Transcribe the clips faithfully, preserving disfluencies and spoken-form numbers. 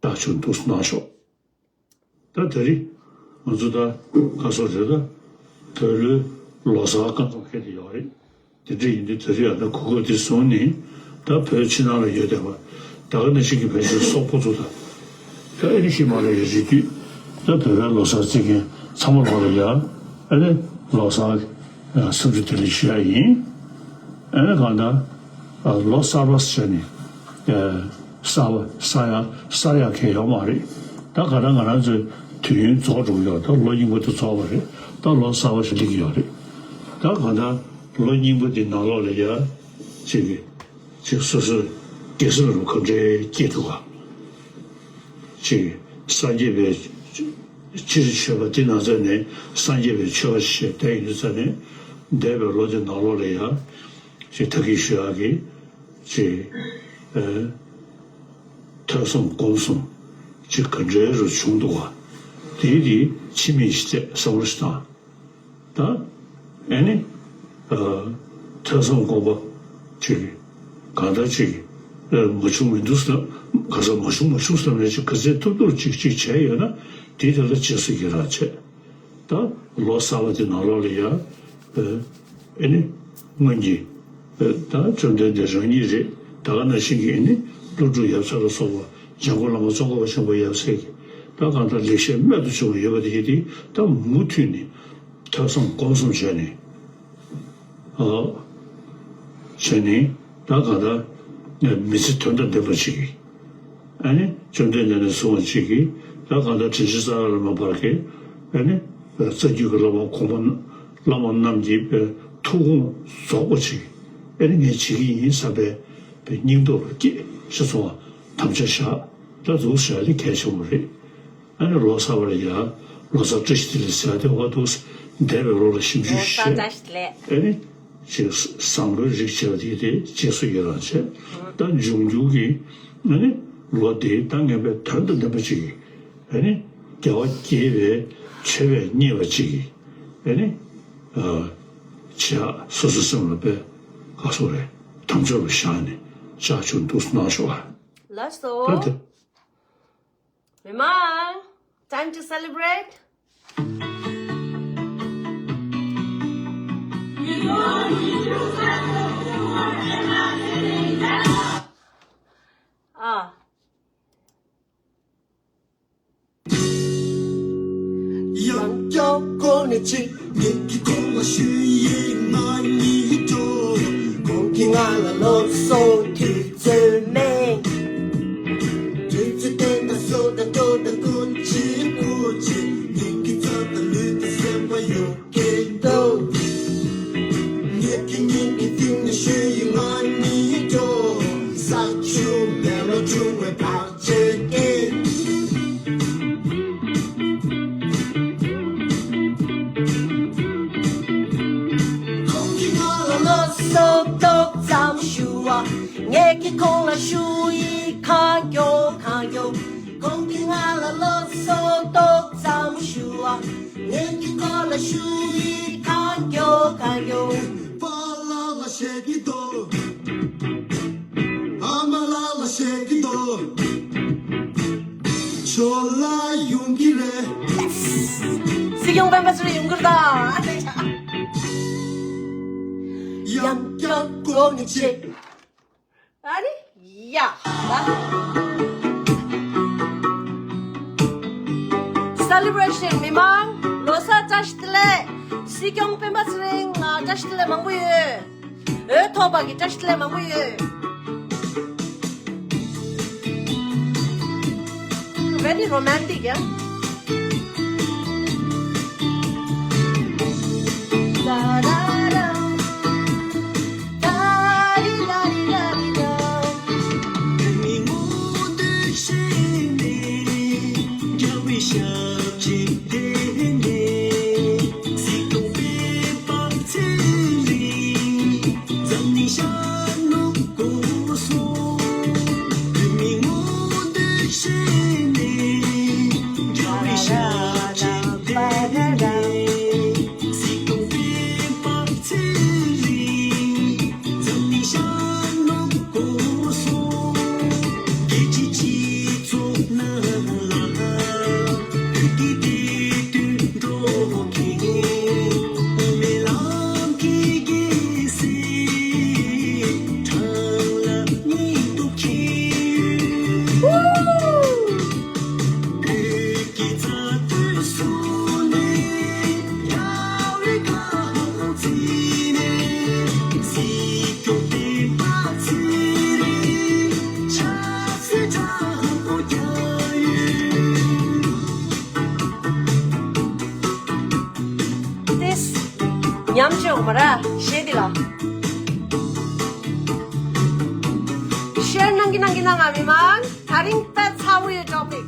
ཐག་ཆོད་འདུག་གནང་ཤོག་ད་དེ་རིང་ང་ཚོ་ད་ག་སོ་རེད། ད་བོད་ལོའི་ལོ་གསར་སྐབས་སུ་འཁེལ་ཏེ་ཡོད་རེད། དེ་འདྲ་ཡིན་དུས་དེ་རིང་ཡང་ད་གོ་སྐབས་འདི་བཟུང་ནས་ད་བོད་ཕྱི་ནང་ལ་ཡོད་བསྡད་པ་ད་ག་ནང་བཞིན་གྱི་བོད་ཕྱི་སོག་པོ་ཚོ་དང་། ད་ཨ་ནི་ཤི་མ་ལ་ཡི་རི་དུས་ད་བོད་པའི་ལོ་གསར་བརྩི་མཁན་ཚང་མ་ལོག་ལ་ཡ་ཨ་ནི་ལོ་གསར་འཚམས་འདྲི་བདེ་ལེགས་ཞུ་ཡ་ཡིན། ཨ་ནི་གང་ལྟར་ལོ་གསར་པ་ཟེར་ནས་གསར་པ་གསར་ཡ་གསར་ཡ་གང་ཡོད་མ་རེད། ད་གང་ལྟར་ང་རང་ཚོའི་དུས་ཡུན་རྫོགས་འགྲོ་གི་ཡོད། ད་ལོ་རྙིང་པ་དེ་རྫོགས་པ་རེད། ད་ལོ་གསར་པ་ཞིག་སླེབས་ཀྱི་ཡོད་རེད། ད་གང་ལྟར་ལོ་རྙིང་པ་འདི་ནང་ལོགས་ལ་ཡ་ཅིག་གི་ཅིག་སོ་སོའི་དགེ་སེམས་རུ་ག་འདྲའི་སྐྱེས་འདུག་ག་ཅིག་སངས་རྒྱས་པའི་སྤྱིར་ཆོས་པ་འདི་ནང་ཚན་ནས་སངས་རྒྱས་པའི་ཆོས་པ་ཞེས་བསྡད་ཡོད་ཙང་ནས་འདས་པའི་ལོ་འདི་ནང་ལོགས་ལ་ཡ་ཅིག་ཐབས་ཀྱིས་ཞུ་ཡག་གི་ཅིག་ཨ་ཐོས་བསམ་སྒོམ་གསུམ་ཅིག་ག་འདྲའི་རུ་བྱུང་འདུག་ག་དེའི་དེ་ཕྱི་མིག་ཅིག་བལྟས་བསམ་བློ་ཞིག་བཏང་། ད་ཨེ་ནི། ཨ། ཐོས་བསམ་སྒོམ་པ་ཅིག་གང་ལྟར་ཅིག་ཨ། མ་བྱུང་མི་འདུག་བསམ། ག་ས་མ་བྱུང་མ་བྱུང་བསམ་ནས་ཅིག་ག་ཚད་ཐུབ་ཐུབ་ཅིག་ཅིག་བྱས་ཡོད་ན་དེ་དེ་ལ་རྗེས་སུ་ཡི་རང་བྱས། ད་ལོ་གསར་པ་དེ་ནང་ལོགས་ལ་ཡ། ཨ། ཨེ་ནི། སྔོན་གྱི། ཨ། ད་བཅོམ་ལྡན་འདས་རང་ཉིད་རེད། ད་ག་ནང་བཞིན་གྱི་ཨེ་ནི། ཀླུ་སྒྲུབ་ཡབ་སྲས་ལ་སོགས་པ་འཇམ་མགོན་བླ་མ་ཙོང་ཁ་པ་ཆེན་པོ་ཡབ་སྲས་ཀྱི་ད་གང་ལྟར་ལེགས་བཤད་རྨད་དུ་བྱུང་བ་ཡོད་པ་དེ་ཡིན་ཏེ་ད་མུ་མཐུད་ནས། ཐོས་བསམ་སྒོམ་གསུམ་བྱས་ནས། ཨོ། བྱས་ནས་ད་གང་ལྟར་མི་ཚེ་དོན་དང་ལྡན་པ་ཅིག་གིས། ཨ་ནི་བཅོམ་ལྡན་འདས་ནས་བཟུང་བ་ཅིག་གིས་ད་གང་ལྟར་དྲིན་ཅན་རྩ་བ་ལ་མ་བར་གྱི་ཨ་ནི་རྩ་རྒྱུད་ཀྱི་བླ་མ་གོང་མ་བླ་མ་རྣམས་ཀྱི་ཐུགས་དགོངས་རྫོགས་པ་ཅིག་ཨ་ནི་ངས་བྱེད་ཀྱི་ཡིན་བསམ་པའི་སྙིང་སྟོབས་ལ་སྐྱེས་ཞེས་གསུངས་པ་དམ་བཅའ་བཞག་ད་འདུག་ཟེར་ཡ་དེ་གལ་ཆེན་པོ་རེད། ཨ་ནི་ལོ་གསར་པ་ལ་ཡ། ལོ་གསར་བཀྲ་ཤིས་བདེ་ལེགས་ཟེར་ཡ་དེ་འོ་འདུག་འདས་པའི་ལོ་ལ་ཞིབ་འཇུག་ལོ་གསར་བྱས། བཀྲ་ཤིས་བདེ་ལེགས། ཨ་ནི། ཅིག་བཟང་པོའི་རིགས་བྱས་པ་དེ་དེ་རྗེས་སུ་ཡི་རང་བྱས། ད་འབྱུང་འགྱུར་གྱི། ཨ་ནི། ལོ་དེ་ད་ངན་པའི་དོན་དང་ལྡན་པ་ཅིག་གིས། ཨ་ནི། རྒྱལ་བ་དགྱེས་པའི་མཆོད་པས་མཉེས་པ་ཅིག་གིས། ཨ་ནི། ཨ། བྱེད་ཡག་སོ་སོའི་སེམས་ལ་དཔེ། ག་སོ་རེད། དམ་བཅའ་རུ་བཞག་ནས་ཕྱག་མཆོད་འདུག་གནང་ཤོག་ཨ། ལགས་སོ། ད་དེ། མི་མང་། Time to celebrate. ཨ། ཡང་བསྐྱར་གོང་ནས་ཅིག་ངེད་ཀྱིས་ཁོང་ལ་ཞུ་ཡིག་མ་ཉིད་འགྲོ། ཁོང་གིས་ང་ལ་སློབ་གསོ་དུས་ཚོད་མེད། དུས་ཚོད་དེ་ན་བཟོ་དང་འགྲོ་དང་ཀུན་གྱིས་ཀུན་གྱིས་ངེད་ཀྱི་རྩ་དང་ལུས་དང་སེམས་པ་ཡོད་ཀྱི་འདུག་ངེད་ཀྱི་སྙིང་གི་གཏིང་ནས་ཞུ་ཡིག་མ་ཉིད་འགྲོ། ས་ཆུ་མེ་ལོང་བྱུང་བའི་བར་ཆད་ཀྱིས། ཁོང་གིས་ང་ལ་སློབ་གསོ་ཏོག་ཙམ་ཞུ་བ། ངེད་ཀྱིས་ཁོང་ལ་ཞུ་ཡིག་གང་མགྱོགས་གང་མགྱོགས། ཁོང་གིས་ང་ལ་སློབ་གསོ་ཏོག་ཙམ་ཞུ་བ། ངེད་ཀྱིས་ཁོང་ལ་ཞུ་ཡིག་གང་མགྱོགས་གང་མགྱོགས། པཱ་ལགས་ལ་བཤད་ཀྱི་འདུག་ཨ་མ་ལགས་ལ་བཤད་ཀྱི་འདུག་ཞོར་ལ་ཡོང་གི་རེད། སྲིད་སྐྱོང་སྤེན་པ་ཚེ་རིང་ཡོང་གི་རེད་ད། ཡང་བསྐྱར་གོང་ནས་ཅིག་ཨ་ནི། ཡ། ད། སེ་ལི་བྷ་རེ་ཤན། མི་མང་། ལོ་གསར་བཀྲ་ཤིས་བདེ་ལེགས། སྲིད་སྐྱོང་སྤེན་པ་ཚེ་རིང་ལ་བཀྲ་ཤིས་བདེ་ལེགས་མང་པོ་ཡོད། འོས་ཐོབ་པ་གི་བཀྲ་ཤིས་བདེ་ལེགས་མང་པོ་ཡོད། Very romantic, yeah? ཉམས་བཅོས་མ་ར་ཤེས་དེ་ལ། ཤེར་གནང་གི་གནང་གི་གནང་ང་མི་མང་། ད་རིང་དཔེ་ཚ་བོ་ཡོད་ཅོག་པིག་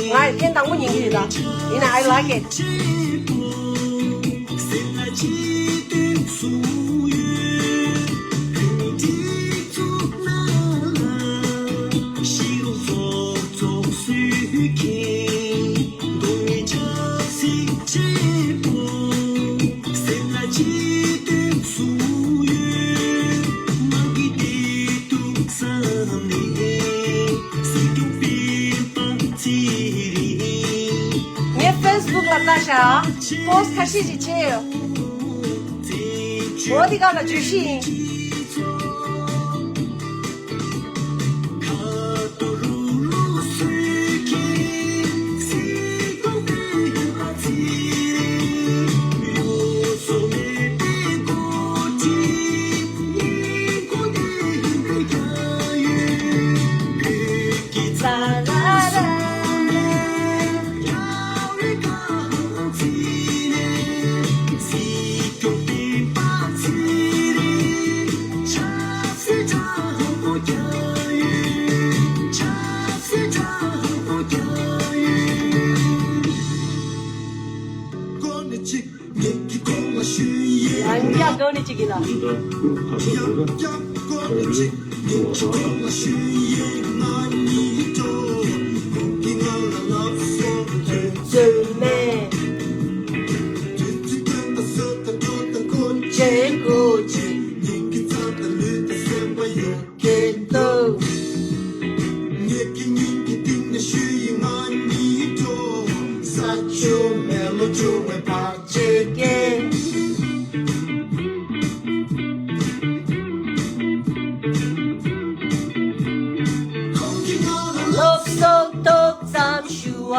ང་ཡི་ཐེངས་དང་པོ་ཉན་གྱི་ཡོད་ད། ཡིན་ན་I like it། ངས་ཕེ་སི་བུག་ལ་ལྟ་ཤག་པོ་སི་ཁ་ཤས་ཤིག་བྱས་ཡོད། འོ་དེ་ག་ལ་བརྗོད་གཞི་ཡིན། ཡང་བསྐྱར་བཀའ་མོལ་ཅིག་ཡིན་ལ། སློབ་གསོ་ཏོག་ཙམ་ཞུ་བ།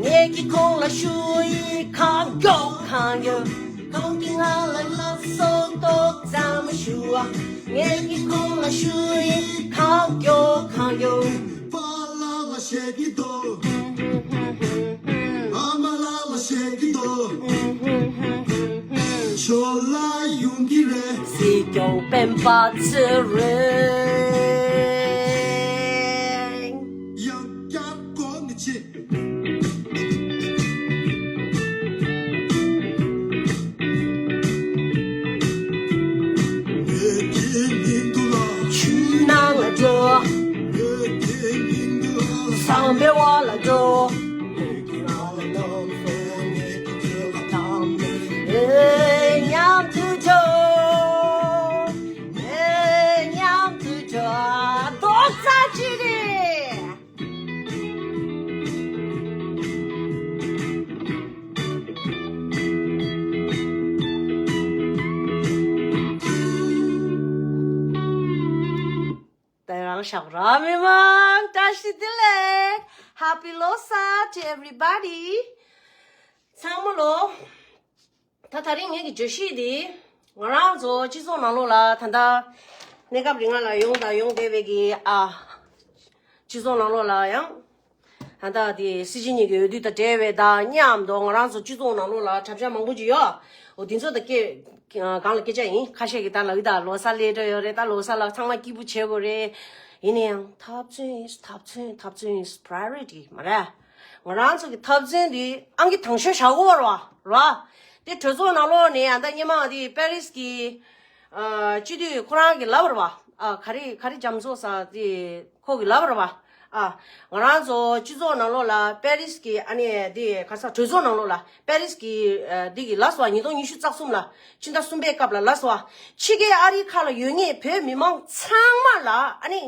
ངེད་ཀྱིས་ཁོང་ལ་ཞུ་ཡིག་གང་མགྱོགས་གང་མགྱོགས། ཁོང་གིས་ང་ལ་སློབ་གསོ་ཏོག་ཙམ་ཞུ་བ། ངེད་ཀྱིས་ཁོང་ལ་ཞུ་ཡིག་གང་མགྱོགས་གང་མགྱོགས། པཱ་ལགས་ལ་བཤད་ཀྱི་འདུག་ཨ་མ་ལགས་ལ་བཤད་ཀྱི་འདུག་ཞོར་ལ་ཡོང་གི་རེད། སྲིད་སྐྱོང་སྤེན་པ་ཚེ་རིང་། ཡང་བསྐྱར་གོ་ནི་ཆེ། ཆུ་ནང་ལ་འགྲོ། བསམ་པའི་འོག་ལ་འགྲོ། མཉམ་དུ་འགྲོ། མཉམ་དུ་འགྲོ། རྡོག་རྩ་གཅིག་རེད། དེ་རང་ཤག་ར་མི་མང་། བཀྲ་ཤིས་བདེ་ལེགས། Happy Losar to everybody. ཚང་མ་ལོ། ད་དེ་རིང་ངེད་ཀྱི་བརྗོད་གཞི་འདི། ང་རང་ཚོ་སྤྱི་ཚོགས་ནང་ལོགས་ལ་ད་ལྟ་གནས་སྐབས་རིང་ང་ལ་ཡོང་དང་ཡོང་བསྡད་པའི་གི་ཨ། སྤྱི་ཚོགས་ནང་ལོགས་ལ་ཡང་། ད་ལྟ་དེ་སྲིད་སྤྱི་གཉིས་ཀྱི་འོས་བསྡུ་དང་འབྲེལ་བའི་དང་མཉམ་དུ་ང་རང་ཚོ་སྤྱི་ཚོགས་ནང་ལོགས་ལ་གྲབས་ཆག་མང་པོ་ཅིག་ཡོད། འོ་དེ་ཚོ་ད་སྐད་གང་ལ་སྐད་ཆ་ཡིན། ཁ་ཤས་ཀྱིས་ད་ལབ་ཀྱི་ད་ལོ་གསར་སླེབས་འགྲོ་ཡོད་རེད། ད་ལོ་གསར་ལ་ཚང་མ་སྐྱིད་པོ་བྱེད་དགོས་རེད། ཡིན་ན་ཡང་འཐབ་རྩོད་is འཐབ་རྩོད། འཐབ་རྩོད་is priority མ་རེད། ང་རང་ཚོ་གི་འཐབ་རྩོད་འདི་ཨང་ཀི་དང་ཤོས་བཞག་དགོས་རེད་བ། རེད་བ། དེ་གྲོས་ཚོགས་ནང་ལོགས་ནས་ཨ་ད་སྔོན་མ་དེ་པེ་རིས་ཀྱི་ཨ་སྤྱི་འཐུས་ཁོ་རང་གིས་ལབ་པ་རེད་བ། ཨ་ག་རེ་ག་རེ་རྒྱ་མཚོ་ཟེར་དེ་ཁོ་གིས་ལབ་པ་རེད་བ། ཨ་ང་རང་ཚོ་སྤྱི་ཚོགས་ནང་ལོགས་ལ་པེ་རིས་ཀྱི་ཨ་ནི་དེ་ག་ས་གྲོས་ཚོགས་ནང་ལོགས་ལ་པེ་རིས་ཀྱི་ཨ་དེ་གིས་ལབ་སོང་བ། ཉིས་སྟོང་ཉི་ཤུ་རྩ་གསུམ་ལ་ཕྱི་ཟླ་གསུམ་པའི་སྐབས་ལ་ལབ་སོང་བ། ཕྱི་རྒྱལ་ཨ་རིའི་ཁ་ལ་ཡོད་མཁན་བོད་མི་མང་ཚང་མ་ལ་ཨ་ནི་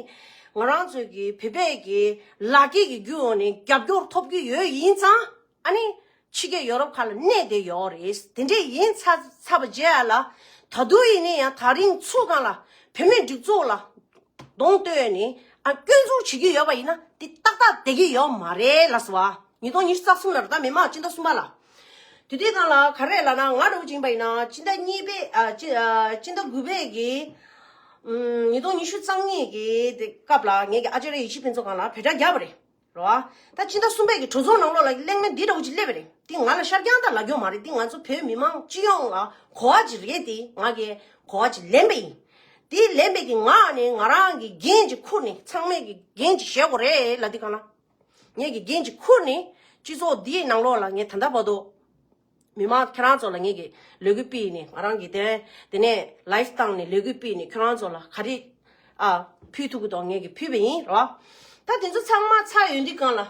ང་རང་ཚོ་གི་བོད་པའི་གི་ལག་འཁྱེར་གྱི་བརྒྱུད་འོག་ནས་རྒྱབ་སྐྱོར་ཐོབ་ཀྱི་ཡོད། ཡིན་ཙང་ཨ་ནི། ཕྱི་རྒྱལ་ཡོ་རོབ་ཁག་ལ་གནས་བསྡད་ཡོད་རེད། དེ་འདྲས་ཡིན་ཚར་ཚར་བ་བྱས་ལ། ད་དུང་ཡིན་ན་ཡང་དེ་རིང་ཚུར་སྒང་ལ་བོད་མིའི་སྒྲིག་འཛུགས་ལ་གདོང་གཏོད་ནས་ ཨ་སྐྱོན་འཛུགས་བྱེད་ཀྱི་ཡོད་པ་ཡིན་ན་དེ་ཏག་ཏག་བསྡད་ཀྱི་ཡོད་མ་རེད་ལགས་སོ། ཉིས་སྟོང་ཉི་ཤུ་རྩ་གསུམ་ལ་རེད་ད། མི་མང་སྤྱི་ཟླ་གསུམ་པ་ལ། དེ་དུས་སྒང་ལ་ག་རེ་ལབ་ན། ང་འདྲ་བོ་ཅིག་ཡིན་པ་ཡིན་ན་སྤྱི་ཟླ་གཉིས་པའི་ཨ་སྤྱི་ཨ་སྤྱི་ཟླ་དགུ་པའི་གི་ཨམ་ཉིས་སྟོང་ཉི་ཤུ་རྩ་གཉིས་ཀྱི་དེ་སྐབས་ལ་ངེད་ཀྱི་ཨ་ཅར་ཡེ་ཤེས་ཕུན་ཚོགས་སྒང་ལ་བོད་སྒྲ་བརྒྱབ་པ་རེད། རེད་བ། ད་སྤྱི་ཟླ་གསུམ་པའི་གི་གྲོས་ཚོགས་ནང་ལོགས་ལ་གླེང་མོལ་འདི་འདྲ་བོ་ཅིག་སླེབས་པ་རེད། འདི་ང་ལ་ཤར་རྐྱང་དང་ལབ་རྒྱུ་མ་རེད། འདི་ང་ཚོ་བོད་མི་མང་སྤྱི་ཡོངས་ལ་གོ་བ་ཅིག་རེད། དེ་ང་གི་གོ་བ་ཅིག་ལེན་པ་ཡིན། དེ་ལེན་པའི་གི་ངག་ནས་ང་རང་གི་འགན་ཅིག་ཁུར་ནས། ཚང་མས་གི་འགན་ཅིག་བཞེས་དགོས་རེད་ལབ། འདི་གང་ལ་ངས་གི་འགན་ཅིག་ཁུར་ནས་སྤྱི་ཚོགས་འདིའི་ནང་ལོགས་ལ་ངས་ད་ལྟ་བར་དུ་མི་མང་ཁྱེད་རང་ཚོ་ལ་ངེད་ཀྱི་ལས་འགུལ་སྤེལ་ནས། ང་རང་གི་དེ་དེ་ནས་ལའིབ་བཏང་ནས་ལས་འགུལ་སྤེལ་ནས་ཁྱེད་རང་ཚོ་ལ་ག་རེ་ཨ་ཕུལ་ཐུབ་ཀྱི་འདུག་ངེད་ཀྱིས་ཕུལ་བ་ཡིན་རོ། ད་དེ་ཚོ་ཚང་མ་ཚར་ཡོང་དུས་སྒང་ལ།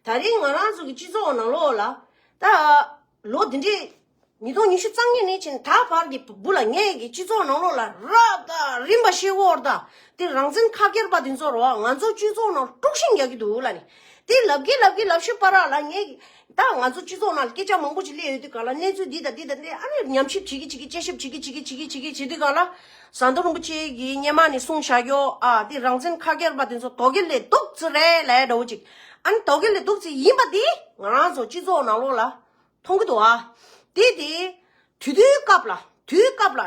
ད་རིང་ང་རང་ཚོ་གི་སྤྱི་ཚོགས་ནང་ལོགས་ལ་ད་ལོ་འདི་འདྲའི་ཉིས་སྟོང་ཉི་ཤུ་རྩ་གཉིས་ནས་བྱས་ནས་ད་བར་གྱི་བུ་ལ་ངེད་ཀྱི་སྤྱི་ཚོགས་ནང་ལོགས་ལ་རབ་དང་རིམ་པ་ཞིག་འོར་ད། དེ་རང་བཙན་ཁ་སྒེར་པ་དེ་ཚོ་རོ། ང་ཚོ་སྤྱི་ཚོགས་ནང་དཀྲུག་ཤིང་རྒྱག་གི་འདུག་ལབ་ནས། དེ་ལབ་ཀྱི་ལབ་ཀྱི་ལབ་ཤི་བར་ལ་ངས་ད་ང་ཚོ་སྤྱི་ཚོགས་ནང་ལ་སྐད་ཆ་མང་པོ་ཅིག་སླེབས་ཡོད་དུས་ག་ལ་གནས་ཚུལ་འདི་དང་འདི་དང་འདི་ཨ་ནི་ཉམས་ཞིབ་བྱེད་ཀྱི་བྱེད་ཀྱི་དཔྱད་ཞིབ་བྱེད་ཀྱི་བྱེད་ཀྱི་བྱེད་ཀྱི་བྱེད་དུས་ག་ལ། ཟམ་གདོང་རིན་པོ་ཆེ་གིས་སྔོན་མ་ནས་གསུངས་བཞག་ཡོད། ཨ་དེ་རང་བཙན་ཁ་སྒེར་པ་དེ་ཚོ་དོ་གལ་ལས་སྡུག་ཙི་རེད་ལབ་འདྲ་བོ་ཅིག་ཨ་ནི་དོ་གལ་ལས་སྡུག་ཙི་ཡིན་པ་དེ་ང་རང་ཚོ་སྤྱི་ཚོགས་ནང་ལོགས་ལ་མཐོང་གི་འདུག་ཨ་དེ་དེ་དུས་དུས་སྐབས་ལ་དུས་སྐབས་ལ།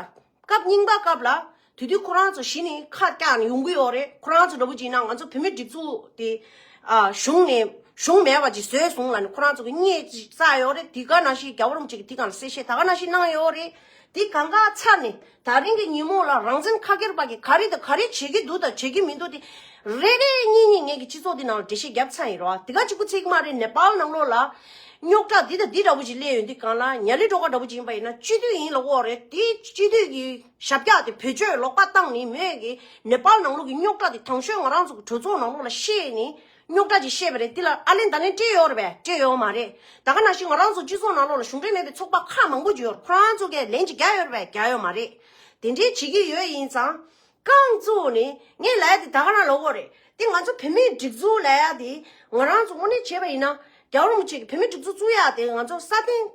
སྐབས་རྙིང་པ་སྐབས་ལ་དེ་དུས་ཁོ་རང་ཚོ་གཞི་ནས་ཁ་བཀྱག་ནས་ཡོང་གི་ཡོད་རེད། ཁོ་རང་ཚོ་འདྲ་པོ་ཅིག་ཡིན་ན་ང་ཚོ་བོད་མིའི་སྒྲིག་འཛུགས་དེ་ཨ་གཞུང་ནས་གཞུང་མེད་པ་ཅིག་བཟོས་སོང་ལབ་ནས་ཁོ་རང་ཚོ་གི་བརྙས་ཅིག་བཙལ་ཡོད་རེད། དེ་ག་ནང་བཞིན་རྒྱལ་བ་རིན་པོ་ཆེ་གིས་དེ་གང་ལ་གསལ་བཤད་ད་ག་ནང་བཞིན་གནང་ཡོད་རེད། དེ་གང་ག་ཚར་ནས་ད་རིང་གི་ཉིན་མོ་ལ་རང་བཙན་ཁ་སྒེར་པ་གིས་ག་རེ་དང་ག་རེ་བྱེད་ཀྱི་འདུག་དང་བྱེད་ཀྱི་མི་འདུག་དེ་རེ་རེ་གཉིས་གཉིས་ངེད་ཀྱི་སྤྱི་ཚོགས་འདི་ནང་ལ་འགྲེལ་བཤད་བརྒྱབ་ཚར་ཡིན་རོ། དེ་ག་གཅིག་པུ་ཚིག་མ་རེད། ནེ་པཱལ་ནང་ལོགས་ལ་རྙོག་དྲ་འདི་དང་འདི་འདྲ་པོ་ཅིག་སླེབས་ཡོང་དུས་གང་ལ་ཉ་ལི་སྒྲོལ་དཀར་འདྲ་པོ་ཅིག་ཡིན་པ་ཡིན་ན་སྤྱི་འཐུས་ཡིན་ལབ་ཀྱི་ཡོད་རེད། དེ་སྤྱི་འཐུས་ཀྱི་ཞབས་བཀྱག་དེ་བེད་སྤྱོད་ལོག་པ་བཏང་ནས་མོས་ཀྱི་ནེ་པཱལ་ནང་ལོགས་ཀྱི་རྙོག་དྲ་དེ་དང་ཤོས་ང་རང་ཚོ་གི་གྲོས་ཚོགས་ནང་ལོགས་ལ་བཤད་ནས་རྙོག་དྲ་ཅིག་བཤད་པ་རེད། དེ་ལ་ཨ་ལན་ད་ལན་སྤྲད་ཡོད་རེད་པས། སྤྲད་ཡོད་མ་རེད། ད་ག་ནང་བཞིན་ང་རང་ཚོ་སྤྱི་ཚོགས་ནང་ལོགས་ལ་གཞུང་འབྲེལ་མེད་པའི་ཚོགས་པ་ཁག་མང་པོ་ཅིག་ཡོད་རེད། ཁོ་རང་ཚོ་གིས་ལན་ཅིག་རྒྱག་ཡོད་རེད་པས། རྒྱག་ཡོད་མ་རེད། དེ་འདྲའི་བྱེད་ཀྱི་ཡོད་ཡིན་ཙང་། རྐང་བཙུགས་ནས་ངས་ལབ་ཡ་དེ་ད་ག་རང་ལབ་ཀྱི་ཡོད་རེད། དེ་ང་ཚོ་བོད་མིའི་སྒྲིག་འཛུགས་ལབ་ཡ་དེ་ང་རང་ཚོ་དངོས་གནས་བྱས་པ་ཡིན་ན་རྒྱལ་བ་རིན་པོ་ཆེ་གིས་བོད་མིའི་སྒྲིག་འཛུགས་བཙུགས་ཡ་དེ་ང་ཚོ་སྲ་བརྟན་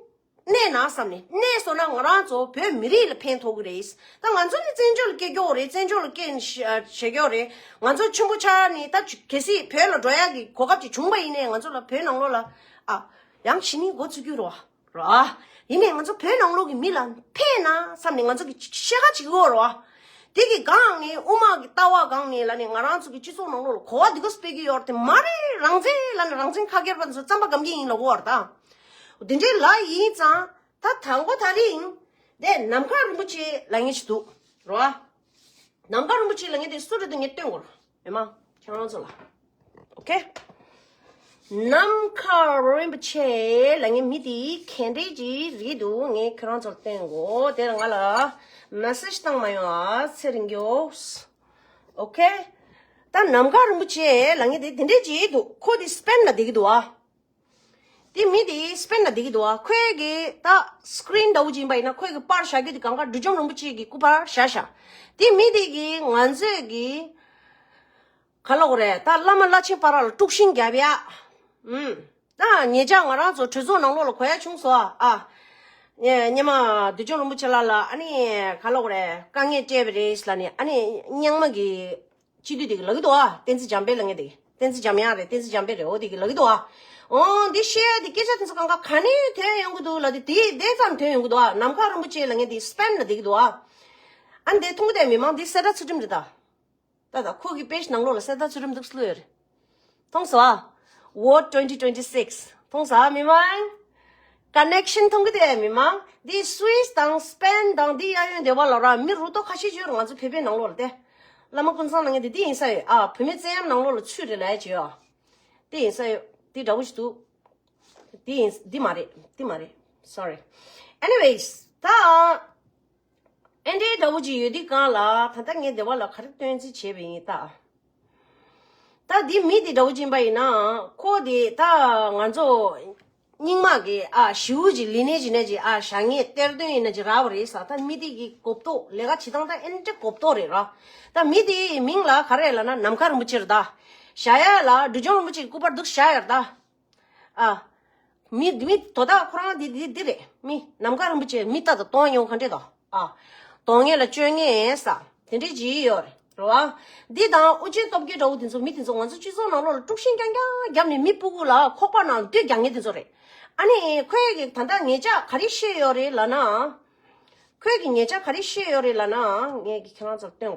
གནས་ན་བསམ་ནས། གནས་སོང་ན་ང་རང་ཚོ་བོད་མི་རིགས་ལ་ཕན་ཐོགས་ཀྱི་རེད། ད་ང་ཚོ་ནི་བཙན་བྱོལ་ལ་སྐྱེས་ཀྱི་ཡོད་རེད། བཙན་བྱོལ་ལ་སྐྱེས་ནས་ཤ- བྱེད་ཀྱི་ཡོད་རེད། ང་ཚོ་ཆེན་པོ་ཆགས་ནས་ད་གལ་སྲིད་བོད་ལ་འགྲོ་ཡ་གི་གོ་སྐབས་ཅིག་བྱུང་པ་ཡིན་ནའི་ང་ཚོ་ལ་བོད་ནང་ལོགས་ལ་ཨ་ཡང་ཕྱི་ནས་འགོ་ཚུགས་རྒྱུ་རེད་བ། རོ། ཡིན་ནའི་ང་ཚོ་བོད་ནང་ལོགས་ཀྱི་མི་ལ་ཕན་ན་བསམ་ནས་ང་ཚོ་གི་ཤེས་ཁ་ཅིག་ཡོད་རོ། དེ་གི་སྒང་ནས་དབུ་མ་གི་ལྟ་བ་སྒང་ནས་ལ་ནས་ང་རང་ཚོ་གི་སྤྱི་ཚོགས་ནང་ལོགས་ལ་གོ་བ་འདི་ག་སྤེལ་གི་ཡོད་རེད། དེ་མ་རེད། རང་བཙན་ལ་ནས་རང་བཙན་ཁ་སྒེར་པ་ཚོ་རྩམ་པ་སྒམ་གྱི་ཡིན་ལབ་ཀྱི་ཡོད་རེད་ད། དེ་འདྲའི་ལ་ཡིན་ཙང་ད་དང་པོ་ད་རིང་དེ་ནམ་མཁའ་རིན་པོ་ཆེ་ལབ་མཁན་ཞིག་འདུག་རོ། ནམ་མཁའ་རིན་པོ་ཆེ་ལབ་མཁན་དེ་སུ་རེད་འདུག་ངས་སྟོན་དགོས་རོ། མི་མང་ཁྱེད་རང་ཚོ་ལ། ཨོ་ཁེ། ནམ་མཁའ་རིན་པོ་ཆེ་ལབ་མཁན་མི་དེ་ག་འདྲས་ཅིག་རེད་འདུག་ངས་ཁྱེད་རང་ཚོར་སྟོན་དགོས། དེ་ལ་ང་ལ་མེ་སེ་ཇི་བཏང་མ་ཡོང་ཨ། ཚེ་རིང་སྐྱོ། ཨོ་ཁེ། ད་ནམ་མཁའ་རིན་པོ་ཆེ་ལབ་མཁན་དེ་དེ་འདྲས་ཅིག་འདུག་ཁོ་དེ་སི་པེན་ལ་བསྡད་ཀྱི་འདུག་ཨ། དེ་མི་དེ་སི་པེན་ལ་བསྡད་ཀྱི་འདུག་ཨ། ཁོའི་གི་ད་སི་ཀི་རིན་འདྲ་བོ་ཅིག་ཡིན་པ་ཡིན་ན་ཁོའི་གི་པར་བཞག་རྒྱུ་དེ་གང་ག་འབྲི་སྐྱོང་རིན་པོ་ཆེ་གི་སྐུ་པར་བཞག་བཞག་དེ་མི་དེ་གི་ང་ཚོས་གི་ག་ལབ་དགོས་རེད། ད་བླ་མ་བླ་ཆེན་བར་ལ་དཀྲུག་ཤིང་རྒྱབ་ཡ། ཨུམ། ད་ཉེ་ཆར་ང་རང་ཚོ་གྲོས་ཚོགས་ནང་ལོགས་ལ་གོ་ཡ་བྱུང་སོང་ཨ། ཨ། ཉེ་མ་འབྲི་སྐྱོང་རིན་པོ་ཆེ་ལགས་ལ་ཨ་ནི་ག་ལབ་དགོས་རེད། དཀའ་ངལ་སྤྲད་པ་རེད་ལབ་ནས་ཨ་ནི་རྙིང་མ་གི་སྤྱི་འཐུས་དེ་གིས་ལབ་ཀྱི་འདུག་ཨ། བསྟན་འཛིན་འཇམ་དཔལ་ལབ་མཁན་དེ་གིས། བསྟན་འཛིན་འཇམ་དབྱངས་རེད། བསྟན་འཛིན་འཇམ་དཔལ་རེད། འོ་དེ་གིས་ལབ་ཀྱི་འདུག་ཨ། འོ་འདི་བཤད་ཡ་དེ་སྐད་ཆ་དེ་ཚོ་གང་ག་ག་ནས་ཐོན་ཡོང་གི་འདུག་ལབ་དུས་དེ་དེ་ཙམ་ཐོན་ཡོང་གི་འདུག་ཨ། ནམ་མཁའ་རིན་པོ་ཆེ་ལབ་མཁན་དེ་སི་པེན་ལ་བསྡད་ཀྱི་འདུག་ཨ། ཨ་འདི་མཐོང་གི་བསྡད་མི་མང་འདི་གསལ་བརྡ་ཚུལ་ཁྲིམས་རེད་ད། ད་ད་ཁོ་གི་པེ་ཇི་ནང་ལོགས་ལ་གསལ་བརྡ་ཚུལ་ཁྲིམས་འདུག་བླུགས་ཡོད་རེད། མཐོང་སོང་ཨ། Vote twenty twenty-six མཐོང་སོང་ཨ་མི་མང་། ཀ་ནེག་ཤན་མཐོང་གི་འདུག་མི་མང་། འདི་སུའིས་དང་སི་པེན་དང་འདི་གཡས་གཡོན་སྡེ་བ་ལ་ར་མི་རུ་ཏོ་ཁ་ཤས་ཡོད་རེད། ང་ཚོ་བོད་པའི་ནང་ལོགས་ལ་དེ། བླ་མ་ཀུན་བཟང་ལབ་མཁན་དེ་འདི་ཡིན་ས་ཡོད་ཨ། བུད་མེད་བཙན་གཡེམ་ནང་ལོགས་ལ་ཚུད་རེད་ལབ་ཡ་ཅིག་ཡོད་ཨ། དེ་ཡིན་ས་ཡོད། དེ་འདྲ་བོ་ཞིག་འདུག་དེ་ཡིན་འདི་མ་རེད། འདི་མ་རེད། Sorry. Anyways ད། ཨེ་འདྲའི་འདྲ་བོ་ཅིག་ཡོད་དུས་གང་ལ་ད་ལྟ་ངས་སྡེ་བ་ལ་ག་རེ་སྟོན་རྩིས་བྱས་པ་ཡིན་ད། ད་འདི་མི་དེ་འདྲ་བོ་ཅིག་ཡིན་པ་ཡིན་ན་ཁོ་དེ་ད་ང་ཚོ་རྙིང་མ་གི་ཨ་ཞེ་པོ་ཅིག་ལས་སྣེ་ཅིག་ནས་ཅིག་ཨ་བཞག་མཁན་གཏེར་སྟོན་ཡིན་ན་ཅིག་རག་པ་རེད་ཟེར། ད་མི་དེ་གི་གོ་རྟོགས་ལས་ཀ་བྱེད་སྟངས་ད་ཨེ་འདྲའི་གོ་རྟོགས་རེད་ར། ད་མི་དེ་མིང་ལ་ག་རེ་ལབ་ན་ནམ་མཁའ་རིན་པོ་ཆེ་རེད་ད། བཞག་ཡ་ལ་འབྲི་སྐྱོང་རིན་པོ་ཆེ་གི་སྐུ་པར་འདུག་བཞག་ཡ་རེད་ད། ཨ། མི་མི་དོ་བདག་ཁོ་རང་འདི་འདི་འདི་རེད། མི་ནམ་མཁའ་རིན་པོ་ཆེ་མི་ལྟ་དང་གཏོང་མྱོང་ག་འདྲས་དང་། ཨ། གཏོང་མཁན་ལ་སྤྱོད་མཁན་ས་དེ་འདྲས་ཅིག་ཡོད་རེད། རེད་བ། འདི་དང་ཨུ་རྒྱན་སྟོབས་རྒྱལ་འདྲ་བོ་དེ་ཚོ། མི་དེ་ཚོ་ང་ཚོ་སྤྱི་ཚོགས་ནང་ལོགས་ལ་དཀྲུག་ཤིང་རྐྱང་རྐྱང་བརྒྱབ་ནས་མི་སྤུ་གུ་ལ་ཁོག་པ་ནང་ལ་གཏོས་རྒྱག་མཁན་དེ་ཚོ་རེད། ཨ་ནི་ཁོས་གི་ད་ལྟ་ངེད་ཅག་ག་རེ་བཤད་ཡོད་རེད་ལབ་ན། ཁོས་གི་ངེད་ཅག་ག་རེ་བཤད་ཡོད་རེད་ལབ་ན། ངས་གི་ཁྱེད་རང་ཚོར་སྟོན།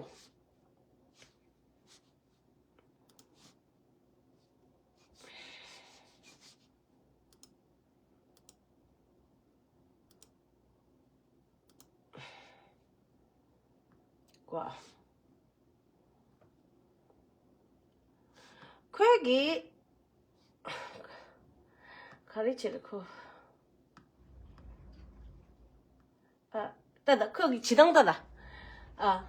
ཀོ། ཁོས་གི་ག་རེ་བྱེད་ལ་ཁོ། ཨ། ད་ད་ཁོས་གི་བྱེད་སྟངས་ད་ད། ཨ།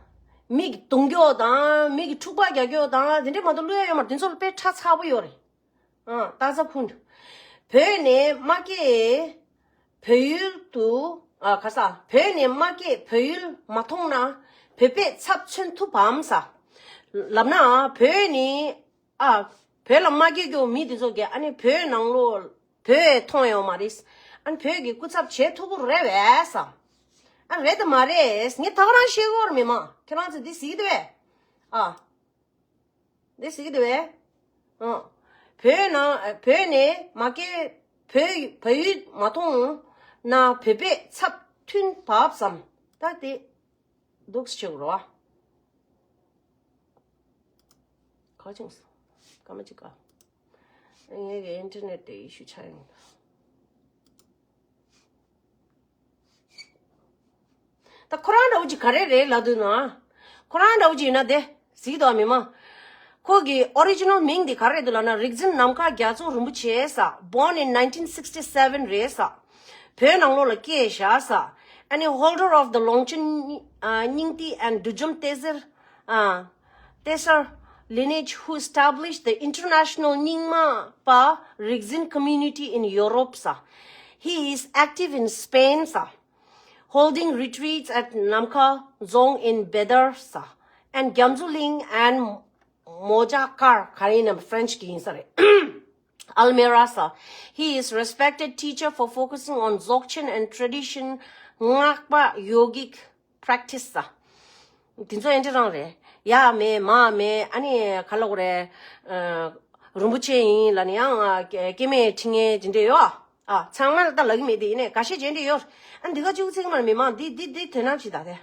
མི་གི་རྡུང་རྒྱུ་དང་མི་གི་འཁྲུག་པ་རྒྱག་རྒྱུ་དང་དེ་འདྲས་མ་གཏོགས་བླུག་ཡ་ཡོད་མ་རེད། དེ་ཚོ་ལ་དཔེ་ཁྲ་ཚ་པོ་ཡོད་རེད། ཨ། སྟག་ཚང་ཁུལ། བོད་ནས་མ་སྐྱེས་བོད་ཡུལ་དུ། ཨ། ག་ས། བོད་ནས་མ་སྐྱེས་བོད་ཡུལ་མ་མཐོང་ན་བོད་པའི་ཚབ་མཚོན་ཐུབ་བམ་ས། ལབ་ན་བོད་ནི། ཨ། བོད་ལ་མ་སྐྱེས་རྒྱུ་མི་དེ་ཚོ་གི་ཨ་ནི་བོད་ནང་ལོགས་བོད་མཐོང་ཡོད་མ་རེད། ཨ་ནི་བོད་ཀྱི་སྐུ་ཚབ་བྱེད་ཐུབ་ཀྱི་རེད་པས་ས། ཨ། རེད་དམ་མ་རེད། ངས་ད་ག་རང་བཤད་ཀྱི་ཡོད་རེད། མི་མང་ཁྱེད་རང་ཚོ་འདི་གཟིགས་ཀྱི་འདུག་པས། ཨ། འདི་གཟིགས་ཀྱི་འདུག་པས། ཨ། བོད་ནང་བོད་ནས་མ་སྐྱེས་བོད་བོད་ཡུལ་མ་མཐོང་ན་བོད་པའི་ཚབ་མཚོན་ཐུབ་བམ་ས། ད་དེ། འདུག་སེ་བྱེད་དགོས་རེད་བ། ག་ཅིང་སྐར་མ་གཅིག་ག་ངའི་གི་ཨིན་ཊར་ནེཊ་དེ་ཨི་ཤུ་ཆགས་ཡོང་། ད་ཁོ་རང་འདྲ་བོ་ཅིག་ག་རེ་རེད་ལབ་འདུག་ན། ཁོ་རང་འདྲ་བོ་ཅིག་ཡིན་ན་དེ་གཟིགས་དང་མི་མང་། ཁོ་གི་ཨོ་རི་ཇི་ནལ་མིང་དེ་ག་རེ་རེད་འདུག་ལབ་ན། རིག་འཛིན་ནམ་མཁའ་རྒྱ་མཚོ་རིན་པོ་ཆེ་ས། Born in nineteen sixty seven རེད་ས། བོད་ནང་ལོགས་ལ་སྐྱེས་བཞག་ས། ཨ་ནི་holder of the Longchen སྙིང་ཐིག and Dudjom Teser Teser lineage, who established the international Nyingma Pa Rigzin community in Europe ས། He is active in Spain ས། Holding retreats at Namkha Dzong in Bedar ས། And Gyamtso Ling and Mojakar ག་རེ་ཡིན་ནམ། French གི་ཡིན་ས་རེད། Almera ས། He is respected teacher for focusing on Dzogchen and tradition སྔགས་པ་yogic practice ས། དེ་ཚོ་ཨེ་འདྲ་རང་རེད། ཡ་མེད་མ་མེད། ཨ་ནི་ག་ལབ་དགོས་རེད། ཨ། རིན་པོ་ཆེ་ཡིན་ལབ་ནས་ཡང་སྐྱེ་དམན་ཁྲི་ངན་དེ་འདྲ་ཡོད། ཨ། ཚང་མ་ལ་ད་ལབ་ཀྱི་མེད་དེ། ཡིན་ནའི་འགའ་ཤས་དེ་འདྲ་ཡོད། ཨ། འདི་ག་བཅུག་ཚིག་མར་མི་མང་འདི་འདི་འདི་དོན་དག་ཅིག་ད་དེ།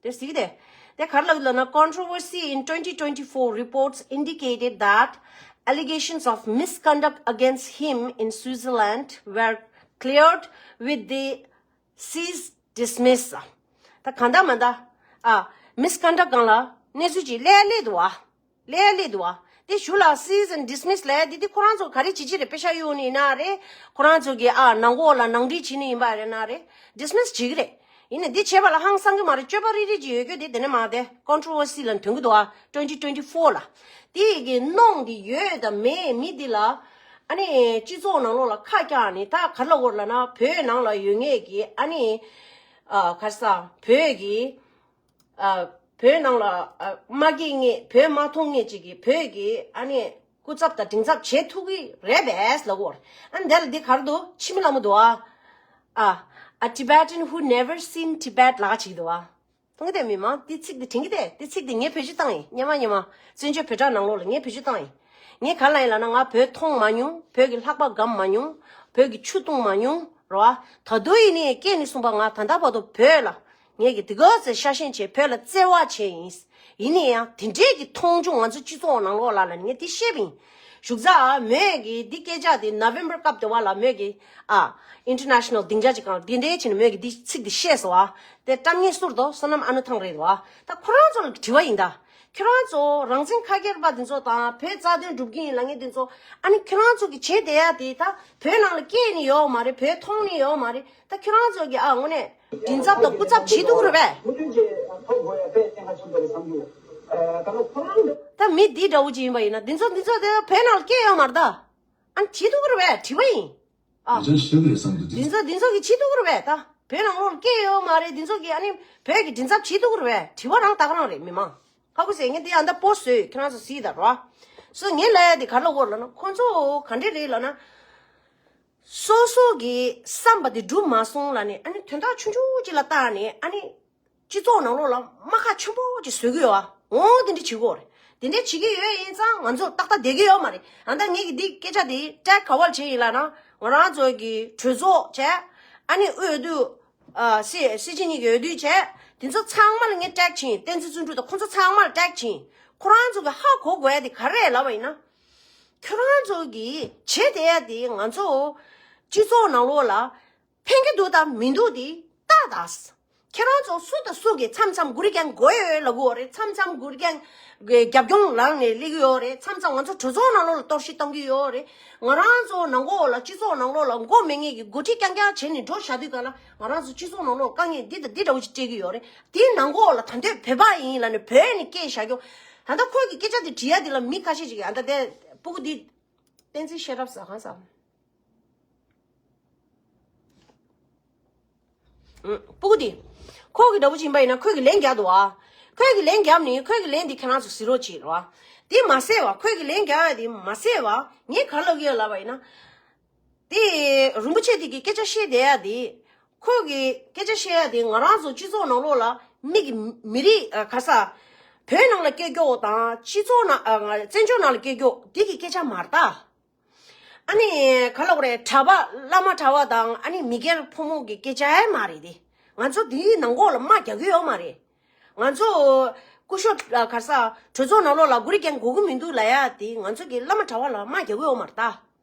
དེ་གཟིགས་དེ། དེ་ག་རེ་ལབ་ལབ་ན། Controversy in twenty twenty-four reports indicated that allegations of misconduct against him in Switzerland were cleared with the cease dismiss. ད་གང་ལྟར་མ་ལྟར། ཨ། misconduct སྒང་ལ་གནས་ཚུལ་ཅིག་སླེབས་སླེབས་འདུག་བ། སླེབས་སླེབས་འདུག་བ། དེ་གཞུག་ལ་cease and dismiss ལབ་ཡ་དེ་དེ་ཁོ་རང་ཚོ་ག་རེ་བྱེད་ཀྱི་རེད། པེ་ཤ་གཡུག་ནི་ཡིན་ན་རེད། ཁོ་རང་ཚོ་གི། ཨ། ནང་ཁོག་ལ་ནང་འགྲིག་བྱེད་ནི་ཡིན་པ་རེད་ན་རེད། dismiss བྱེད་ཀྱི་རེད། ཡིན་ནའི་འདི་བྱས་པ་ལ་ཧང་སང་གི་མ་རེད། སྤྱོད་པ་རིག་རིག་ཅིག་ཡོད་རྒྱུ་དེ་དེ་ནས་མ་དེ་controversy ལ་ཐོན་གྱི་འདུག་བ། twenty twenty-four ལ། དེ་གི་གནོང་དེ་ཡོད་དང་མེད་མི་དེ་ལ། ཨ་ནི་སྤྱི་ཚོགས་ནང་ལོགས་ལ་ཁ་བཀྱག་ནི། ད་ག་རེ་ལབ་དགོས་རེད་ལབ་ན། བོད་ནང་ལ་ཡོད་མཁན་གྱི། ཨ་ནི། ཨ། ག་རེ་ཟ། བོད་ཀྱི། ཨ། བོད་ནང་ལ། ཨ། མ་སྐྱེས་མཁན། བོད་མ་མཐོང་མཁན་ཅིག་གིས་བོད་ཀྱི། ཨ་ནི་སྐུ་ཚབ་དང་མགྲིན་ཚབ་བྱེད་ཐུབ་ཀྱི་རེད་པས་ལབ་དགོས་རེད། ཨ་ནི་དེ་ལ་འདི་ག་རེ་འདུག་ཕྱི་མི་ལ་མོ་འདུག་ཨ། ཨ། A Tibetan who never seen Tibet ལབ་ཅིག་འདུག་ཨ། མཐོང་གི་དེ། མི་མང་དེ་ཚིག་དེ་དྲན་གི་དེ། དེ་ཚིག་དེ་ངས་བེད་སྤྱོད་བཏང་ཡིན། སྔོན་མ་སྔོན་མ་བཙན་བྱོལ་བོད་དྲ་ནང་ལོགས་ལ་ངས་བེད་སྤྱོད་བཏང་ཡིན། ངས་ག་རེ་ལབ་ཡིན་ལབ་ན། ང་བོད་མཐོང་མ་མྱོང་། བོད་ཀྱི་ལྷགས་པ་སྒམ་མ་མྱོང་། བོད་ཀྱི་ཆུ་བཏུང་མ་མྱོང་རེད་བ། ད་དུང་ཡིན་ནའི་སྐྱེས་ནས་བཟུང་བ་ང་ད་ལྟ་བར་དུ་བོད་ལ་ངས་ཀྱི་དེ་ག་ཚོད་ཤ་ཞེན་བྱས། བོད་ལ་བརྩེ་བ་བྱས་ཡིན། ཡིན་ནའི་ཡང་དེ་འདྲས་ཀྱི་མཐོང་ཆུང་ང་ཚོ་སྤྱི་ཚོགས་ནང་ལོགས་ལ་ལ་ངས་དེ་བཤད་པ་ཡིན། བཞུགས་ས། མོས་ཀྱི་འདི་སྐད་ཆ་དེ་November སྐབས་དེ་བ་ལ་མོས་ཀྱི། ཨ། International སྡིངས་ཆ་ཅིག་སྒང་ལ་དེ་འདྲས་བྱས་ནས་མོས་ཀྱི་འདི་ཚིག་འདི་བཤད་སོང་བ། དེ་བཀྲམ་མཁན་སུ་རེད་དོ། བསོད་ནམས་ཨ་ནུ་ཐང་རེད་བ། ད་ཁོ་རང་ཚོ་ལ་དྲི་བ་ཡིན་ད། ཁྱོད་རང་ཚོ་རང་བཙན་ཁ་སྐྱེར་པ་འདི་ཚོ་དང་བོད་རྩ་དོན་སྒྲུབ་ཀྱི་ཡིན་ལབ་མཁན་འདི་ཚོ། ཨ་ནི་ཁྱོད་རང་ཚོ་གི་བྱེད་བསྡད་ཡ་དེ་ད་བོད་ནང་ལ་སྐྱེས་ནི་ཡོད་མ་རེད། བོད་མཐོང་ནི་ཡོད་མ་རེད། ད་ཁྱོད་རང་ཚོ་གི། ཨ། དངོས་གནས་མགྲིན་ཚབ་དང་སྐུ་ཚབ་བྱེད་ཐུབ་ཀྱི་རེད་པས། ད་མི་འདི་འདྲ་བོ་ཅིག་ཡིན་པ་ཡིན་ན། འདི་ཚོ་འདི་ཚོ་དེ་བོད་ནང་ལ་སྐྱེས་ཡོད་མ་རེད་ད། ཨ་ནི་བྱེད་ཐུབ་ཀྱི་རེད་པས། དྲི་བ་ཡིན། ཨ། འདི་ཚོ་འདི་ཚོ་གི་བྱེད་ཐུབ་ཀྱི་རེད་པས། ད་བོད་ནང་ལོགས་ལ་སྐྱེས་ཡོད་མ་རེད། འདི་ཚོ་གི་ཨ་ནི་བོད་ཀྱི་མགྲིན་ཚབ་བྱེད་ཐུབ་ཀྱི་རེད་པས། དྲི་བ་རང་ད་ག་རང་རེད། མི་མང་། ཁ་ཁུ་ཟེར། ངས་འདི་ཨ་ད་པོ་སི་བཟོས། ཁྱེད་རང་ཚོ་གཟིགས་དང་རོ། སོ་ངས་ལབ་ཡ་འདི་ག་རེ་ལབ་དགོས་ལབ་ན། ཁོང་ཚོ་ག་འདྲས་རེད་ལབ་ན། སོ་སོ་གི་བསམ་པ་འདི་འགྲུབ་མ་སོང་ལབ་ནས། ཨ་ནི་དོན་དག་ཆུང་ཆུང་ཅིག་ལ་བལྟས་ནས། ཨ་ནི་སྤྱི་ཚོགས་ནང་ལོགས་ལ་རྨ་ཁ་ཆེན་པོ་ཅིག་བཟོ་གི་ཡོད་ཨ། འོ་དེ་འདྲ་བྱེད་དགོས་རེད། དེ་འདྲ་བྱེད་ཀྱི་ཡོད་ཡིན་ཙང་ང་ཚོ་ཏག་ཏག་བསྡད་ཀྱི་ཡོད་མ་རེད། ཨ་ད་ངེད་ཀྱི་འདི་སྐད་ཆ་དེ་ཀྲེག་ག་བར་བྱས་ཡིན་ལབ་ན། ང་རང་ཚོ་གི་གྲོས་ཚོགས་བྱས། ཨ་ནི་འོས་བསྡུ། ཨ་སྲིད་སྲིད་སྤྱི་གཉིས་ཀྱི་འོས་བསྡུ་བྱས། དེ་ཚོ་ཚང་མ་ལ་ངས་ཀྲེག་བྱིན། བསྟན་འཛིན་བརྩོན་འགྲུས་དང་ཁོང་ཚོ་ཚང་མ་ལ་ཀྲེག་བྱིན། ཁོ་རང་ཚོ་གི་ཧ་གོ་དགོས་ཡ་དེ་ག་རེ་རེད་ལབ་པ་ཡིན་ན། ཁྱོད་རང་ཚོ་གི་བྱེད་བསྡད་ཡ་དེ་ང་ཚོ་སྤྱི་ཚོགས་ནང་ལོགས་ལ་ཕན་གྱི་འདུག་དང་མི་འདུག་དེ་ལྟ་དང་། ཁྱེད་རང་ཚོ་སུ་དང་སུ་གིས་མཚམས་མཚམས་གུ་རི་རྒན་དགོས་ཡོད་ལབ་དགོས་རེད། མཚམས་མཚམས་གུ་རི་རྒན་གྱི་རྒྱབ་ལྗོངས་ལངས་ནས་སླེབས་ཀྱི་ཡོད་རེད། མཚམས་མཚམས་ང་ཚོ་གྲོས་ཚོགས་ནང་ལོགས་ལ་གཏོར་བཤིག་གཏོང་གི་ཡོད་རེད། ང་རང་ཚོ་ནང་ལོགས་ལ་སྤྱི་ཚོགས་ནང་ལོགས་ལ་མགོ་མེད་མཁན་གྱི་འགོ་ཁྲིད་རྐྱང་རྐྱང་བྱས་ནས་འགྲོ་བཞག་དུས་ག་ལ་ང་རང་ཚོ་སྤྱི་ཚོགས་ནང་ལོགས་དཀའ་ངལ་འདི་དང་འདི་འདྲ་བོ་ཞིག་སྤྲད་ཀྱི་ཡོད་རེད། དེའི་ནང་ལོགས་ལ་ད་འདོད་བོད་པ་ཡིན་ལབ་ནས་བོད་ནས་སྐད་བཞག་རྒྱུ། ད་ལྟ་ཁོས་ཀྱི་སྐད་ཆ་དེ་དྲི་ཡ་དེ་ལ་མི་ཁ་ཤས་ཅིག་གིས་ཨ་ད་དེ་སྤུ་གུ་འདི་བསྟན་འཛིན་ཤེས་རབ་ཟ་གང་ཟ། སྤུ་གུ་དེ། ཁོ་གི་འདྲ་པོ་ཅིག་ཡིན་པ་ཡིན་ན་ཁོས་ཀྱི་ལན་རྒྱག་འདུག་ཨ། ཁོས་ཀྱི་ལན་རྒྱབ་ནི་ཁོས་ཀྱི་ལན་དེ་ཁྱེད་རང་ཚོ་གཟིགས་རོགས་བྱེད་རོགས་ཨ། དེ་མ་ཟད་བ་ཁོས་ཀྱི་ལན་རྒྱག་ཡ་དེ་མ་ཟད་བ་ངས་ག་ལབ་ཀྱི་ཡོད་ལབ་པ་ཡིན་ན། དེ་རིན་པོ་ཆེ་དེ་གི་སྐད་ཆ་བཤད་བསྡད་ཡ་དེ། ཁོས་ཀྱི་སྐད་ཆ་བཤད་ཡ་དེ་ང་རང་ཚོ་སྤྱི་ཚོགས་ནང་ལོགས་ལ་མི་གི་མི་རིགས་ག་ས། བོད་ནང་ལ་སྐྱེ་རྒྱུ་དང་སྤྱི་ཚོགས་ནང་བཙན་བྱོལ་ནང་ལ་སྐྱེ་རྒྱུ་དེ་གི་སྐད་ཆ་མ་རེད་ད། ཨ་ནི་ག་ལབ་དགོས་རེད། གྲྭ་པ་བླ་མ་གྲྭ་པ་དང་ཨ་ནི་མི་སྒེར་ཕོ་མོ་གི་སྐད་ཆ་ཡང་མ་རེད་དེ། ང་ཚོ་དེའི་ནང་ལོགས་ལ་དམག་རྒྱག་གི་ཡོད་མ་རེད། ང་ཚོ་སྐུ་ཞབས་ག་ས་གྲོས་ཚོགས་ནང་ལོགས་ལ་གུ་རི་རྒན་དགོས་ཀྱི་མི་འདུག་ལབ་ཡ་དེ་ང་ཚོ་གི་བླ་མ་གྲྭ་པ་ལ་དམག་རྒྱག་གི་ཡོད་མ་རེད་ད།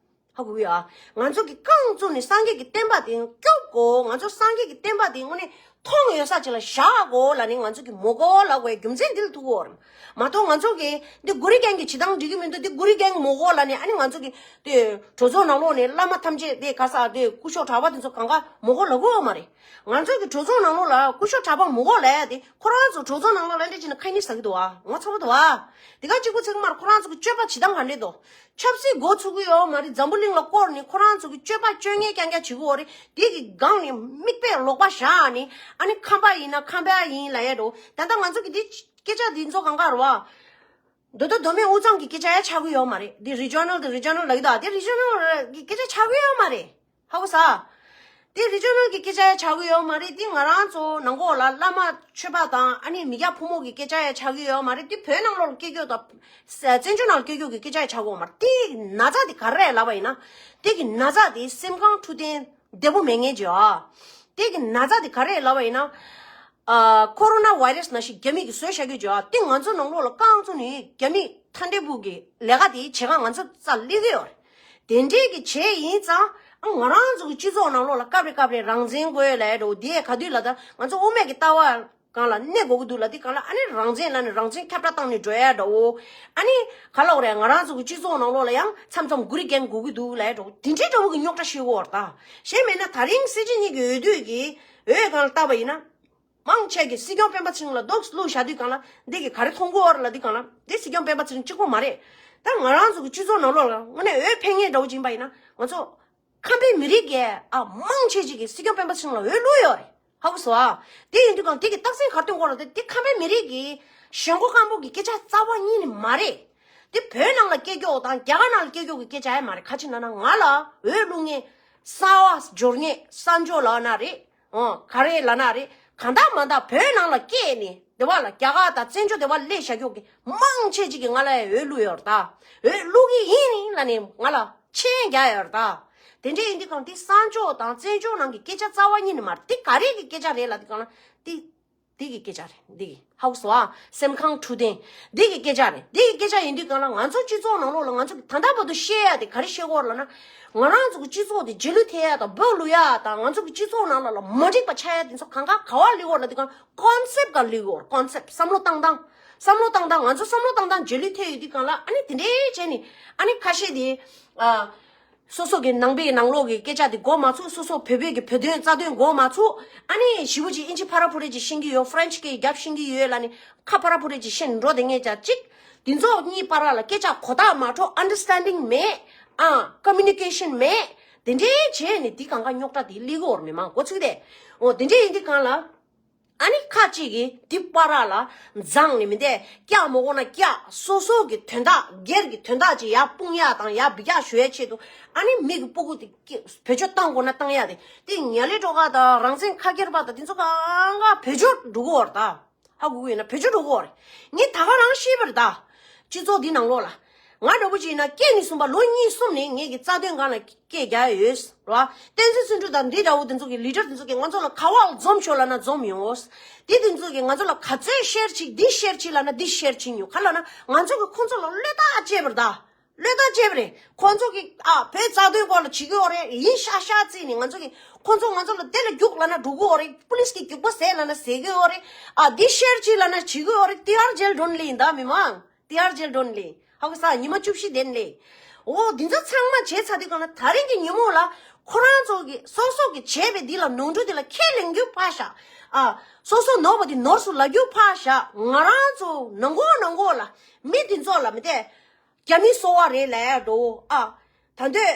ཧ་གོ་གི་ཡོད་ཨ། ང་ཚོ་གི་རྐང་བཙུགས་ནས་སངས་རྒྱས་ཀྱི་བསྟན་པ་དེ་སྐྱོབ་དགོས། ང་ཚོ་སངས་རྒྱས་ཀྱི་བསྟན་པ་དེ་དངོས་གནས་མཐོང་ཡོད་ས་ཅིག་ལ་བཞག་དགོས་ལབ་ནས་ང་ཚོ་གི་མི་དགོས་ལབ་དགོས་རྒྱུ་མཚན་འདི་ལ་ཐུག་གོ། མ་གཏོགས་ང་ཚོ་གི་འདི་གུ་རི་རྒན་གྱི་བྱེད་སྟངས་འགྲིག་གི་མི་འདུག་འདི་གུ་རི་རྒན་མི་དགོས་ལབ་ནས་ཨ་ནི་ང་ཚོ་གི་དེ་གྲོས་ཚོགས་ནང་ལོགས་ནས་བླ་མ་ཐམས་ཅད་དེ་ག་ས་དེ་སྐུ་ཞབས་གྲྭ་པ་དེ་ཚོ་གང་ག་མི་དགོས་ལབ་གོ་མ་རེད། ང་ཚོ་གི་གྲོས་ཚོགས་ནང་ལོགས་ལ་སྐུ་ཞབས་གྲྭ་པ་མི་དགོས་ལབ་ཡ་དེ་ཁོ་རང་ཚོ་གྲོས་ཚོགས་ནང་ལོགས་ལ་འདྲ་བྱས་ན་ཁ་ཉིན་ཟ་གི་འདུག་ཨ། ངོ་ཚ་པོ་འདུག་ཨ། དེ་ག་གཅིག་པུ་ཚིག་མར་ཁོ་རང་ཚོ་གི་སྤྱོད་པ་བྱེད་སྟངས་ག་འདྲས་འདུག་ཆབ་སྲིད་འགོ་ཚུགས་ཀྱི་ཡོད་མ་རེད། འཛམ་བུ་གླིང་ལ་བསྐོར་ནས་ཁོ་རང་ཚོ་གི་སྤྱོད་པ་སྤྱོད་ངན་རྐྱང་རྐྱང་བྱེད་ཀྱི་ཡོད་རེད། དེ་གི་སྒང་ནས་མིག་དཔེ་ལོག་པ་བཞག་ནས་ཨ་ནི་ཁམས་པ་ཡིན་ན་ཁམས་པ་ཡིན་ལབ་ཡ་འགྲོ། ད་ལྟ་ང་ཚོ་གི་འདི་སྐད་ཆ་འདི་ཚོ་གང་ག་རེད་བ། མདོ་སྟོད་མདོ་སྨད་དབུས་གཙང་གི་སྐད་ཆ་ཡ་ཆགས་ཀྱི་ཡོད་མ་རེད། འདི་རི་ཇོ་ནལ་འདི་རི་ཇོ་ནལ་ལབ་ཀྱི་འདུག་འདི་རི་ཇོ་ནལ་གི་སྐད་ཆ་ཆགས་ཀྱི་ཡོད་མ་རེད། ཧ་གོ་ས། དེ་རི་ཇོ་ནལ་གྱི་སྐད་ཆ་ཡང་ཆགས་ཀྱི་ཡོད་མ་རེད། དེ་ང་རང་ཚོ་ནང་ལོགས་ལ་བླ་མ་ཆོས་པ་དང་ཨ་ནི་མི་སྐྱ་ཕོ་མོ་གི་སྐད་ཆ་ཡང་ཆགས་ཀྱི་ཡོད་མ་རེད། དེ་བོད་ནང་ལོགས་ལ་སྐྱེ་རྒྱུ་དང་བཙན་བྱོལ་ནང་ལ་སྐྱེ་རྒྱུ་གི་སྐད་ཆ་ཡང་ཆགས་ཀྱི་ཡོད་མ་རེད། དེ་གི་ན་ཚ་དེ་ག་རེ་རེད་ལབ་པ་ཡིན་ན། དེ་གི་ན་ཚ་དེ་སེམས་ཁམས་འཕྲོད་བསྟེན་བདེ་པོ་མེད་མཁན་ཅིག་ཨ། དེ་གི་ན་ཚ་དེ་ག་རེ་རེད་ལབ་པ་ཡིན་ན། ཨ། ཁོ་རོ་ན་བྷའི་རེ་སི་ནང་བཞིན་རྒྱ་མི་གིས་བཟོས་བཞག་རྒྱུ་ཅིག་ཨ། དེ་ང་ཚོ་ནང་ལོགས་ལ་རྐང་བཙུགས་ནས་རྒྱ་མི་མཐའ་འབྲས་བུ་གི་ལས་ཀ་དེ་བྱེད་ག་ང་ཚོ་རྩ་སླེབས་ཀྱི་ཡོད་རེད། དེ་འདྲས་ཀྱི་བྱས་ཡིན་ཙང་ཨ། ང་རང་ཚོ་གི་སྤྱི་ཚོགས་ནང་ལོགས་ལ་སྐབས་རེ་སྐབས་རེ་རང་བཙན་དགོས་ལབ་འགྲོ། དེ་ག་དུས་ལ་ད་ང་ཚོ་དབུ་མེད་ཀྱི་ལྟ་བ་སྒང་ལ་གནས་དགོས་ཀྱི་འདུག་ལབ་དུས་སྒང་ལ་ཨ་ནི་རང་བཙན་ལབ་ནས་རང་བཙན་ཁྱབ་བསྒྲགས་བཏང་ནས་འགྲོ་ཡ་འདྲ་བོ། ཨ་ནི་ག་ལབ་དགོས་རེད། ང་རང་ཚོ་གི་སྤྱི་ཚོགས་ནང་ལོགས་ལ་ཡང་མཚམས་མཚམས་གུ་རི་རྒན་དགོས་ཀྱི་འདུག་ལབ་འགྲོ། དེ་འདྲའི་འདྲ་བོ་གི་རྙོག་དྲ་ཤོར་གྱི་ཡོད་རེད་ད། གཞན་མེད་ན་ད་རིང་སྲིད་སྤྱི་གཉིས་ཀྱི་འོས་བསྡུ་གི་འོས་སྒང་ལ་བལྟས་པ་ཡིན་ན། མང་ཆེ་གིས་སྲིད་སྐྱོང་སྤེན་པ་ཚེ་རིང་ལ་རྡོག་བླུགས་བཞག་དུས་སྒང་ལ་འདི་གིས་ག་རེ་མཐོང་གི་ཡོད་རེད་ལབ་དུས་སྒང་ལ་འདི་སྲིད་སྐྱོང་སྤེན་པ་ཚེ་རིང་གཅིག་པོ་མ་རེད། ད་ང་རང་ཚོ་གི་སྤྱི་ཚོགས་ནང་ལོགས་ལ་དངོས་གནས་འོས་འཕེན་མཁན་འདྲ་བོ་ཅིག་ཡིན་པ་ཡིན་ན་ང་ཚོ་ཁམས་པའི་མི་རིགས་ཀྱི་ཨ་མང་ཆེ་ཅིག་གིས་སྲིད་སྐྱོང་སྤེན་པ་ཚེ་རིང་ལ་འོས་བླུགས་ཡོད་རེད། ཧ་གོ་སོང་ཨ། དེ་ཡིན་དུས་སྒང་དེ་གི་རྟགས་མཚན་ག་རེ་སྟོན་གྱི་ཡོད་རེད་ལབ་དུས་དེ་ཁམས་པའི་མི་རིགས་ཀྱི་ཞེན་ཁོག་སྐམ་པོ་གི་སྐད་ཆ་རྩ་བ་ཉིད་ནས་མ་རེད། དེ་བོད་ནང་ལ་སྐྱེ་རྒྱུ་དང་རྒྱ་གར་ནང་ལ་སྐྱེ་རྒྱུ་གི་སྐད་ཆ་ཡང་མ་རེད། ག་ཅི་ལབ་ན་ང་ལ་འོས་བླུགས་མཁན་གསར་པ་འབྱོར་མཁན་གསར་འབྱོར་ལབ་ན་རེད། ཨོ། ག་རེ་ལབ་ན་རེད། གང་ལྟར་མ་ལྟར་བོད་ནང་ལ་སྐྱེས་ནས་དེ་བ་ལ་རྒྱ་གར་དང་བཙན་བྱོལ་དེ་བ་སླེབས་བཞག་རྒྱུ་གི་མང་ཆེ་ཅིག་གིས་ང་ལ་འོས་བླུགས་ཡོད་རེད་ད། འོས་བླུགས་ཀྱི་ཡིན་ལབ་ནས་ང་ལ་མཆན་རྒྱག་ཡོད་རེད་ད། དེ་འདྲ་ཡིན་དུས་སྒང་དེ་གསར་འབྱོར་དང་བཙན་བྱོལ་ནང་གི་སྐད་ཆ་རྩ་བ་ཉིད་ནས་མ་རེད། དེ་ག་རེ་གི་སྐད་ཆ་རེད་ལབ་དུས་སྒང་ལ་དེ་དེ་གི་སྐད་ཆ་རེད། འདི་གི་ཧ་གོ་སོང་ཨ། སེམས་ཁམས་འཕྲོད་བསྟེན་འདི་གི་སྐད་ཆ་རེད། འདི་གི་སྐད་ཆ་ཡིན་དུས་སྒང་ལ་ང་ཚོ་སྤྱི་ཚོགས་ནང་ལོགས་ལ་ང་ཚོ་གི་ད་ལྟ་བར་དུ་བཤད་ཡ་དེ་ག་རེ་བཤད་ཀྱི་ཡོད་རེད་ལབ་ན། ང་རང་ཚོ་གི་སྤྱི་ཚོགས་དེ་རྗེས་ལུས་ཐེབས་ཡ་དང་འབོད་བླུགས་ཡ་དང་ང་ཚོ་གི་སྤྱི་ཚོགས་ནང་ལ་ལ་མ་འགྲིག་པ་ཆགས་ཡ་དེ་ཚོ་གང་ག་ག་བ་སླེབས་ཀྱི་ཡོད་རེད་ལབ་དུས་སྒང་ཀོན་སེབ་ག་སླེབས་ཀྱི་ཡོད་རེད། ཀོན་སེབ་བསམ་བློ་བཏང་སྟངས། བསམ་བློ་བཏང་སྟངས་ང་ཚོ་བསམ་བློ་བཏང་སྟངས་རྗེས་ལུས་ཐེབས་ཡོད་དུས་སྒང་ལ་ཨ་ནི་དེ་འདྲའི་བྱས་ནས་ཨ་ནི་ཁ་ཤས་དེ་ཨ། སོ་སོ་གི་ནང་པའི་ནང་ལོགས་ཀྱི་སྐད་ཆ་དེ་གོ་མ་ཚུགས། སོ་སོ་བོད་པའི་གི་བོད་དོན་རྩ་དོན་གོ་མ་ཚུགས། ཨ་ནི་ཞེ་པོ་ཅིག་ཨིན་ཇི་ཕ་ར་ཕུ་རེ་ཅིག་ཤེས་ཀྱི་ཡོད། ཕ་རན་ཆི་སྐད་རྒྱབ་ཤེས་ཀྱི་ཡོད་ལབ་ནི་ཁ་ཕ་ར་ཕུ་རེ་ཅིག་ཤེས་འགྲོ་དེ་ངས་ཅག་ཅིག་དེ་ཚོ་གཉིས་བར་ལ་སྐད་ཆ་གོ་རྟོགས་མ་འཕྲོད། ཨན་ཌར་སི་ཊན་ཌིང་མེད། ཨ། ཀོ་མུ་ནི་ཀེ་ཤན་མེད། དེ་འདྲའི་བྱས་ནི་དེ་གང་ག་རྙོག་དྲ་དེ་སླེབས་ཀྱི་ཡོད་རེད། མི་མང་འགོ་ཚུགས་ཏེ། འོ་དེ་འདྲའི་ཡིན་དུས་སྒང་ལ། ཨ་ནི་ཁ་ཅིག་གིས་དེ་བར་ལ་འཛངས་ནས་མི་འདས་སྐྱག་མ་གོ་ན་སྐྱག་སོ་སོ་གི་དོན་དག་སྒེར་གྱི་དོན་དག་ཅིག་ཡར་སྤུངས་ཡག་དང་ཡར་འབུད་རྒྱག་ཞུ་ཡག་ཆེད་དུ་ཨ་ནི་མི་གི་སྤུ་གུ་དེ་སྐྱེ་བེད་སྤྱོད་བཏང་དགོས་ན་བཏང་ཡག་དེ་དེ་ཉ་ལི་ཀྲོ་ག་དང་རང་བཙན་ཁ་སྐྱེར་པ་དང་དེ་ཚོ་གང་ག་བེད་སྤྱོད་འགྲོ་གི་ཡོད་རེད་ད། ཧ་གོ་གི་ཡོད་ན་བེད་སྤྱོད་འགྲོ་གི་ཡོད་རེད། ངས་ད་ག་རང་ཤེས་པ་རེད་ད། སྤྱི་ཚོགས་འདི་ནང་ལོགས་ལ། ང་འདྲ་པོ་ཅིག་ཡིན་ན་སྐྱེས་ནས་བཟུང་བ་ལོ་གཉིས་གསུམ་ནས་ངེད་ཀྱི་རྩ་དོན་སྒང་ལ་སྐད་རྒྱག་ཡ་ཡོད་རེད་བ། བསྟན་འཛིན་བརྩོན་འགྲུས་དང་འདི་འདྲ་བོ་དེ་ཚོ་གི་ལི་ཌར་དེ་ཚོ་གིས་ང་ཚོ་ལ་ག་བ་འཛོམས་ཤོག་ལབ་ན་འཛོམས་ཡོང་། དེ་དེ་ཚོ་གིས་ང་ཚོ་ལ་ག་ཚོད་ཤེར་བྱེད་འདི་ཤེར་བྱེད་ལབ་ན་འདི་ཤེར་བྱེད་ཡོང་། ག་ལབ་ན་ང་ཚོ་གིས་ཁོང་ཚོ་ལ་བློས་ཐག་བཅད་པ་རེད་ད། བློས་བཏང་བྱས་པ་རེད། ཁོང་ཚོ་གིས་ཨ་བོད་རྩ་དོན་སྐོར་ལ་བྱེད་ཀྱི་ཡོད་རེད། ཡིན་ཤག་ཤག་བརྩིས་ནས་ང་ཚོ་གིས་ཁོང་ཚོ་ང་ཚོ་ལ་དེ་ལ་རྒྱུགས་ལབ་ན་འགྲོ་གི་ཡོད་རེད། པུ་ལིས་ཀྱིས་རྒྱུགས་པ་ཟས་ལབ་ན་ཟས་ཀྱི་ཡོད་རེད། ཨ་འདི་ཤེར་བྱེད་ལབ་ན་བྱེད་ཀྱི་ཡོད་རེད། ཏི་ཨར་ཇེལ་ཌོན་ལེ་ཡིན་ད་མི་མང་། ཏི་ཨར་ཇེལ་ཌོན་ལེ། ཧ་གོ་སོང་། ཉི་མ་བཅུ་བཞི་དེ་ནས་ལས། འོ་འདི་ཚོ་ཚང་མ་བྱས་ཚར་དུས་གང་ལ་ད་རིང་གི་ཉིན་མོ་ལ་ཁོ་རང་ཚོ་གི་སོ་སོ་གི་བྱས་པའི་འདི་ལ་ནོར་འཁྲུལ་འདི་ལ་ཁས་ལེན་རྒྱུ་ཕར་བཞག་ཨ་སོ་སོ་ནོར་བ་འདི་ནོར་སོང་ལབ་རྒྱུ་ཕར་བཞག་ང་རང་ཚོ་ནང་ཁོག་ནང་ཁོག་ལ་མི་འདི་ཚོ་ལ་མི་དེ། རྒྱ་མིའི་སོ་བ་རེད་ལབ་ཡ་འདྲ་བོ་ཨ། ད་འདོད།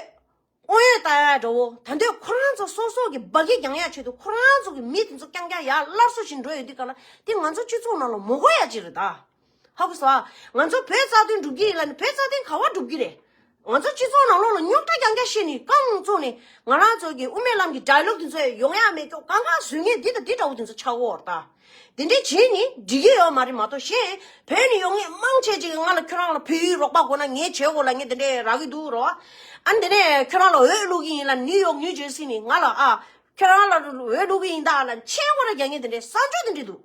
དབང་ཡོད་ལྟ་ཡ་འདྲ་བོ། ད་འདོད་ཁོ་རང་ཚོ་སོ་སོ་གི་འབའ་གི་རྒྱང་ཡ་ཆེད་དུ་ཁོ་རང་ཚོ་གི་མི་དེ་ཚོ་རྐྱང་རྐྱང་ཡར་སླར་གསོ་བྱེད་འགྲོ་ཡོད་དུས་ག་ལ་དེ་ང་ཚོ་སྤྱི་ཚོགས་ནང་ལ་མ་དགོས་ཡ་ཅིག་རེད་ད། ཧ་གོ་སོང་ཨ། ང་ཚོ་བོད་རྩ་དོན་སྒྲུབ་ཀྱི་ཡིན་ལབ་ནས་བོད་རྩ་དོན་ག་བ་སྒྲུབ་ཀྱི་རེད། ང་ཚོ་སྤྱི་ཚོགས་ནང་ལོགས་ལ་རྙོག་དྲ་རྐྱང་རྐྱང་བཤད་ནས་རྐང་བཙུགས་ནས་ང་རང་ཚོ་གི་དབུ་མའི་ལམ་གྱི་ཌའི་ལོག་དེ་ཚོ་ཡོང་ཡ་མེད་ཀྱོག་གང་ག་བཟོས་ངེས་འདི་དང་འདི་འདྲ་བོ་དེ་ཚོ་ཆགས་ཡོད་རེད་ད། དེ་འདྲས་བྱས་ནི་འགྲིག་གི་ཡོད་མ་རེད་མ་གཏོགས་གཞན་བོད་ནས་ཡོང་མཁན་མང་ཆེ་ཅིག་གིས་ང་ལ་ཁྱོད་རང་ལ་བོད་ཡིག་རོགས་པ་དགོས་ན་ངས་བྱེད་དགོས་ལབ་མཁན་དེ་འདྲས་རག་གི་འདུག་རོ། ཨ་ནི་དེ་ནས་ཁྱོད་རང་ལ་འོས་བླུག་གི་ཡིན་ལབ་ནིའུ་ཡོག་ནིའུ་ཇར་སི་ནས་ང་ལ་ཨ་ཁྱོད་རང་ལ་འོས་བླུག་གི་ཡིན་ད་ལབ་མཆན་ཁོ་ར་རྒྱག་མཁན་དེ་འདྲས་གསང་སྤྱོད་དེ་འདྲས་འདུག་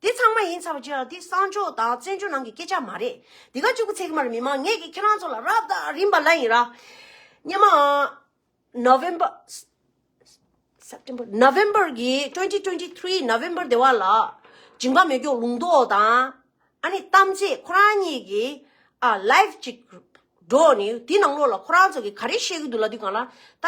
དེ་ཚང་མ་ཡིན་ཚར་བ་ཅིག་ལ་དེ་གསང་སྤྱོད་དང་བཙན་བྱོལ་ནང་གི་སྐད་ཆ་མ་རེད། དེ་ག་གཅིག་པུ་ཚད་ཀྱི་མ་རེད། མི་མང་ངས་ཀྱིས་ཁྱེད་རང་ཚོ་ལ་རབ་དང་རིམ་པ་ལབ་ཡིན་ར། སྔོན་མ། November September November གི་twenty twenty three November དེ་བ་ལ་ཇིང་པ་མེ་སྒྱོགས་ལུང་རྟོགས་དང་ཨ་ནི་གཏམ་ཚེ་ཁོ་རང་གཉིས་ཀྱིས་ཨ་live ཅིག་འགྲོ་ནས་དེ་ནང་ལོགས་ལ་ཁོ་རང་ཚོ་གིས་ག་རེ་བཤད་ཀྱི་འདུག་ལབ་དུས་གང་ལ་ད་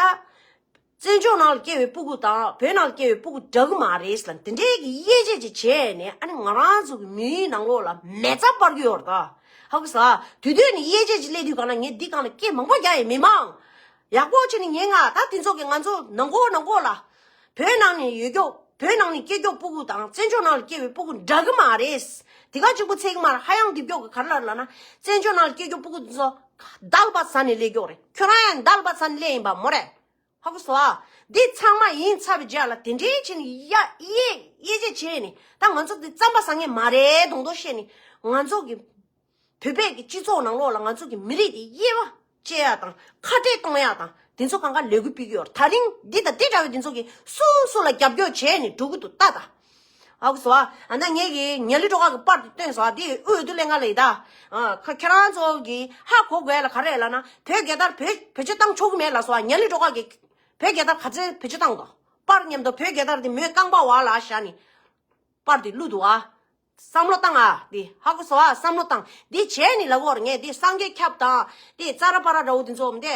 བཙན་བྱོལ་ནང་ལ་སྐྱེས་པའི་སྤུ་གུ་དང་བོད་ནང་ལ་སྐྱེས་པའི་སྤུ་གུ་འདྲ་གི་མ་རེད་ལབ་དེ་འདྲའི་གི་དབྱེ་འབྱེད་ཅིག་བྱས་ནས་ཨ་ནི་ང་རང་ཚོ་གི་མིའི་ནང་ལོགས་ལ་མེ་བཙའ་སྤར་གྱི་ཡོད་རེད་ད། ཧ་གོ་སོང་། དུས་དུས་ནས་དབྱེ་འབྱེད་ཅིག་སླེབས་དུས་གང་ལ་ངས་འདི་གང་ལ་སྐད་མང་པོ་རྒྱག་ཡས་མི་མང་། ཡག་པོ་བྱས་ནས་ཉན་ང་། ད་དེ་ཚོ་གིས་ང་ཚོ་ནང་ཁོག་ནང་ཁོག་ལ། བོད་ནང་ནས་ཡོད་ཀྱོག་བོད་ནང་ནས་སྐྱེས་ཀྱོག་སྤུ་གུ་དང་བཙན་བྱོལ་ནང་ལ་སྐྱེས་པའི་སྤུ་གུ་འདྲ་གི་མ་རེད། དེ་ག་གཅིག་པུ་ཚད་ཀྱི་མ་རེད། ཧ་ཡང་རྡིབ་ཀྱོག་གི་ག་རེ་ལབ་ལབ་ན། བཙན་བྱོལ་ནང་ལ་སྐྱེས་ཀྱོག་སྤུ་གུ་དེ་ཚོ་འདལ་བ་ཟ་ནས་སླེབས་ཀྱོག་རེད། ཁྱོད་རང་ཡང་འདལ་བ་ཟ་ནས་སླེབས་ཡིན་པ་མོ་རེད། ཧ་གོ་སོང་ཨ། འདི་ཚང་མ་ཡིན་ཚར་བའི་རྗེས་ལ་དེ་འདྲའི་བྱས་ནས་ཡ་དབྱེ་དབྱེ་འབྱེད་བྱས་ནས་ད་ང་ཚོ་འདི་རྩམ་པ་ཟ་མཁན་མ་རེད་མདོག་མདོག་བཤད་ནས་ང་ཚོ་གི་བོད་པའི་གི་སྤྱི་ཚོགས་ནང་ལོགས་ལ་ང་ཚོ་གི་མི་རིགས་དེ་དབྱེ་བ་བཅད་ཡ་དང་ཁ་བྲལ་གཏོང་ཡ་དང་དེ་ཚོ་གང་ག་ལས་འགུལ་སྤེལ་གྱི་ཡོད་རེད། ད་རིང་འདི་དང་འདི་འདྲ་བའི་དེ་ཚོ་གི་སུ་སུ་ལ་རྒྱབ་སྐྱོར་བྱས་ནས་འགྲོ་གི་འདུག་ལྟ་ད། ཧ་གོ་སོང་ཨ། ཨ་ན་ངས་གི་ཉ་ལི་སྒྲོལ་དཀར་གི་པར་དེ་བཏོན་སོང་ཨ། དེ་དབུས་བསྡུ་ལས་ང་ལ་ཡི་ད། ཨ་ཁ་ཁྱེད་རང་ཚོ་གི་ཧ་གོ་དགོས་ལ་ག་རེ་ལབ་ན་བོད་རྒྱལ་དར་བེད་བེད་སྤྱོད་བཏང་ཆོག་གི་མེད་ལབ་སོང་ཨ། ཉ་ལི་སྒྲོལ་དཀར་གི་བོད་རྒྱལ་དར་ག་ཚོད་བེད་སྤྱོད་བཏང་འདུག་པར་མཉམ་དུ་བོད་རྒྱལ་དར་དེ་མོས་རྐང་པ་བར་ལ་བཞག་ནས་པར་དེ་བླུགས་འདུག་ཨ། བསམ་བློ་བཏང་ཨ། འདི་ཧ་གོ་སོང་ཨ། བསམ་བློ་བཏང་། འདི་བྱས་ནི་ལབ་དགོས་རེད། ངས་འདི་སངས་རྒྱས་ཁྱབ་དང་འདི་ཙ་ར་པ་ར་འདྲ་བོ་འདི་ཚོ་འདི་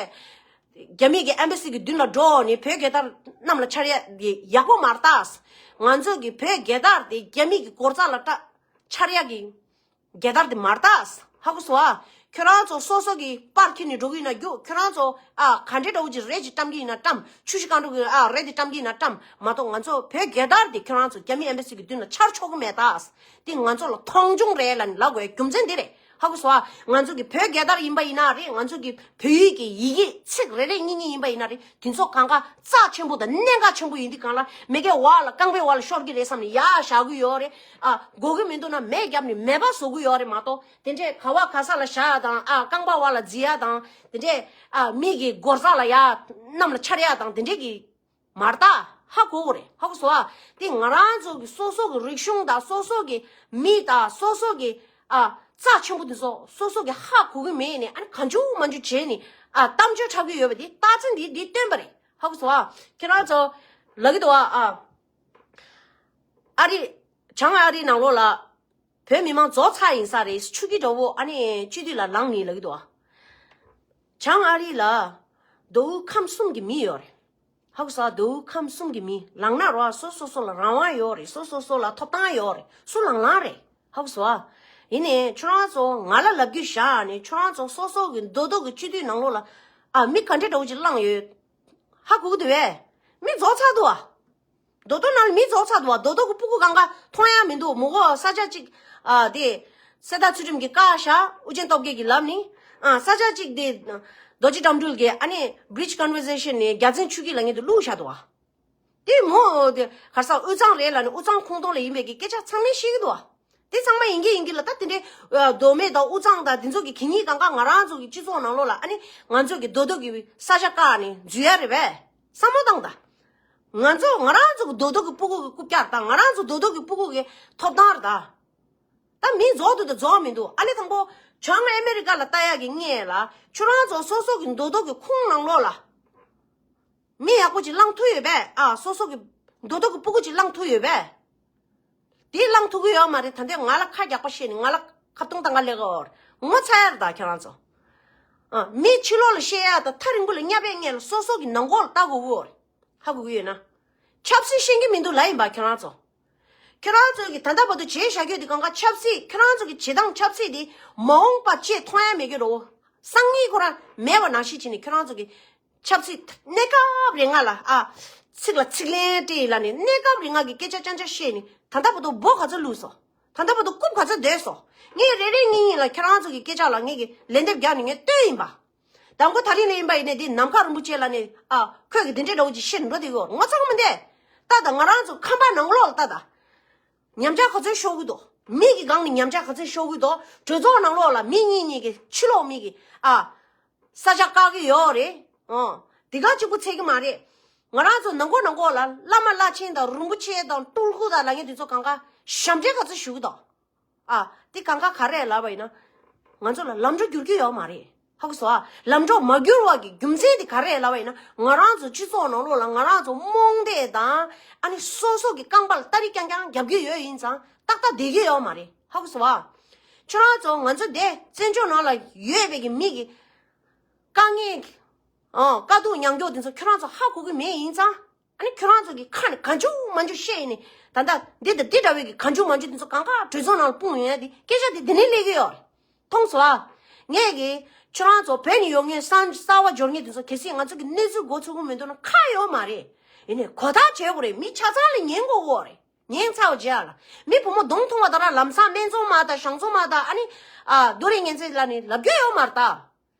རྒྱ་མི་གི་ཨེམ་བྷ་སི་གི་མདུན་ལ་འགྲོ་ནས་བོད་རྒྱལ་དར་གནམ་ལ་འཕྱར་ཡ་འདི་ཡག་པོ་མ་རེད་ད། ང་ཚོ་གི་བོད་རྒྱལ་དར་འདི་རྒྱ་མི་གི་སྒོ་རྩ་ལ་སྐྲ་འཕྱར་ཡ་གི་རྒྱལ་དར་འདི་མ་རེད་ད། ཧ་གོ་སོང་ཨ། ཁྱོད་རང་ཚོ་སོ་སོ་གི་པར་འཁྱེར་ནས་འགྲོ་གི་ཡིན་ན་རྒྱུགས། ཁྱོད་རང་ཚོ་ཨ་ག་འདྲའི་འདྲ་བོ་ཅིག་རེད་ཅིག་བཀྲམ་གི་ཡིན་ན་བཀྲམ། ཆུ་བཞི་སྒང་དྲུག་གི་ཨ་རེད་དེ་བཀྲམ་གི་ཡིན་ན་བཀྲམ་མ་གཏོགས་ང་ཚོ་བོད་རྒྱལ་དར་འདི་ཁྱོད་རང་ཚོ་རྒྱ་མི་ཨེམ་བྷ་སི་གི་མདུན་ལ་འཕྱར་ཆོག་གི་མེད་ད། དེ་ང་ཚོ་ལ་མཐོང་ཆུང་རེད་ལབ་ནས་ལབ་དགོས་རྒྱུ་མཚན་འདི་རེད། ཧ་གོ་སོང་ཨ། ང་ཚོ་གི་བོད་རྒྱལ་དར་ཡིན་པ་ཡིན་ན་རེད། ང་ཚོ་གི་བོད་ཡིག་གི་ཡི་གེ་ཚིག་རེ་རེ་གཉིས་གཉིས་ཡིན་པ་ཡིན་ན་རེད། དེ་ཚོ་གང་ག་རྩ་ཆེན་པོ་དང་གནད་འགག་ཆེན་པོ་ཡིན་དུས་གང་ལ་མེ་གའི་འོག་ལ་རྐང་པའི་འོག་ལ་ཤོར་གི་རེད་བསམ་ནས་ཡར་བཞག་གི་ཡོད་རེད། ཨ་དགོས་ཀྱི་མི་འདུག་ན་མེ་བརྒྱབ་ནས་མེ་འབར་བཟོ་གི་ཡོད་རེད་མ་གཏོགས་དེ་འདྲས་ག་བ་ག་ས་ལ་བཞག་ཡ་དང་ཨ་རྐང་པ་འོག་ལ་འཛིང་ཡ་དང་དེ་འདྲས་ཨ་མི་གི་སྒོ་རྩ་ལ་ཡར་གནམ་ལ་འཕྱར་ཡ་དང་དེ་འདྲས་ཀྱི་མ་རེད་ད། ཧ་གོ་གི་རེད། ཧ་གོ་སོང་ཨ། དེ་ང་རང་ཚོ་གི་སོ་སོ་གི་རིག་གཞུང་དང་སོ་སོ་གི་མི་དང་སོ་སོ་གི་ཨ་རྩ་ཆེན་པོ་དེ་ཚོ་སོ་སོ་གི་ཧ་གོ་གི་མེད་ནས་ཨ་ནི་གང་བྱུང་མང་བྱུང་བྱས་ནས་ཨ་གཏམ་བརྗོད་འཁྲབ་གི་ཡོད་པ་དེ་རྟགས་མཚན་དེ་འདི་སྟོན་པ་རེད། ཧ་གོ་སོང་ཨ། ཁྱེད་རང་ཚོ་ལབ་གི་འདུག་ཨ། ཨ་ཨ་རི། བྱང་ཨ་རི་ནང་ལོགས་ལ་བོད་མི་མང་རྫོགས་ཚར་ཡིན་ས་རེད། ཆུ་ཁྱི་འདྲ་བོ་ཨ་ནི་སྤྱི་འཐུས་ལ་ལངས་ནི་ལབ་གི་འདུག་ཨ། བྱང་ཨ་རི་ལ་མདོ་དབུས་ཁམས་གསུམ་གྱི་མི་ཡོད་རེད། ཧ་གོ་སོང་། མདོ་དབུས་ཁམས་གསུམ་གྱི་མི་ལངས་ན་རོ། སོ་སོ་སོ་ལ་རང་དབང་ཡོད་རེད། སོ་སོ་སོ་ལ་ཐོབ་ཐང་ཡོད་རེད། སུ་ལངས་ལངས་རེད། ཧ་གོ་སོང་ཨ། ཡིན་ནའི་ཁྱོད་རང་ཚོ་ང་ལ་ལབ་རྒྱུ་བཞག་ནས་ཁྱོད་རང་ཚོ་སོ་སོ་གི་མདོ་སྟོད་ཀྱི་སྤྱི་འཐུས་ནང་ལོགས་ལ་ཨ་མི་ག་འདྲ་འདྲ་བོ་ཅིག་ལངས་ཡོད། ཧ་གོ་གི་འདུག་བས། མི་རྫོགས་ཚར་འདུག་ཨ། མདོ་སྟོད་ནང་ལ་མི་རྫོགས་ཚར་འདུག་བ། མདོ་སྟོད་ཀྱི་སྤུ་གུ་གང་ག་མཐོང་ཡ་མི་འདུག་མོ་གོ་ས་ཆ་གཅིག་ཨ་དེ་གསེར་རྟ་ཚུལ་ཁྲིམས་ཀྱིས་བཀག་བཞག་ཨུ་རྒྱན་སྟོབས་རྒྱལ་གྱིས་ལབ་ནི། ཨ་ས་ཆ་གཅིག་དེ་རྡོ་རྗེ་ལྕམ་སྤྲུལ་གྱིས་ཨ་ནི་Bridge Conversation ནས་རྒྱལ་བཙུན་ཆོས་སྐྱིད་ལབ་མཁན་དེ་བླུགས་བཞག་འདུག་བ། དེ་མོ་དེ་ག་རེ་ཟ་དབུས་གཙང་རེད་ལབ་ནི་དབུས་གཙང་ཁོངས་གཏོགས་ལ་ཡིན་པའི་གི་སྐད་ཆ་ཚང་མས་ཤེས་ཀྱི་འདུག་བ། དེ་ཚང་མ་ཡིན་གྱི་ཡིན་གྱི་ལ། ད་དེ་འདྲའི་ཨ་མདོ་སྨད་དང་དབུས་གཙང་དང་དེ་ཚོ་གི་གད་སྙིགས་གང་ག་ང་རང་ཚོ་གི་སྤྱི་ཚོགས་ནང་ལོགས་ལ། ཨ་ནི་ང་ཚོ་གི་རྡོ་རྡོ་གི་ས་ཆ་བཀག་ནས་འཛུལ་ཡ་རེད་པས། བསམ་བློ་བཏང་དང་། ང་ཚོ་ང་རང་ཚོ་གི་རྡོ་རྡོ་གི་སྤུ་གུ་གི་རྐུབ་བཀྱག་དང་། ང་རང་ཚོ་རྡོ་རྡོ་གི་སྤུ་གུ་གི་ཐོབ་ཐང་རེད་ད། ད་མི་རྫོགས་དུས་ད་རྫོགས་མི་འདུག། ཨ་ནི་དང་པོ་བྱང་ཨ་མེ་རི་ཀ་ལ་ལྟ་ཡག་གི་ངས་ལ་ཁྱོད་རང་ཚོ་སོ་སོ་གི་རྡོ་རྡོ་གི་ཁུངས་ནང་ལོགས་ལ་མི་ཡག་པོ་ཅིག་བླངས་ཐུབ་ཡོད་པས། ཨ་སོ་སོ་གི་རྡོ་རྡོ་གི་སྤུ་གུ་ཅིག་བླངས་ཐུབ་ཡོད་པས། དེ་བླངས་ཐུབ་ཀྱི་ཡོད་མ་རེད། ད་འདི་ང་ལ་ཁ་རྒྱག་པ་བཤད་ནས་ང་ལ་ཁ་བརྡུང་བཏང་ག་ལས་ཀ་འོར་ངོ་ཚ་ཡ་རེད་ད་ཁྱེད་རང་ཚོ། ཨ་མི་ཕྱི་ལོགས་ལ་བཤད་ཡ་ད་ཐག་རིང་པོ་ལ་བསྙབ་པའི་ངས་ལ་སོ་སོ་གི་ནང་ཁོག་ལ་ལྟ་དགོས་ཀྱི་ཡོད་རེད། ཧ་གོ་གི་ཡོད་ན། ཆབ་སྲིད་ཤེས་ཀྱི་མི་འདུག་ལབ་ཡིན་པ་ཁྱེད་རང་ཚོ། ཁྱེད་རང་ཚོ་གི་ད་ལྟ་བར་དུ་བྱས་བཞག་རྒྱུ་དེ་གང་ག་ཆབ་སྲིད། ཁྱེད་རང་ཚོ་གི་བྱེད་སྟངས་ཆབ་སྲིད་དེ་མ་འོངས་པ་ཅེས་མཐོང་ཡ་མེད་ཀྱི་རོ། སང་ཉིན་ཁོ་རང་མེད་པ་ནང་བཞིན་བྱས་ནས་ཁྱེད་རང་ཚོ་གི་ཆབ་སྲིད་གནས་སྐབས་རེ་ང་ལ་ཨ་ཚིག་ལ་ཚིག་ལན་སྤྲད་ལ་ནས་གནས་སྐབས་རེ་ང་གི་སྐད་ཆ་ཅང་ཅང་བཤད་ནས་ད་ལྟ་བར་དུ་འབོ་ག་ཚོད་བླུགས་སོང་། ད་ལྟ་བར་དུ་རྐུབ་ག་ཚོད་བསྡད་སོང་། ངས་རེ་རེ་གཉིས་གཉིས་ལ་ཁྱེད་རང་ཚོ་གི་སྐད་ཆ་ལ་ངས་གི་ལན་འདེབས་རྒྱག་ནས་ངས་བསྟན་ཡིན་པ། དང་པོ་ད་རིང་ལ་ཡིན་པ་ཡིན་ནས་འདི་ནམ་མཁའ་རིན་པོ་ཆེ་ལ་ནས་ཨ་ཁོས་གི་འདི་འདྲའི་འདྲ་བོ་ཅིག་བཤད་འགྲོ་དེ་གོ་ངོ་ཚ་གི་མི་འདས། ད་ད་ང་རང་ཚོ་ཁམས་པ་ནང་ལོགས་ལ་ད་ད། ཉམས་ཆག་ག་ཚོད་ཤོར་གི་འདུག། མི་གི་སྒང་ནས་ཉམས་ཆག་ག་ཚོད་ཤོར་གི་འདུག། གྲོས་ཚོགས་ནང་ལོགས་ལ་མི་གཉིས་གཉིས་ཀྱི་ཕྱི་ལོགས་མི་གི་ཨ་ས་ཆ་བཀག་གི་ཡོད་རེད། ཨོ། དེ་ག་གཅིག་པུ་ཚད་གི་མ་རེད། ང་རང་ཚོ་ནང་ཁོག་ནང་ཁོག་ལ་བླ་མ་བླ་ཆེན་དང་རིན་པོ་ཆེ་དང་སྤྲུལ་སྐུ་དང་ལ་ངས་དེ་ཚོ་གང་ག་ཞབས་འདྲེན་ག་ཚོད་ཞུ་གི་འདུག། ཨ་དེ་གང་ག་ག་རེ་ལབ་པ་ཡིན་ན། ང་ཚོ་ལ་ལམ་འགྲོ་འགྱུར་གི་ཡོད་མ་རེད། ཧ་གོ་སོང་ཨ། ལམ་འགྲོ་མ་འགྱུར་བ་གི་རྒྱུ་མཚན་དེ་ག་རེ་ལབ་པ་ཡིན་ན། ང་རང་ཚོ་སྤྱི་ཚོགས་ནང་ལོགས་ལ་ང་རང་ཚོ་རྨོངས་དད་དང་ཨ་ནི་སོ་སོ་གི་རྐང་པ་ལ་སྟ་རི་རྐྱང་རྐྱང་རྒྱབ་ཀྱི་ཡོད་ཡིན་ཙང་ཏག་ཏག་བསྡད་ཀྱི་ཡོད་མ་རེད། ཧ་གོ་སོང་ཨ། ཁྱོད་རང་ཚོ་ང་ཚོ་འདི་བཙན་བྱོལ་ནང་ལ་ཡོད་པའི་གི་མི་གི་དཀའ་ངལ་ཨང་དཀའ་སྡུག་མྱངས་མགྱོགས་དེ་ཚོ་ཁྱོད་རང་ཚོ་ཧ་གོ་གི་མེད་ཡིན་ཙང་། ཨ་ནི་ཁྱོད་རང་ཚོ་གི་ཁ་ནས་གང་བྱུང་མང་བྱུང་བཤད་ནས་ད་ལྟ་འདི་དང་འདི་འདྲ་བའི་གི་གང་བྱུང་མང་བྱུང་དེ་ཚོ་གང་ག་གྲོས་ཚོགས་ནང་ལ་སྤུངས་ཡོང་ཡ་དེ་སྐད་ཆ་དེ་འདི་ནས་སླེབས་ཀྱི་ཡོད་རེད། མཐོང་སོང་ཨ། ངས་གི་ཁྱོད་རང་ཚོ་བོད་ནས་ཡོང་མཁན་གསར་གསར་བ་འབྱོར་མཁན་དེ་ཚོ་གལ་སྲིད་ང་ཚོ་གི་གནས་ཚུལ་མགོ་ཚོད་ཀྱི་མི་འདུག་ན་ཁ་ཡོད་མ་རེད། ཡིན་ནའི་གོ་ཐག་བྱེད་དགོས་རེད། མི་ཆ་ཚང་ལ་ཉན་དགོས་ཀྱི་ཡོད་རེད། ཉན་ཚར་བ་རྗེས་ལ་མི་བུ་མོ་གདོང་མཐོང་བ་དང་ར་ལམ་སང་སྨད་འཚོང་མ་དང་ཞང་འཚོང་མ་དང་ཨ་ནི་ཨ་རྡོ་རིང་ངན་ཚད་ལ་ནི་ལབ་རྒྱུ་ཡོད་མ་རེད་ད།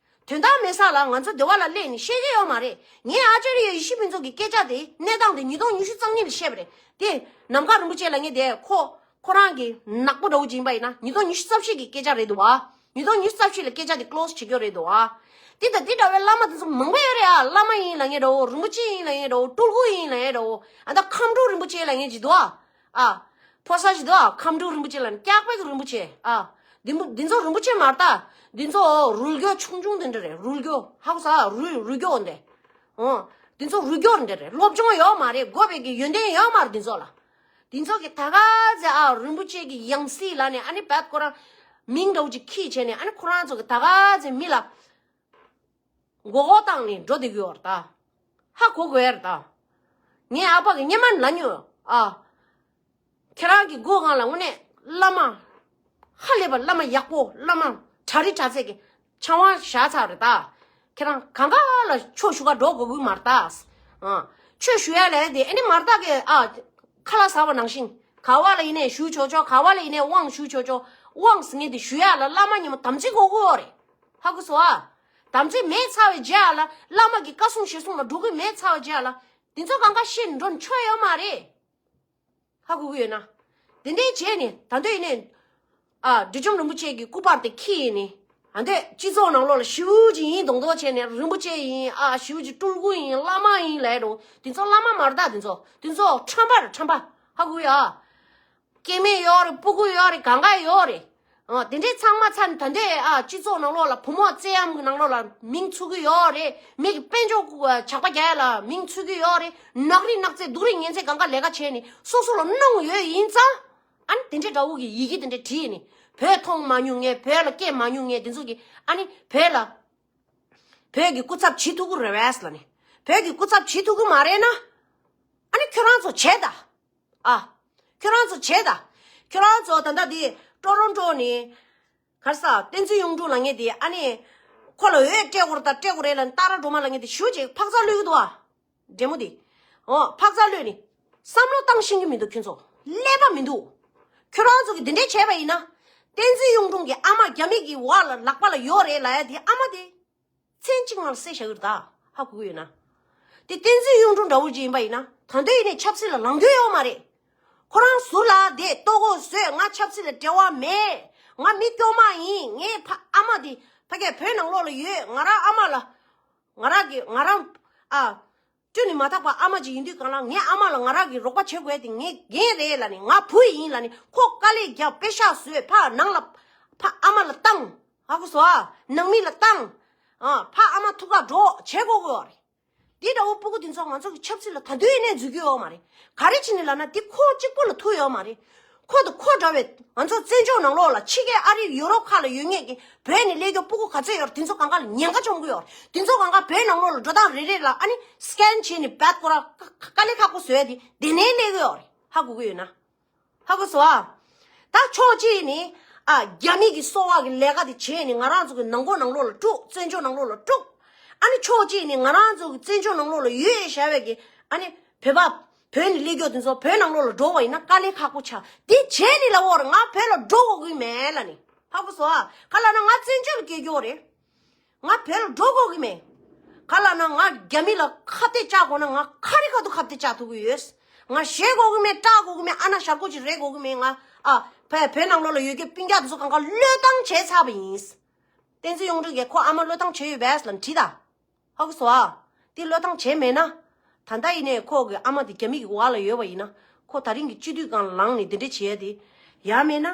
དོན་དག་མེད་ས་ལ་ང་ཚོ་སྡེ་བ་ལ་སླེབས་ནས་བཤད་ཀྱི་ཡོད་མ་རེད། ངས་ཨ་ཅར་ཡ་ཡེ་ཤེས་ཕུན་ཚོགས་ཀྱི་སྐད་ཆ་དེ་གནས་སྟངས་དེ་ཉིས་སྟོང་ཉི་ཤུ་རྩ་གཉིས་ལ་བཤད་པ་རེད། དེ་ནམ་མཁའ་རིན་པོ་ཆེ་ལབ་མཁན་དེ་ཁོ་ཁོ་རང་གི་ནག་པོ་འདྲ་བོ་ཅིག་ཡིན་པ་ཡིན་ན་ཉིས་སྟོང་ཉི་ཤུ་རྩ་བཞི་གི་སྐད་ཆ་རེད་འདུག་བ། ཉིས་སྟོང་ཉི་ཤུ་རྩ་བཞི་ལ་སྐད་ཆ་དེ་ཀློ་སི་བྱེད་རྒྱུ་རེད་འདུག་བ། དེ་དང་དེ་འདྲ་བའི་བླ་མ་དེ་ཚོ་མང་པོ་ཡོད་རེད་ཨ། བླ་མ་ཡིན་ལབ་མཁན་འདྲ་བོ། རིན་པོ་ཆེ་ཡིན་ལབ་མཁན་འདྲ་བོ། སྤྲུལ་སྐུ་ཡིན་ལབ་མཁན་འདྲ་བོ། ཨ་ད་ཁམས་སྤྲུལ་རིན་པོ་ཆེ་ལབ་མཁན་ཅིག་འདུག་ཨ། ཨ། ཕོ་གསར་ཞིག་འདུག་ཨ། ཁམས་སྤྲུལ་རིན་པོ་ཆེ་ལ་ནི་སྐྱག་པའི་གི་རིན་པོ་ཆེ་ཨ། འདི་མོ་འདི་ཚོ་རིན་པོ་ཆེ་མ་རེད་ད། འདི་ཚོ་རུལ་རྒྱུ་ཆུང་ཆུང་དེ་འདྲ་རེད། རུལ་རྒྱུ་ཧ་གོ་ས་རུལ་རུལ་རྒྱུ་འདི། ཨོ། འདི་ཚོ་རུལ་རྒྱུ་འདི་རེད། སློབ་སྦྱོང་ཡོད་མ་རེད། དགོས་པའི་གི་ཡོན་ཏན་ཡོད་མ་རེད་འདི་ཚོ་ལ། འདི་ཚོ་གི་ད་ག་ཚེ་ཨ་རིན་པོ་ཆེ་གི་ཡང་སྲིད་ལ་ནི་ཨ་ནི་བད་ཁོ་རང་མིང་འདྲ་བོ་ཅིག་ཁྱེར་བྱས་ནས་ཨ་ནི་ཁོ་རང་ཚོ་གི་ད་ག་ཚེ་མི་ལ། མགོ་སྐོར་བཏང་ནས་འགྲོ་བསྡད་ཀྱི་ཡོད་རེད་ད། ཧ་གོ་དགོས་རེད་ད། ངའི་ཨ་ཕ་གི་སྔོན་མ་ལ་ཉོ་ཨ། ཁྱེད་རང་གི་སྒོ་སྒང་ལ་དངོས་གནས་བླ་མ། ཧ་ལས་པ་བླ་མ་ཡག་པོ་བླ་མ་གྲྭ་རི་གྲྭ་ཚད་ཀྱི་ཆང་བ་བཞག་ཚར་རེད་ད། ཁྱེད་རང་གང་ག་ལ་ཆོས་ཞུ་ག་འགྲོ་དགོས་ཀྱི་མ་རེད་ད། ཨ། ཆོས་ཞུ་ཡ་ལས་དེ་ཨ་ནི་མ་རེད་ད་གི་ཨ། ཁ་ལག་ཟ་བ་ནང་བཞིན་ག་བ་ལ་ཡིན་ནའི་ཞུ་ཆོག་ཆོག། ག་བ་ལ་ཡིན་ནའི་དབང་ཞུ་ཆོག་ཆོག། དབང་ཟེར་མཁན་དེ་ཞུ་ཡ་ལ་བླ་མ་ཉི་མ་དམ་ཚིག་དགོས་ཀྱི་ཡོད་རེད། ཧ་གོ་སོང་ཨ། དམ་ཚིག་མེད་ཚར་བའི་རྗེས་ལ་བླ་མ་གི་བཀའ་གསུང་ཞལ་གསུང་ལ་འགྲོ་གི་མེད་ཚར་བའི་རྗེས་ལ་དེ་ཚོ་གང་ག་ཤེས་ནས་འགྲོ་ནས་ཆོག་ཡོད་མ་རེད། ཧ་གོ་གི་ཡོད་ན། དེ་འདྲའི་བྱས་ནས་ད་འདོད་ཡིན་ནས། ཨ་བདུད་འཇོམས་རིན་པོ་ཆེ་གི་སྐུ་པར་དེ་ཁྱེར་ནས། ཨ་འདོད་སྤྱི་ཚོགས་ནང་ལོགས་ལ་ཞེ་པོ་ཅིག་ཡིན་མདོག་མདོག་བྱས་ནས་རིན་པོ་ཆེ་ཡིན་ཨ་ཞེ་པོ་ཅིག་སྤྲུལ་སྐུ་ཡིན་བླ་མ་ཡིན་ལབ་རུང་དེ་ཚོ་བླ་མ་མ་རེད་ད། དེ་ཚོ་དེ་ཚོ་ཁྲམ་པ་རེད་ཁྲམ་པ། ཧ་གོ་ཡ། སྐྱེ་དམན་ཡོད་རེད། སྤུ་གུ་ཡོད་རེད། གང་ག་ཡོད་རེད། ཨ་དེ་འདྲའི་ཚང་མ་ཚར་ནས་ད་འདོད་ཨ་སྤྱི་ཚོགས་ནང་ལོགས་ལ་བུ་མོ་བཙན་གཡེམ་གྱི་ནང་ལོགས་ལ་མིང་ཚུགས་ཀྱི་ཡོད་རེད། མི་གི་དཔལ་འབྱོར་ཇག་པ་རྒྱག་ཡ་ལ་མིང་ཚུགས་ཀྱི་ཡོད་རེད། ནག་རིགས་ནག་རྩེ་སྡུག་རིགས་ངན་ཚད་གང་ག་ལས་ཀ་བྱས་ནས་སོ་སོ་ལ་གནོང་ཡོད་ཡིན་ཙང་། ཨ་ནི་དེ་འདྲའི་འདྲ་བོ་གི་ཡི་གེ་དེ་འདྲ་བྲིས་ནས་བོད་མཐོང་མ་མྱོང་མཁན་བོད་ལ་སྐྱེས་མ་མྱོང་མཁན་དེ་ཚོ་གི་ཨ་ནི་བོད་ལ་བོད་ཀྱི་སྐུ་ཚབ་བྱེད་ཐུབ་ཀྱི་རེད་བས་ལ་ནི་བོད་ཀྱི་སྐུ་ཚབ་བྱེད་ཐུབ་ཀྱི་མ་རེད་ན་ཨ་ནི་ཁྱོད་རང་ཚོ་བྱེད་ད། ཨ། ཁྱོད་རང་ཚོ་བྱེད་ད། ཁྱོད་རང་ཚོ་ད་ལྟ་དེ་ཀྲོ་རོན་ཀྲོ་ནས་གར་ས་བསྟན་འཛིན་གཡུང་དྲུང་ལབ་མཁན་དེ་ཨ་ནི་ཁོ་ལ་འོས་སྤྲད་དགོས་རེད་ད་སྤྲད་དགོས་རེད་ལབ་ནས་ཏཱ་ར་སྒྲོལ་མ་ལབ་མཁན་དེ་ཞུ་ཅིག་ཕག་ཚ་གླུད་ཀྱི་འདུག་ཨ། འདྲེ་མོ་དེ། འོ་ཕག་ཚ་གླུད་ནི་བསམ་བློ་བཏང་ཤེས་ཀྱི་མི་འདུག་ཁྱོད་ཚོ་ཀླད་པ་མི་འདུག། ཁྱོད་རང་ཚོ་གི་དེ་འདྲས་བྱས་པ་ཡིན་ན། བསྟན་འཛིན་གཡུང་དྲུང་གི་ཨ་མ་རྒྱ་མི་གི་བར་ལ་ལག་པ་ལ་ཡོད་རེད་ལབ་ཡ་དེ་ཨ་མ་དེ། མཚན་གཅིག་ངང་ལ་བསད་བཞག་གི་རེད་ད། ཧ་གོ་གི་ཡོད་ན། དེ་བསྟན་འཛིན་གཡུང་དྲུང་འདྲ་བོ་ཅིག་ཡིན་པ་ཡིན་ན་ད་འདོད་ཡིན་ནས་ཆབ་སྲིད་ལ་ལངས་རྒྱུ་ཡོད་མ་རེད། ཁོ་རང་ཟུར་ལ་ དེ་ལྟོ་གོས་བཟོས། ང་ཆབ་སྲིད་ལ་འབྲེལ་བ་མེད། ང་མི་སྐྱོ་མ་ཡིན། ངའི་ཕ་ཨ་མ་དེ་ཕ་གིའི་བོད་ནང་ལོགས་ལ་ཡོད། ང་རང་ཨ་མ་ལ་ང་རང་གི་ང་རང་ཨ་བསྐྲུན་ནས་མ་ཐག་པ་ཨ་མ་ཅིག་ཡིན་དུས་གང་ལ་ངའི་ཨ་མ་ལ་ང་རང་གི་རོགས་པ་བྱེད་དགོས་དེ་ངའི་འགན་རེད་ལབ་ནས། ང་བུ་ཡིན་ལབ་ནས། ཁོ་དཀའ་ལས་རྒྱབ། པེ་ཤག་བཟོས། ཕ་ནང་ལ་ཕ་ཨ་མ་ལ་བཏང་། ཧ་གོ་སོང་ཨ། ནང་མི་ལ་བཏང་། ཨ་ཕ་ཨ་མ་ཐུག་ག་འགྲོ་བྱེད་དགོས་ཀྱི་ཡོད་རེད། འདི་འདྲ་བོ་སྤུ་གུ་འདི་ཚོ་ང་ཚོ་གི་ཆབ་སྲིད་ལ་ད་དུང་ཡིན་ནའི་འཛུལ་གྱི་ཡོད་མ་རེད། ག་རེ་བྱས་ནས་ལབ་ན་འདི་ཁོ་གཅིག་པོ་ལ་ཐུག་ཡོད་མ་རེད། ཁོ་དང་ཁོ་འདྲ་བའི་ང་ཚོ་བཙན་བྱོལ་ནང་ལོགས་ལ་ཕྱི་རྒྱལ་ཨ་རི་ཡུ་རོབ་ཁག་ལ་ཡོད་མཁན་གྱི་བོད་ནས་སླེབས་རྒྱུ་སྤུ་གུ་ག་ཚོད་ཡོད་རེད། དེ་ཚོ་གང་ག་ལ་ཉེན་ཁ་བཅོམ་གྱི་ཡོད་རེད། དེ་ཚོ་གང་ག་བོད་ནང་ལོགས་ལ་འགྲོ་སྟངས་རེ་རེ་ལ་ཨ་ནི་སི་ཀེན་བྱས་ནས་བད་ཀོ་ར་དཀའ་ལས་ཁག་པོ་བཟོས་ཏེ་དེ་ནས་སླེབས་ཀྱི་ཡོད་རེད། ཧ་གོ་གི་ཡོད་ན། ཧ་གོ་སོང་ཨ། ད་ཕྱོགས་གཅིག་ནས་ཨ་རྒྱ་མི་གི་སོ་བ་གི་ལས་ཀ་དེ་བྱས་ནས་ང་རང་ཚོ་གི་ནང་ཁོག་ནང་ལོགས་ལ་དཀྲུགས། བཙན་བྱོལ་ནང་ལོགས་ལ་དཀྲུགས། ཨ་ནི་ཕྱོགས་གཅིག་ནས་ང་རང་ཚོ་གི་བཙན་བྱོལ་ནང་ལོགས་ལ་ཡོད་བཞག་པའི་གི་ཨ་ནི་བོད་པ་བོད་ནས་སླེབས་རྒྱུ་དེ་ཚོ་བོད་ནང་ལོགས་ལ་འགྲོ་བ་ཡིན་ན་དཀའ་ལས་ཁག་པོ་ཆགས། དེ་བྱས་ནས་ལབ་ཡོད་རེད། ང་བོད་ལ་འགྲོ་དགོས་ཀྱི་མེད་ལབ་ནས། ཧ་གོ་སོང་ཨ། ག་ལབ་ན་ང་བཙན་བྱོལ་ལ་སྐྱེས་རྒྱུ་རེད། ང་བོད་ལ་འགྲོ་དགོས་ཀྱི་མེད། ག་ལབ་ན་ང་རྒྱ་མི་ལ་ཁ་གཏད་བཅག་དགོས་ན་ང་ག་རེ་ག་ཐུག་ཁ་གཏད་བཅག་ཐུབ་ཀྱི་ཡོད། ང་ཞེད་དགོས་ཀྱི་མེད། སྐྲག་དགོས་ཀྱི་མེད། ཨ་ན་ཞར་གོ་ཅིག་རེད་དགོས་ཀྱི་མེད། ང་ཨ་བོད་བོད་ནང་ལོགས་ལ་ཡོད་མཁན་སྤུན་ཀྱག་དེ་ཚོ་གང་ག་བློས་བཏང་བྱས་ཚར་བ་ཡིན། བསྟན་འཛིན་གཡུང་དྲུང་གིས་ཁོ་ཨ་མ་བློས་བཏང་བྱས་ཡོད་པས་ལབ་དྲིས་དང་། ཧ་གོ་སོང་ཨ། དེ་བློས་བཏང་བྱས་མེད་ན། ད་ལྟ་ཡིན་ནའི་ཁོ་གི་ཨ་མ་དེ་རྒྱ་མི་གི་འོག་ལ་ཡོད་པ་ཡིན་ན། ཁོ་ད་རིང་གི་སྤྱི་འཐུས་སྒང་ལངས་ནས་དེ་འདྲ་བྱས་ཏེ། ཡང་མིན་ན།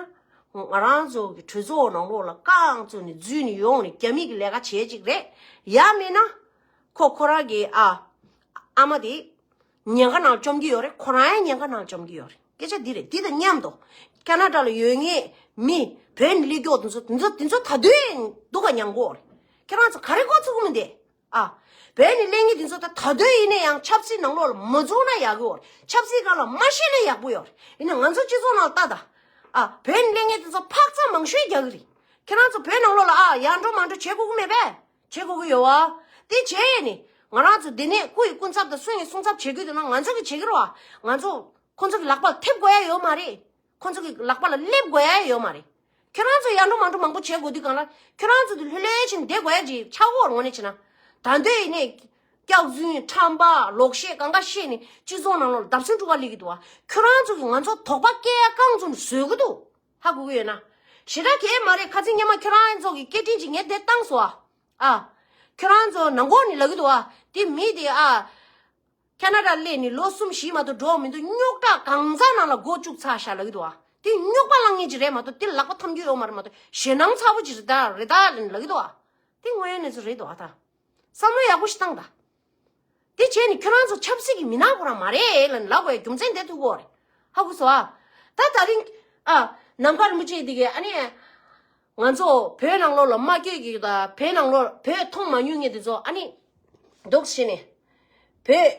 ང་རང་ཚོ་གི་གྲོས་ཚོགས་ནང་ལོགས་ལ་རྐང་བཙུགས་ནས་འཛུལ་ནས་ཡོང་ནས་རྒྱ་མི་གི་ལས་ཀ་བྱས་ཅིག་རེད། ཡང་མིན་ན། ཁོ་ཁོ་རང་གི་ཨ། ཨ་མ་དེ། ཉེན་ཁ་ནང་བཅོམ་གྱི་ཡོད་རེད། ཁོ་རང་ཡང་ཉེན་ཁ་ནང་བཅོམ་གྱི་ཡོད་རེད། སྐད་ཆ་འདི་རེད། འདི་དང་མཉམ་དུ། ཁ་ན་ཌ་ལ་ཡོད་མཁན་མི་བོད་ནས་སླེབས་རྒྱུ་དེ་ཚོ་དེ་ཚོ་དེ་ཚོ་ད་དུང་སྡུག་ག་མྱངས་གོ་རེད། ཁྱེད་རང་ཚོ་ག་རེ་མགོ་ཚོས་ཀྱི་མི་འདུག་ཨ། བོད་ནས་སླེབས་མཁན་དེ་ཚོ་ད་ད་དུང་ཡིན་ན་ཡང་ཆབ་སྲིད་ནང་ལོགས་ལ་མ་འཛུལ་ན་ཡག་གི་ཡོད་རེད། ཆབ་སྲིད་སྒང་ལ་མ་ཤེས་ན་ཡག་པོ་ཡོད་རེད། ཡིན་ན་ང་ཚོ་སྤྱི་ཚོགས་ནང་ལ་ལྟ་ད། ཨ། བོད་ནས་སླེབས་མཁན་དེ་ཚོ་འཕག་འཚག་མང་ཤོས་རྒྱག་གི་རེད། ཁྱེད་རང་ཚོ་བོད་ནང་ལོགས་ལ་ཨ་ཡར་འགྲོ་མར་འགྲོ་བྱེད་དགོས་ཀྱི་མེད་པས། བྱེད་དགོས་ཀྱི་ཡོད་བ། དེ་བྱས་ནས་ང་རང་ཚོ་འདི་ནས་སྐུ་ཡི་སྐུ་ཚབ་དང་གསུང་ཡི་གསུང་ཚབ་བྱེད་དགོས་འདུག་ན་ང་ཚོ་གིས་བྱེད་ཀྱི་རེད་བ། ང་ཚོ་ཁོང་ཚོ་གི་ལག་པ་ལ་ཐེབས་དགོས་ཡ་ཡོད་མ་རེད། ཁོང་ཚོ་གི་ལག་པ་ལ་སླེབས་དགོས་ཡ་ཡོད་མ་རེད། ཁྱེད་རང་ཚོ་ཡར་འགྲོ་མར་འགྲོ་མང་པོ་བྱེད་དགོས་དུས་གང་ལ་ཁྱེད་རང་ཚོ་དེ་ལྷོད་ལྷོད་བྱས་ནས་བསྡད་དགོས་ཡ་ཅིག་ཆགས་ཀྱི་ཡོད་རེད། དངོས་གནས་བྱས་ན། ད་འདོད་ཡིན་ནས་སྐྱག་རྫུན་ཁྲམ་པ་ལོག་བཤད་གང་ག་བཤད་ནས་སྤྱི་ཚོགས་ནང་ལོགས་ལ་བརྡབ་གསིག་འགྲོ་ག་སླེབས་ཀྱི་འདུག་བ། ཁྱེད་རང་ཚོ་གིས་ང་ཚོ་དོགས་པ་སྐྱེ་ཡ་རྐང་བཙུགས་ནས་བཟོས་ཀྱི་འདུག་ཧ་གོ་གི་ཡོད་ན། ཞེ་དྲག་གལ་མ་རེད། ཁ་སང་སྔོན་མ་ཁྱེད་རང་ཚོ་གི་སྐད་འཕྲིན་ཅིག་ངས་དེ་བཏང་སོང་ཨ། ཨ། ཁྱེད་རང་ཚོ་ནང་ཁོག་ནས་ལབ་ཀྱི་འདུག་ཨ། དེ་མི་དེ་ཨ། ཁ་ན་ཌ་སླེབས་ནས་ལོ་གསུམ་བཞི་མ་གཏོགས་འགྲོ་མི་འདུག་རྙོག་དྲ་གང་ཟག་ནང་ལ་མགོ་བཅུག་ཚར་ཤག་ལབ་ཀྱི་འདུག་ཨ། དེ་རྙོག་པ་བསླང་མཁན་ཅིག་རེད་མ་གཏོགས་དེ་ལག་པ་འཐམ་རྒྱུ་ཡོད་མ་རེད་མ་གཏོགས་ཞེད་སྣང་ཚ་པོ་ཅིག་རེད་ད་རེད་ད་ལབ་ཀྱི་འདུག་ཨ། དེ་དངོས་ཡོད་གནས་ཚུལ་རེད་འདུག་ཨ་ད། བསམ་བློ་ཡག་པོ་ཞིག་བཏང་ད། དེ་བྱས་ནས་ཁྱོད་རང་ཚོ་ཆབ་སྲིད་ཀྱི་མི་སྣ་ཁོ་རང་མ་རེད་ལབ་ནས་ལབ་དགོས་ཡ་རྒྱུ་མཚན་དེ་ཐུག་གོ་རེད། ཧ་གོ་སོང་ཨ། ད་ད་རིང་ཨ་ནམ་མཁའ་རིན་པོ་ཆེ་འདི་གས་ཨ་ནི་ང་ཚོ་བོད་ནང་ལོགས་ལ་མ་སྐྱེས་ཀྱི་ད་བོད་ནང་ལོགས་བོད་མཐོང་མ་མྱོང་མཁན་དེ་ཚོ་ཨ་ནི་འདུག་བྱས་ནས་བོད་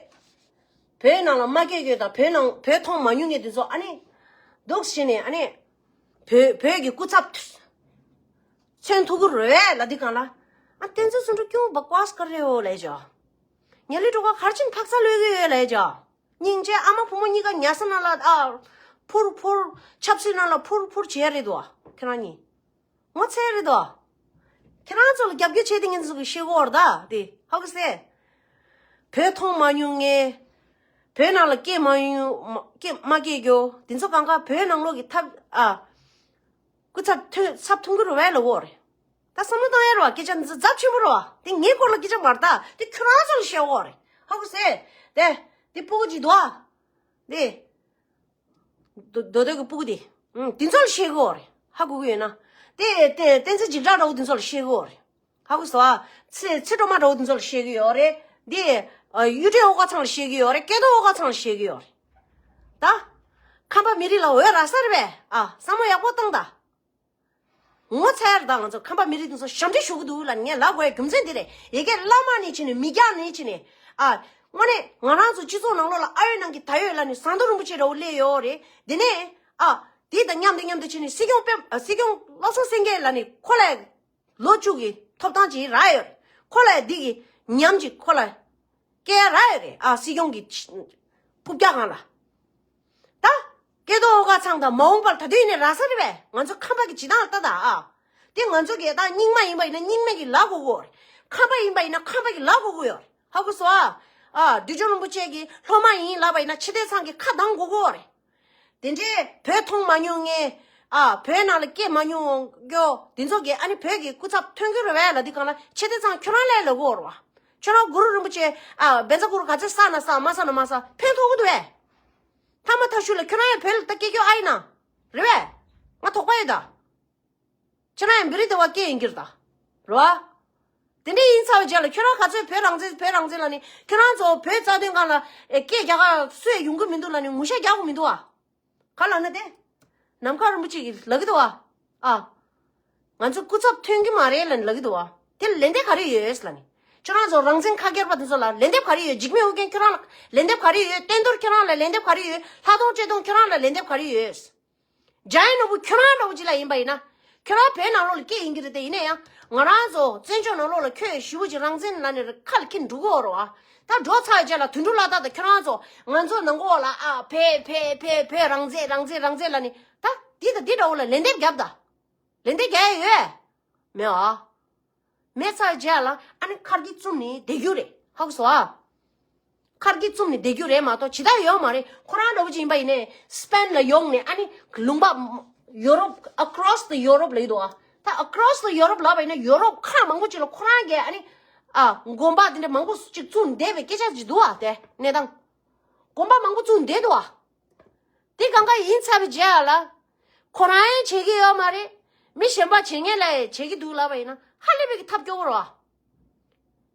བོད་ནང་ལ་མ་སྐྱེས་ཀྱི་ད་བོད་ནང་བོད་མཐོང་མ་མྱོང་མཁན་དེ་ཚོ་ཨ་ནི་འདུག་བྱས་ནས་ཨ་ནི་བོད་བོད་ཀྱི་སྐུ་ཚབ་མཚོན་ཐུབ་ཀྱི་རེད་པས་ལབ་དུས་གང་ལ། ཨ་བསྟན་འཛིན་ཚོགས་གཙོ་ཁྱོད་བ་ཀ་ས་ཀ་རེ་ཡོད་ལབ་ཡ་ཅིག་ཉ་ལི་གྲོ་ག་གར་ཕྱིན་འཕག་འཚག་ལོས་ཀྱི་ཡོད་ལབ་ཡ་ཅིག་སྙིང་རྗེ་ཨ་མ་བུ་མོ་གཉིས་ཀ་ཉལ་ས་ནང་ལ་ཨ་ཕུར་ཕུར་ཆབ་སྲིད་ནང་ལ་ཕུར་ཕུར་བྱེད་ཡ་རེད་དོ། ཁྱེད་རང་གཉིས་ངོ་ཚ་ཡ་རེད་དོ། ཁྱེད་རང་ཚོ་ལ་རྒྱབ་སྐྱོར་བྱེད་དེ་ངན་ཚོ་གི་ཤེས་གོ་བར་ད་དེ་ཧ་གི་སེ། བོད་མཐོང་མ་མྱོང་ངས། བོད་ནང་ལ་སྐྱེས་མ་མྱོང་མ་སྐྱེས་མ་སྐྱེས་རྒྱུ་དེ་ཚོ་གང་ག་བོད་ནང་ལོགས་ཀྱི་ཐབས་ཨ། སྐུ་ཚབ་ཐོན་ཚབ་ཐུང་གི་རུ་བས་ལ་འོ་རེད། ད་བསམ་བློ་བཏང་ཡ་རོ་སྐད་ཆ་འདི་ཚོ་ཚབས་ཆེན་པོ་རོ་དེ་ངའི་སྐོར་ལ་སྐད་ཆ་མ་རེད་ད་དེ་ཁྱོད་རང་ཚོ་ལ་བཤད་འོ་རེད་ཧ་གོ་སེ། དེ་དེ་སྤུ་གུ་ཅིག་འདུག་ཨ། དེ་རྡོ་རྡོ་གི་སྤུ་གུ་དེ་ཨུམ་དེ་ཚོ་ལ་བཤད་གི་འོ་རེད་ཧ་གོ་གི་ཡོད་ན། དེ་དེ་བསྟན་འཛིན་འཇིགས་གྲགས་འདྲ་བོ་དེ་ཚོ་ལ་བཤད་གི་འོ་རེད་ཧ་གོ་སོ་ཨ། ཚེ་ཚེ་སྒྲོལ་མ་འདྲ་བོ་དེ་ཚོ་ལ་བཤད་གི་ཡོད་རེད་དེ། གཡུ་སྒྲོན་ཨོ་དཀར་ཚང་ལ་བཤད་གི་ཡོད་རེད་སྐལ་རྡོར་ཨོ་དཀར་ཚང་ལ་བཤད་གི་ཡོད་རེད། ད། ཁམས་པ་མི་རིགས་ལ་འོས་རག་ས་རེད་པས། ཨ། བསམ་བློ་ཡག་པོ་བཏང་ད། ངོ་ཚ་ཡ་རེད་ད་ང་ཚོ་ཁམས་པ་མི་རིགས་དེ་ཚོ་ཞབས་འདྲེན་ཞུ་གི་འདུག་ལབ་ངས་ལབ་དགོས་ཡ་རྒྱུ་མཚན་འདི་རེད། ཡ་གི་བླ་མ་ནས་བྱས་ནས་མི་སྐྱ་ནས་བྱས་ནས། ཨ། དངོས་གནས་ང་རང་ཚོ་སྤྱི་ཚོགས་ནང་ལོགས་ལ་ཨ་ཡོད་ནང་གི་ད་ཡོད་ལབ་ནས་ཟམ་གདོང་རིན་པོ་ཆེ་འདྲ་བོ་སླེབས་ཡོད་རེད། དེ་ནས། ཨ། དེ་དང་མཉམ་དུ་མཉམ་དུ་བྱས་ནས་སྲིད་སྐྱོང་སྤེན་སྲིད་སྐྱོང་བློ་བཟང་སེང་གེ་ལབ་ནས་ཁོ་ལ། ལོ་བཅུ་གི་ཐོབ་ཐང་ཅིག་རག་ཡོད་རེད། ཁོ་ལ་འདི་གི་ཉམས་ཅིག་ཁོ་ལ་སྐྱེ་ཡ་རག་ཡོད་རེད། ཨ་སྲིད་སྐྱོང་གི་རྐུབ་བཀྱག་སྒང་ལ། ད་སྐལ་རྡོར་ཨོ་དཀར་ཚང་དང་མ་འོངས་པར་ད་དུང་ཡིན་ནའི་རག་ས་རེད་པས། ང་ཚོ་ཁམས་པ་གི་བྱེད་སྟངས་ལ་ལྟ་ད་ཨ། དེ་ང་ཚོ་གི་ད་རྙིང་མ་ཡིན་པ་ཡིན་ན་རྙིང་མ་གི་ལབ་དགོས་ཀྱི་ཡོད་རེད། ཁམས་པ་ཡིན་པ་ཡིན་ན་ཁམས་པ་གི་ལབ་དགོས་ཀྱི་ཡོད་རེད། ཧ་གོ་སོང་ཨ། ཨ་བདུད་འཇོམས་རིན་པོ་ཆེ་གི་སློབ་མ་ཡིན་ལབ་པ་ཡིན་ན་ཆེ་བསྟན་ཚང་གི་ཁ་གདངས་དགོས་ཀྱི་ཡོད་རེད། དེ་འདྲའི་བོད་མཐོང་མ་མྱོང་མཁན། ཨ། བོད་ནང་ལ་སྐྱེས་མ་མྱོང་མཁན་དེ་ཚོ་གིས་ཨ་ནི་བོད་ཀྱི་སྐུ་ཚབ་ཐོན་གྱི་རེད་པས་ལབ་དུས་སྒང་ལ། ཆེ་དེ་ཚང་ཁྱོད་རང་ལ་ལབ་ཀྱི་ཡོད་རེད་པ། ཁྱོད་རང་གུ་རུ་རིན་པོ་ཆེ། ཨ། བཛྲ་གུ་རུ་ག་ཚོད་བསགས་ན་བསགས། མ་བསགས་ན་མ་བསགས། ཕན་ཐོགས་ཀྱི་འདུག་པས། མཐའ་མ་མཐའ་གཞུག་ལ་ཁྱོད་རང་ཡང་བོད་ལ་ད་སྐྱེ་རྒྱུ་ཨ་ཡིན་ན། རེད་པས། ང་དོགས་པ་ཡོད་ད། ཁྱེད་རང་ཡང་བི་རི་དེ་བ་སྐད་ཡིན་གྱི་རེད་ད། རེད་པ། དེ་འདྲ་ཡིན་ཚར་བའི་རྗེས་ལ་ཁྱོད་རང་ག་ཚོད་བོད་རང་བཙན་བོད་རང་བཙན་ལབ་ནི། ཁྱོད་རང་ཚོ་བོད་རྩ་དོན་སྒང་ལ་ཨེ་སྐད་རྒྱག་ག་སུ་ཡང་ཡོང་གི་མི་འདུག་ལབ་ནི་ངུ་ཤ་རྒྱག་དགོས་མི་འདུག་ཨ། ག་ལབ་ན་དེ། ནམ་མཁའ་རིན་པོ་ཆེ་གིས་ལབ་ཀྱི་འདུག་པ། ཨ། ང་ཚོ་སྐུ་ཚབ་ཐོན་གྱི་མ་རེད་ལབ་ནི་ལབ་ཀྱི་འདུག་པ། དེ་ལ་ལན་འདེབས་ག་རེ་ཡོད་ལབ་ནི། ཁྱོད་རང་ཚོ་རང་བཙན་ཁ་སྐྱེར་པ་དེ་ཚོ་ལ་ལན་འདེབས་ག་རེ་ཡོད། འཇིགས་མེད་ཨོ་རྒྱན་ཁྱོད་རང་ལ་ལན་འདེབས་ག་རེ་ཡོད། བསྟན་རྡོར་ཁྱོད་རང་ལ་ལན་འདེབས་ག་རེ་ཡོད། ལྷག་མཐོང་ཆོས་སྐྱོང་ཁྱོད་རང་ལ་ལན་འདེབས་ག་རེ་ཡོད། འཇམ་དབྱངས་ནོར་བུ་ཁྱོད་རང་འདྲ་བོ་ཅིག་ལ་ཡིན་པ་ཡིན་ན། ཁྱོད་རང་བོད་ནང་ལོགས་ལ་སྐྱེས་ཡིན་གྱི་རེད་དེ། ཡིན་ན་ཡང་ང་རང་ཚོ་བཙན་བྱོལ་ནང་ལོགས་ལ་ཁྱོད་ཞེ་པོ་ཅིག་རང་བཙན་ལབ་ནས་ཁ་ལ་འཁྱེར་འགྲོ་གི་ཡོད་རེད་པ། ད་འགྲོ་ཚར་རྗེས་ལ་དོན་གྲུབ་ལྷ་དར་དང་ཁྱོད་རང་ཚོ་ང་ཚོ་ནང་ལོགས་ལ་ཨ་བོད་བོད་བོད་བོད་རང་བཙན་རང་བཙན་རང་བཙན་ལབ་ནས། ད་འདི་དང་འདི་འདྲ་བོ་ལ་ལན་འདེབས་རྒྱོབ་ད། ལན་འདེབས་རྒྱག་ཡ་ཡོད། མེད་པ། མེད་ཚར་རྗེས་ལ་ཨ་ནི་ཁ་སྐྱེངས་བཙུམས་ནས་བསྡད་རྒྱུ་རེད། ཧ་གོ་སོང་ཨ། ཁ་སྐྱེངས་བཙུམས་ནས་བསྡད་རྒྱུ་རེད་མ་གཏོགས་ཇི་ལྟར་ཡོད་མ་རེད། ཁོ་རང་འདྲ་བོ་ཅིག་ཡིན་པ་ཡིན་ནའི་སི་པེན་ལ་ཡོང་ནས་ཨ་ནི་ལུང་པ་ཡོ་རོབ། across the Europe ལབ་ཀྱི་འདུག་ཨ། ད་across the Europe ལབ་པ་ཡིན་ན་ཡོ་རོབ་ཁག་མང་པོ་ཅིག་ལ་ཁོ་རང་གིས་ཨ་ནི་ཨ་དགོན་པ་དེ་འདྲ་མང་པོ་ཅིག་བཙུགས་བསྡད་པའི་སྐད་ཆ་ཅིག་འདུག་ཨ། དེ་གནས་སྟངས། དགོན་པ་མང་པོ་བཙུགས་བསྡད་འདུག་ཨ། དེ་གང་ག་ཡིན་ཚར་བའི་རྗེས་ལ། ཁོ་རང་ཡང་བྱེད་ཀྱི་ཡོད་མ་རེད། མི་གཞན་པ་བྱེད་མཁན་ལ་ཡང་བྱེད་ཀྱི་འདུག་ལབ་པ་ཡིན་ན་ཧ་ལས་པའི་གི་ཐབས་སྐྱོ་བོ་རེད་པ།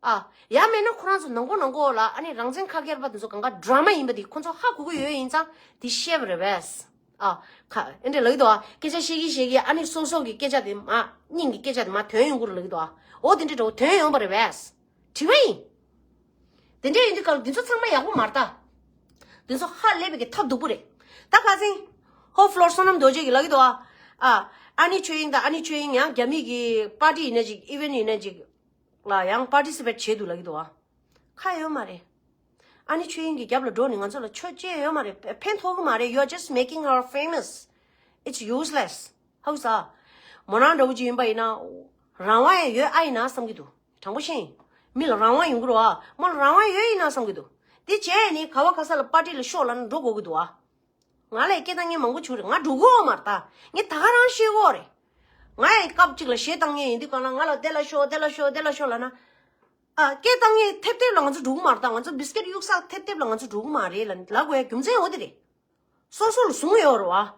ཨ། ཡང་མིན་ན་ཁོ་རང་ཚོ་ནང་ཁུལ་ནང་ཁུལ་ལ་ཨ་ནི་རང་བཙན་ཁ་སྐྱེར་པ་དེ་ཚོ་གང་ག་ཌ་ར་མ་ཡིན་པ་དེ་ཁོ་ཚོ་ཧ་གོ་གི་ཡོད་ཡིན་ཙང་དེ་བཤད་པ་རེད་པས། ཨ། ཁ་ཨེ་འདྲ་ལབ་ཀྱི་འདུག་ཨ། སྐད་ཆ་བཤད་ཀྱིན་བཤད་ཀྱིན་ཨ་ནི་སོ་སོ་གི་སྐད་ཆ་དེ་མ་སྙིང་གི་སྐད་ཆ་དེ་མ་ཐོན་ཡོང་གི་རེད་ལབ་ཀྱི་འདུག་ཨ། འོ་དེ་འདྲ་འདྲ་བོ་ཐོན་ཡོང་པ་རེད་པས། དྲི་བ་ཡིན། དེ་འདྲ་ཡིན་དུས་སྐབས་འདི་ཚོ་ཚང་མ་ཡག་པོ་མ་རེད་ད། འདི་ཚོ་ཧ་ལས་པའི་གི་ཐབས་སྡུག་པོ་རེད། ད་ཁ་སང་ཧོ་ཕ་ལོར་བསོད་ནམས་རྡོ་རྗེ་གིས་ལབ་ཀྱི་འདུག་ཨ། ཨ། ཨ་ནེ་ཆོས་དབྱིངས་དང་ཨ་ནེ་ཆོས་དབྱིངས་ཡང་རྒྱ་མི་གི་པར་ཊི་ཡིན་ན་ཅིག་ཨི་ཝེན་ཊི་ཡིན་ན་ཅིག་ལ་ཡང་པར་ཊི་སི་པེཊ་བྱེད་འདུག་ལབ་ཀྱི་འདུག་ཨ། ཁ་ཡོད་མ་རེད། ཨ་ནེ་ཆོས་དབྱིངས་ཀྱི་རྒྱབ་ལ་འགྲོ་ནས་ང་ཚོ་ལ་ཆོས་བྱེད་ཡོད་མ་རེད། ཕན་ཐོགས་ཀྱི་མ་རེད། You are just making her famous. It's useless. ཧ་གོ་སོང་། མོ་རང་འདྲ་བོ་ཅིག་ཡིན་པ་ཡིན་ན་རང་དབང་ཡང་ཡོད་ཨ་ཡིན་ན་བསམ་གྱི་འདུག་དྲང་པོ་བཤད་ཡིན། མི་ལ་རང་དབང་ཡོང་གི་རེད་པ། མོ་ལ་རང་དབང་ཡོད་ཡིན་ན་བསམ་གྱི་འདུག་དེ་བྱས་ནས་ག་བ་ག་ས་ལ་པར་ཊི་ལ་ཤོག་ལབ་ན་འགྲོ་དགོས་ཀྱི་འདུག་པ། ང་ལ་སྐད་བཏང་མཁན་མང་པོ་བྱུང་རེད། ང་འགྲོ་གི་ཡོད་མ་རེད་ད། ངས་ད་ག་རང་ཤེས་ཀྱི་ཡོད་རེད། ང་ཡང་སྐབས་གཅིག་ལ་གཞས་བཏང་མཁན་ཡིན་དུས་སྒང་ལ་ང་ལ་དེ་ལ་ཤོག་དེ་ལ་ཤོག་དེ་ལ་ཤོག་ལབ་ན། ཨ། སྐད་བཏང་མཁན་ཐེབས་ཐེབས་ལ་ང་ཚོ་འགྲོ་གི་མ་རེད་ད། ང་ཚོ་བི་སི་ཀེ་ཊི་གཡུག་ས་ཐེབས་ཐེབས་ལ་ང་ཚོ་འགྲོ་གི་མ་རེད་ལབ་ལབ་དགོས་ཡ་རྒྱུ་མཚན་འོ་དེ་རེད། སོ་སོ་ལ་བཟུང་ཡོད་རེད་པ།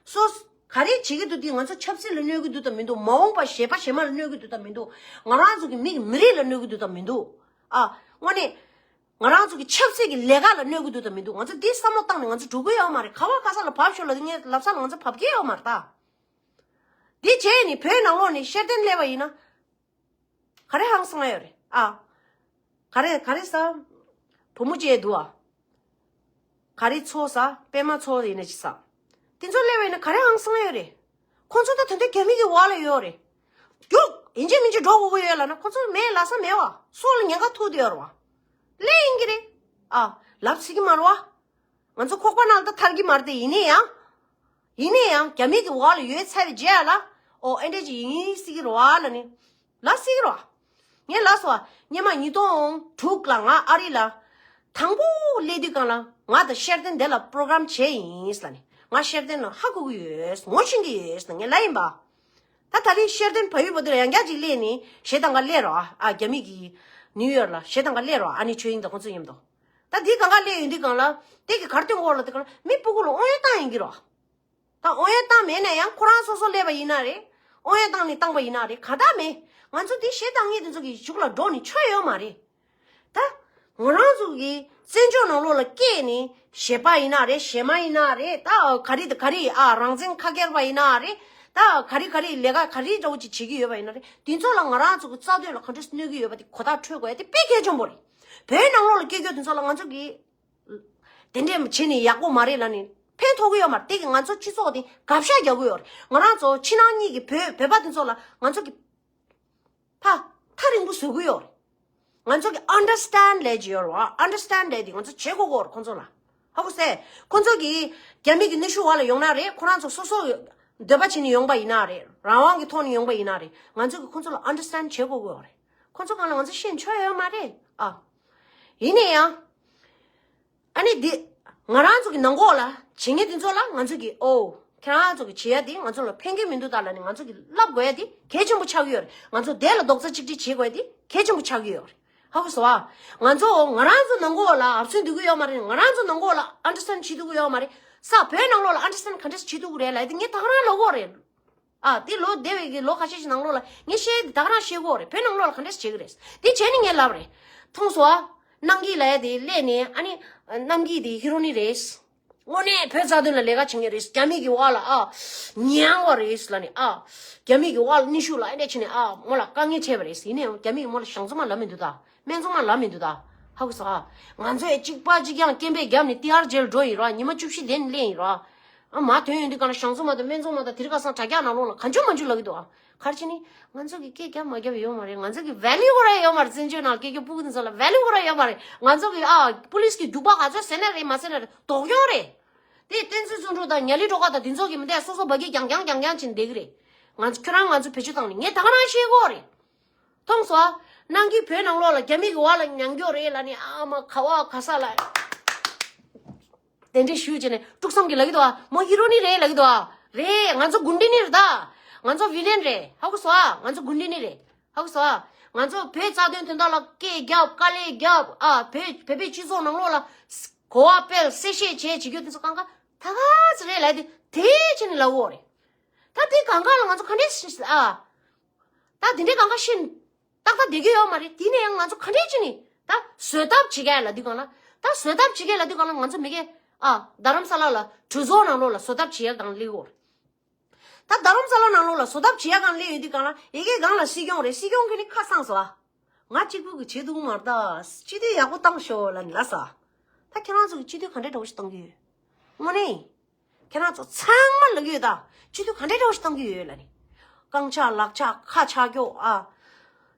སོ། ག་རེ་བྱེད་ཀྱི་འདུག་དེ་ང་ཚོ་ཆབ་སྲིད་ལ་གནོད་ཀྱི་འདུག་དང་མི་འདུག་མ་འོངས་པ་གཞས་པ་གཞས་མ་ལ་གནོད་ཀྱི་འདུག་དང་མི་འདུག་ང་རང་ཚོ་གི་མི་གི་མི་རིགས་ལ་གནོད་ཀྱི་འདུག་དང་མི་འདུག་ཨ། དངོས་གནས། ང་རང་ཚོ་གི་ཆབ་སྲིད་ཀྱི་ལས་ཀ་ལ་གནོད་ཀྱི་འདུག་དང་མི་འདུག་ང་ཚོ་འདི་བསམ་བློ་བཏང་ནས་ང་ཚོ་འགྲོ་གི་ཡོད་མ་རེད། ག་བ་ག་ས་ལ་བབས་ཤོག་ལབ་དུས་ངས་ལབ་ས་ལ་ང་ཚོ་བབས་ཀྱི་ཡོད་མ་རེད་ད། འདི་བྱས་ནས་བོད་ནང་ལོགས་ནས་ཤེར་ལྡན་སླེབས་པ་ཡིན་ན། ག་རེ་ཧང་སང་ཡོད་རེད་ཨ། ག་རེ་ག་རེ་ཟ། བུ་མོ་བྱས་འདུག་ཨ། ག་རེ་ཚོ་ཟ། པད་མ་ཚོ་ཡིན་ན་ཅི་ཟ། དེ་ཚོ་སླེབས་པ་ཡིན་ན་ག་རེ་ཧང་སང་ཡོད་རེད། ཁོང་ཚོ་ད་ད་ལྟ་རྒྱ་མི་གི་འོག་ལ་ཡོད་རེད། རྒྱུགས་ཡིན་གཅིག་མིན་གཅིག་འགྲོ་དགོས་ཀྱི་ཡོད་ལབ་ན་ཁོང་ཚོ་མེད་ལབ་ས་མེད་པ། སྲོག་ལ་ཉེན་ཁ་ཐུག་བསྡད་ཡོད་རེད་པ། སླེབས་ཡིན་གྱི་རེད། ཨ། ལབ་སྲིད་ཀྱི་མ་རེད་པ། ང་ཚོ་ཁོག་པ་ནང་ལ་ད་ཐར་གྱི་མ་རེད་དེ། ཡིན་ན་ཡང་། ཡིན་ན་ཡང་རྒྱ་མི་གི་འོག་ལ་ཡོད་ཚར་བའི་རྗེས་ལ། ཨོ་ཨེ་འདྲ་ཅིག་ཡིན་སྲིད་ཀྱི་རེད་པ་ལབ་ནས། ལབ་སྲིད་ཀྱི་རེད་པ། ངས་ལབ་སོང་པ། སྔོན་མ་ཉིས་སྟོང་དྲུག་ལ་ང་ཨ་རི་ལ། དང་པོ་སླེབས་དུས་སྒང་ལ་ང་དང་ཤེར་ལྡན་དེ་ལ་པོ་རོ་གྷ་རམ་བྱས་ཡིན་ལབ་ནས། ང་ཤེར་ལྡན་ལ་ཧ་གོ་གི་ཡོད། ངོ་ཤེས་ཀྱི་ཡོད་ཟེར་ནས་ངས་ལབ་ཡིན་པ། ད་ད་རེས་ཤེར་ལྡན་བལ་ཡུལ་བར་དུ་ལ་ཡང་བསྐྱར་ཅིག་སླེབས་ནས་གཞས་བཏང་ག་སླེབས་རོགས་ཨ། རྒྱ་མི་གི་ནིའུ་ཡོག་ལ་གཞས་བཏང་ག་སླེབས་རོགས། ཨ་ནེ་ཆོས་དབྱིངས་དང་ཁོང་ཚོ་མཉམ་དུ། ད་འདི་གང་ག་སླེབས་ཡོང་དུས་སྒང་ལ་དེ་གི་གར་སྟོན་གོ་ལ་དེ་ག་ལ་མི་སྤུ་གུ་ལ་དབང་ཡོན་བཏང་ཡིན་གྱི་རོགས། ད་དབང་ཡོན་བཏང་མེད་ན་ཡང་ཁོ་རང་སོ་སོ་སླེབས་པ་ཡིན་ན་རེད། དབང་ཡོན་བཏང་ནས་བཏང་པ་ཡིན་ན་རེད། ག་ད་མེད། ང་ཚོ་འདི་གཞས་བཏང་མཁན་དེ་ཚོ་གི་གཞུག་ལ་འགྲོ་ནས་ཆོ་ཡོད་མ་རེད། ད། ང་རང་ཚོ་གི་བཙན་བྱོལ་ནང་ལོགས་ལ་སྐྱེས་ནས་གཞས་པ་ཡིན་ན་རེད། གཞས་མ་ཡིན་ན་རེད། ད་ག་རེ་དང་ག་རེ་ཨ་རང་བཙན་ཁ་སྐྱེར་པ་ཡིན་ན་རེད། ད་ག་རེ་ག་རེ་ལས་ཀ་ག་རེ་འདྲ་བོ་ཅིག་བྱེད་ཀྱི་ཡོད་པ་ཡིན་ན་རེད། དེ་ཚོ་ལ་ང་རང་ཚོ་གི་རྩ་དོན་ལ་ག་འདྲས་གནོད་ཀྱི་ཡོད་པ་དེ་གོ་བརྡ་འཕྲོད་དགོས་ཡ་དེ་དཔེ་གལ་ཆེན་པོ་རེད། བོད་ནང་ལོགས་ལ་སྐྱེ་རྒྱུ་དེ་ཚོ་ལ་ང་ཚོ་གི་དེ་འདྲས་བྱས་ནས་ཡག་པོ་མ་རེད་ལབ་ནས་ཕན་ཐོགས་ཀྱི་ཡོད་མ་རེད། དེ་གི་ང་ཚོ་སྤྱི་ཚོགས་དེ་དགག་བཞག་རྒྱག་གི་ཡོད་རེད། ང་རང་ཚོ་ཕྱི་ནང་གཉིས་ཀྱི་བོད་བོད་པ་དེ་ཚོ་ལ་ང་ཚོ་གི་ཕ་ཐག་རིང་པོ་བཟོ་གི་ཡོད་རེད། ང་ཚོ་གི་ཨན་ཌར་སི་ཊན་ལབ་ཀྱི་ཡོད་རེད་པ། ཨན་ཌར་སི་ཊན་ལབ་དེ་ང་ཚོ་བྱེད་དགོས་ཀྱི་ཡོད་རེད་ཁོང་ཚོ་ལ། ཧ་གོ་སོང་། ཁོང་ཚོ་གི་རྒྱ་མི་གི་གནོན་ཤུགས་འོག་ལ་ཡོང་ན་རེད། ཁོ་རང་ཚོ་སོ་སོ་འདོད་པ་བྱས་ནས་ཡོང་པ་ཡིན་ན་རེད། རང་དབང་གི་ཐོག་ནས་ཡོང་པ་ཡིན་ན་རེད། ང་ཚོ་གི་ཁོང་ཚོ་ལ་ཨན་ཌར་སི་ཊན་བྱེད་དགོས་ཀྱི་ཡོད་རེད། ཁོང་ཚོ་སྒང་ལ་ང་ཚོ་ཤེས་ཆོག་ཡོད་མ་རེད་ཨ། ཡིན་ན་ཡང་། ཨ་ནི་འདི། ང་རང་ཚོ་གི་ནང་ཁོག་ལ་བྱེད་མཁན་དེ་ཚོ་ལ་ང་ཚོ་གི་ཨོ་ཁྱེད་རང་ཚོ་གི་བྱེད་ཡ་དེ་ང་ཚོ་ལ་ཕན་གི་མི་འདུག་ད་ལབ་ནས་ང་ཚོ་གི་ལབ་དགོས་ཡ་དེ་གལ་ཆེན་པོ་ཆགས་ཀྱི་ཡོད་རེད། ང་ཚོ་དེ་ལ་རྡོག་རྩ་གཅིག་སྒྲིལ་བྱེད་དགོས་ཡ་དེ་གལ་ཆེན་པོ་ཆགས་ཀྱི་ཡོད་རེད། ཧ་གོ་སོང་ཨ། ང་ཚོ་ང་རང་ཚོ་ནང་ཁོག་ལ་ཨབ་སེན་འདུག་གི་ཡོད་མ་རེད། ང་རང་ཚོ་ནང་ཁོག་ལ་ཨན་ཌར་སི་ཊེན་བྱེད་ཐུབ་ཀྱི་ཡོད་མ་རེད། ས་བོད་ནང་ལོགས་ལ་ཨན་ཌར་སི་ཊེན་ག་འདྲས་བྱེད་ཐུབ་ཀྱི་རེད་ལབ་ཡ་དེ་ངས་ད་ག་རང་ལབ་ཀྱི་ཡོད་རེད། ཨ་དེ་ལོ་འདས་པའི་གི་ལོ་ཁ་ཤས་ཤིག་ནང་ལོགས་ལ་ངས་བཤད་ཡ་དེ་ད་ག་རང་བཤད་ཀྱི་ཡོད་རེད། བོད་ནང་ལོགས་ལ་ག་འདྲས་བྱེད་ཀྱི་རེད། དེ་བྱས་ནས་ངས་ལབ་རེད། མཐོང་སོང་ཨ། གནམ་སྐྱིད་ལབ་ཡ་དེ་སླེབས་ནས་ཨ་ནི་གནམ་སྐྱིད་དེ་ཧི་རོ་ནི་རེད། དངོས་གནས་བོད་རྩ་དོན་ལ་ལས་ཀ་བྱེད་མཁན་རེད། རྒྱ་མི་གི་འོག་ལ་ཨ་ཉལ་བ་རེད་ལབ་ནས་ཨ། རྒྱ་མི་གི་འོག་ལ་ནུས་ཤུགས་ལ་ཨེ་འདྲས་བྱས་ནས་ཨ་མོ་ལ་དཀའ་ངལ་འཕྲད་པ་རེད། ཡིན་ནའང་རྒྱ་མི་གི་མོ་ལ་ཞང་ཚོ་མ་ལབ་མི་འདུག་ད། སྨན་ཚོང་མ་ལབ་མི་འདུག་ད། ཧ་གོ་སོང་ཨ། ང་ཚོས་གཅིག་པ་གཅིག་རྐྱང་སྐད་འབོད་བརྒྱབ་ནས་ཏི་ཨར་ཇེལ་འགྲོ་ཡིན་ར། ཉི་མ་བཅུ་བཞི་དེ་ནས་སླེབས་ཡིན་ར། ཨ་མ་ཐོན་ཡོང་དུས་གང་ལ་ཞང་ཚོ་མ་དང་སྨན་ཚོང་མ་དང་དེ་རིང་ཁ་སང་དྲ་རྒྱ་ནང་ལོགས་ལ་གང་བྱུང་མང་བྱུང་ལབ་ཀྱི་འདུག་ཨ། ག་རེ་བྱས་ནི། ང་ཚོ་གི་སྐད་རྒྱབ་མ་རྒྱབ་ཡོད་མ་རེད། ང་ཚོ་གི་ཝེ་ལིའུ་ར་ཡོད་མ་རེད། བཙན་བྱོལ་ནང་སྐད་རྒྱབ་ཕྲུ་གུ་དེ་ཚོ་ལ་ཝེ་ལིའུ་ར་ཡོད་མ་རེད། ང་ཚོ་གི་ཨ་པུ་ལིས་ཀྱི་རྒྱུག་པ་ག་ཚོད་ཟེར་ན་རེད་མ་ཟེར་ན་རེད་དོགས་ཡོད་རེད། དེ་བསྟན་འཛིན་བརྩོན་འགྲུས་དང་ཉ་ལི་སྒྲོལ་དཀར་དང་དེ་ཚོ་གི་མི་འདས་སོ་སོ་འབའ་གི་རྒྱང་རྒྱང་རྒྱང་རྒྱང་བྱས་ནས་བསྡད་ཀྱི་རེད། ང་ཚོ་ཁྱོད་རང་ང་ཚོ་བེད་སྤྱོད་བཏང་ནས་ངས་ད་ག་རང་བཤད་ཀྱི་ཡོད་རེད། མཐོང་སོང་ཨ། གནམ་སྐྱིད་བོད་ནང་ལོགས་ལ་རྒྱ་མི་གི་འོག་ལ་ཉལ་གྱི་ཡོད་རེད་ལབ་ནས་ཨ་མ་ག་བ་ག་ས་ལ། དེ་འདྲས་ཞུས་བྱས་ནས་དཀྲུག་གསུམ་གྱིས་ལབ་ཀྱི་འདུག་ཨ། མོ་ཧི་རོ་ནི་རེད་ལབ་ཀྱི་འདུག་ཨ། རེད། ང་ཚོ་གུན་ཁྲན་ནི་རེད་ད། ང་ཚོ་བི་ལན་རེད། ཧ་གོ་སོང་ཨ། ང་ཚོ་གུན་ཁྲན་ནི་རེད། ཧ་གོ་སོང་ཨ། ང་ཚོ་བོད་རྩ་དོན་དོན་དག་ལ་སྐད་རྒྱབ་དཀའ་ལས་རྒྱབ་ཨ། བོད་བོད་པའི་སྤྱི་ཚོགས་ནང་ལོགས་ལ་གོ་བ་སྤེལ་གསལ་བཤད་བྱས་བྱེད་རྒྱུ་དེ་ཚོ་གང་ག་ད་ག་ཚོད་རེད་ལབ་དེ་དེ་བྱས་ནས་ལབ་ཡོད་རེད། ད་དེ་གང་ག་ལ་ང་ཚོ་ག་འདྲས་ཨ། ད་དེ་འདྲའི་གང་ག་ཤི། ཏག་ཏག་བསྡད་ཀྱི་ཡོད་མ་རེད། དེ་ནས་ཡང་ང་ཚོ་ག་འདྲས་བྱས་ནས་ད་བཟོད་ཐབས་བྱེད་ཀྱི་ལབ་དུས་གང་ལ། ད་བཟོད་ཐབས་བྱེད་ཀྱི་ལབ་དུས་གང་ལ་ང་ཚོ་མི་གེ་ཨ་རྡ་རམ་ས་ལ་ལ་གྲོས་ཚོགས་ནང་ལོགས་ལ་བཟོད་ཐབས་བྱེད་ཡ་དང་སླེབས་ཡོད་རེད། ད་རྡ་རམ་ས་ལ་ནང་ལོགས་ལ་བཟོད་ཐབས་བྱེད་ཡ་དང་སླེབས་ཡོད་དུས་གང་ལ་ཡ་གི་སྒང་ལ་སྲིད་སྐྱོང་རེད། སྲིད་སྐྱོང་གིས་ནི་ཁ་སངས་སོང་ཨ། ང་གཅིག་པུ་གིས་བྱེད་ཐུབ་ཀྱི་མ་རེད་ད། སྤྱི་འཐུས་ཡག་པོ་བཏང་ཤོག་ལབ་ནས་ལབ་སོང་ཨ། ད་ཁྱེད་རང་ཚོ་གིས་སྤྱི་འཐུས་ག་འདྲས་འདྲ་བོ་ཞིག་གཏོང་གི་ཡོད། དངོས་གནས། ཁྱེད་རང་ཚོ་ཚང་མ་ལབ་ཀྱི་ཡོད་ད། སྤྱི་འཐུས་ག་འདྲས་འདྲ་བོ་ཞིག་གཏོང་གི་ཡོད་ལབ་ནས། རྐང་ཆག་ལག་ཆག་ཁ་ཆག་ཀྱོག་ཨ།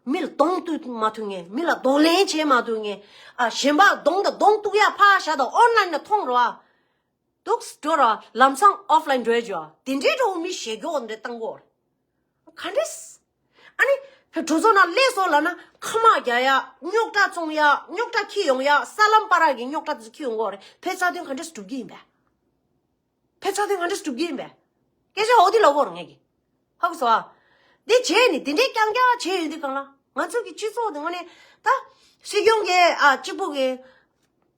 མི་ལ་གདོང་གཏུག་མ་ཐུབ་མཁན། མི་ལ་གདོང་ལེན་བྱེད་མ་ཐུབ་མཁན། ཨ་གཞན་པ་གདོང་དང་གདོང་གཏུག་ཡ་ཕར་བཞག་དང་ཨོན་ལན་ལ་མཐོང་རོགས་ཨ། འདུག་སེ་འགྲོ་རོགས་ལམ་སང་ཨོཕ་ལན་འགྲོ་ཡ་འཇོག་དེ་འདྲས་འདྲ་བོ་མི་ཞེ་ཀྱོག་འདྲ་བཏང་གོ། ག་འདྲས། ཨ་ནི། བོད་གྲོས་ཚོགས་ནང་སླེབས་སོང་ལབ་ན་ཁ་དམག་རྒྱག་ཡ། རྙོག་དྲ་བཙུགས་ཡ། རྙོག་དྲ་འཁྱེར་ཡོང་ཡ། ས་ལམ་བར་གྱི་རྙོག་དྲ་དེ་ཚོ་འཁྱེར་ཡོང་གི་ཡོད་རེད། བོད་རྩ་དོན་ག་འདྲས་སྒྲུབ་ཀྱི་ཡིན་པས། བོད་རྩ་དོན་ག་འདྲས་སྒྲུབ་ཀྱི་ཡིན་པས། སྐད་ཆ་འོ་དེ་ལབ་ཀྱི་ཡོད་རེད་ངས་ཀྱི། ཧ་གོ་སོང་ཨ། དེ་བྱས་ནས་དེ་འདྲའི་རྐྱང་རྐྱང་བྱས་ཡོང་དུས་གང་ལ་ང་ཚོ་གི་སྤྱི་ཚོགས་དེ་དངོས་གནས་ད། སྲིད་སྐྱོང་གིས་ཨ་གཅིག་པུ་གིས།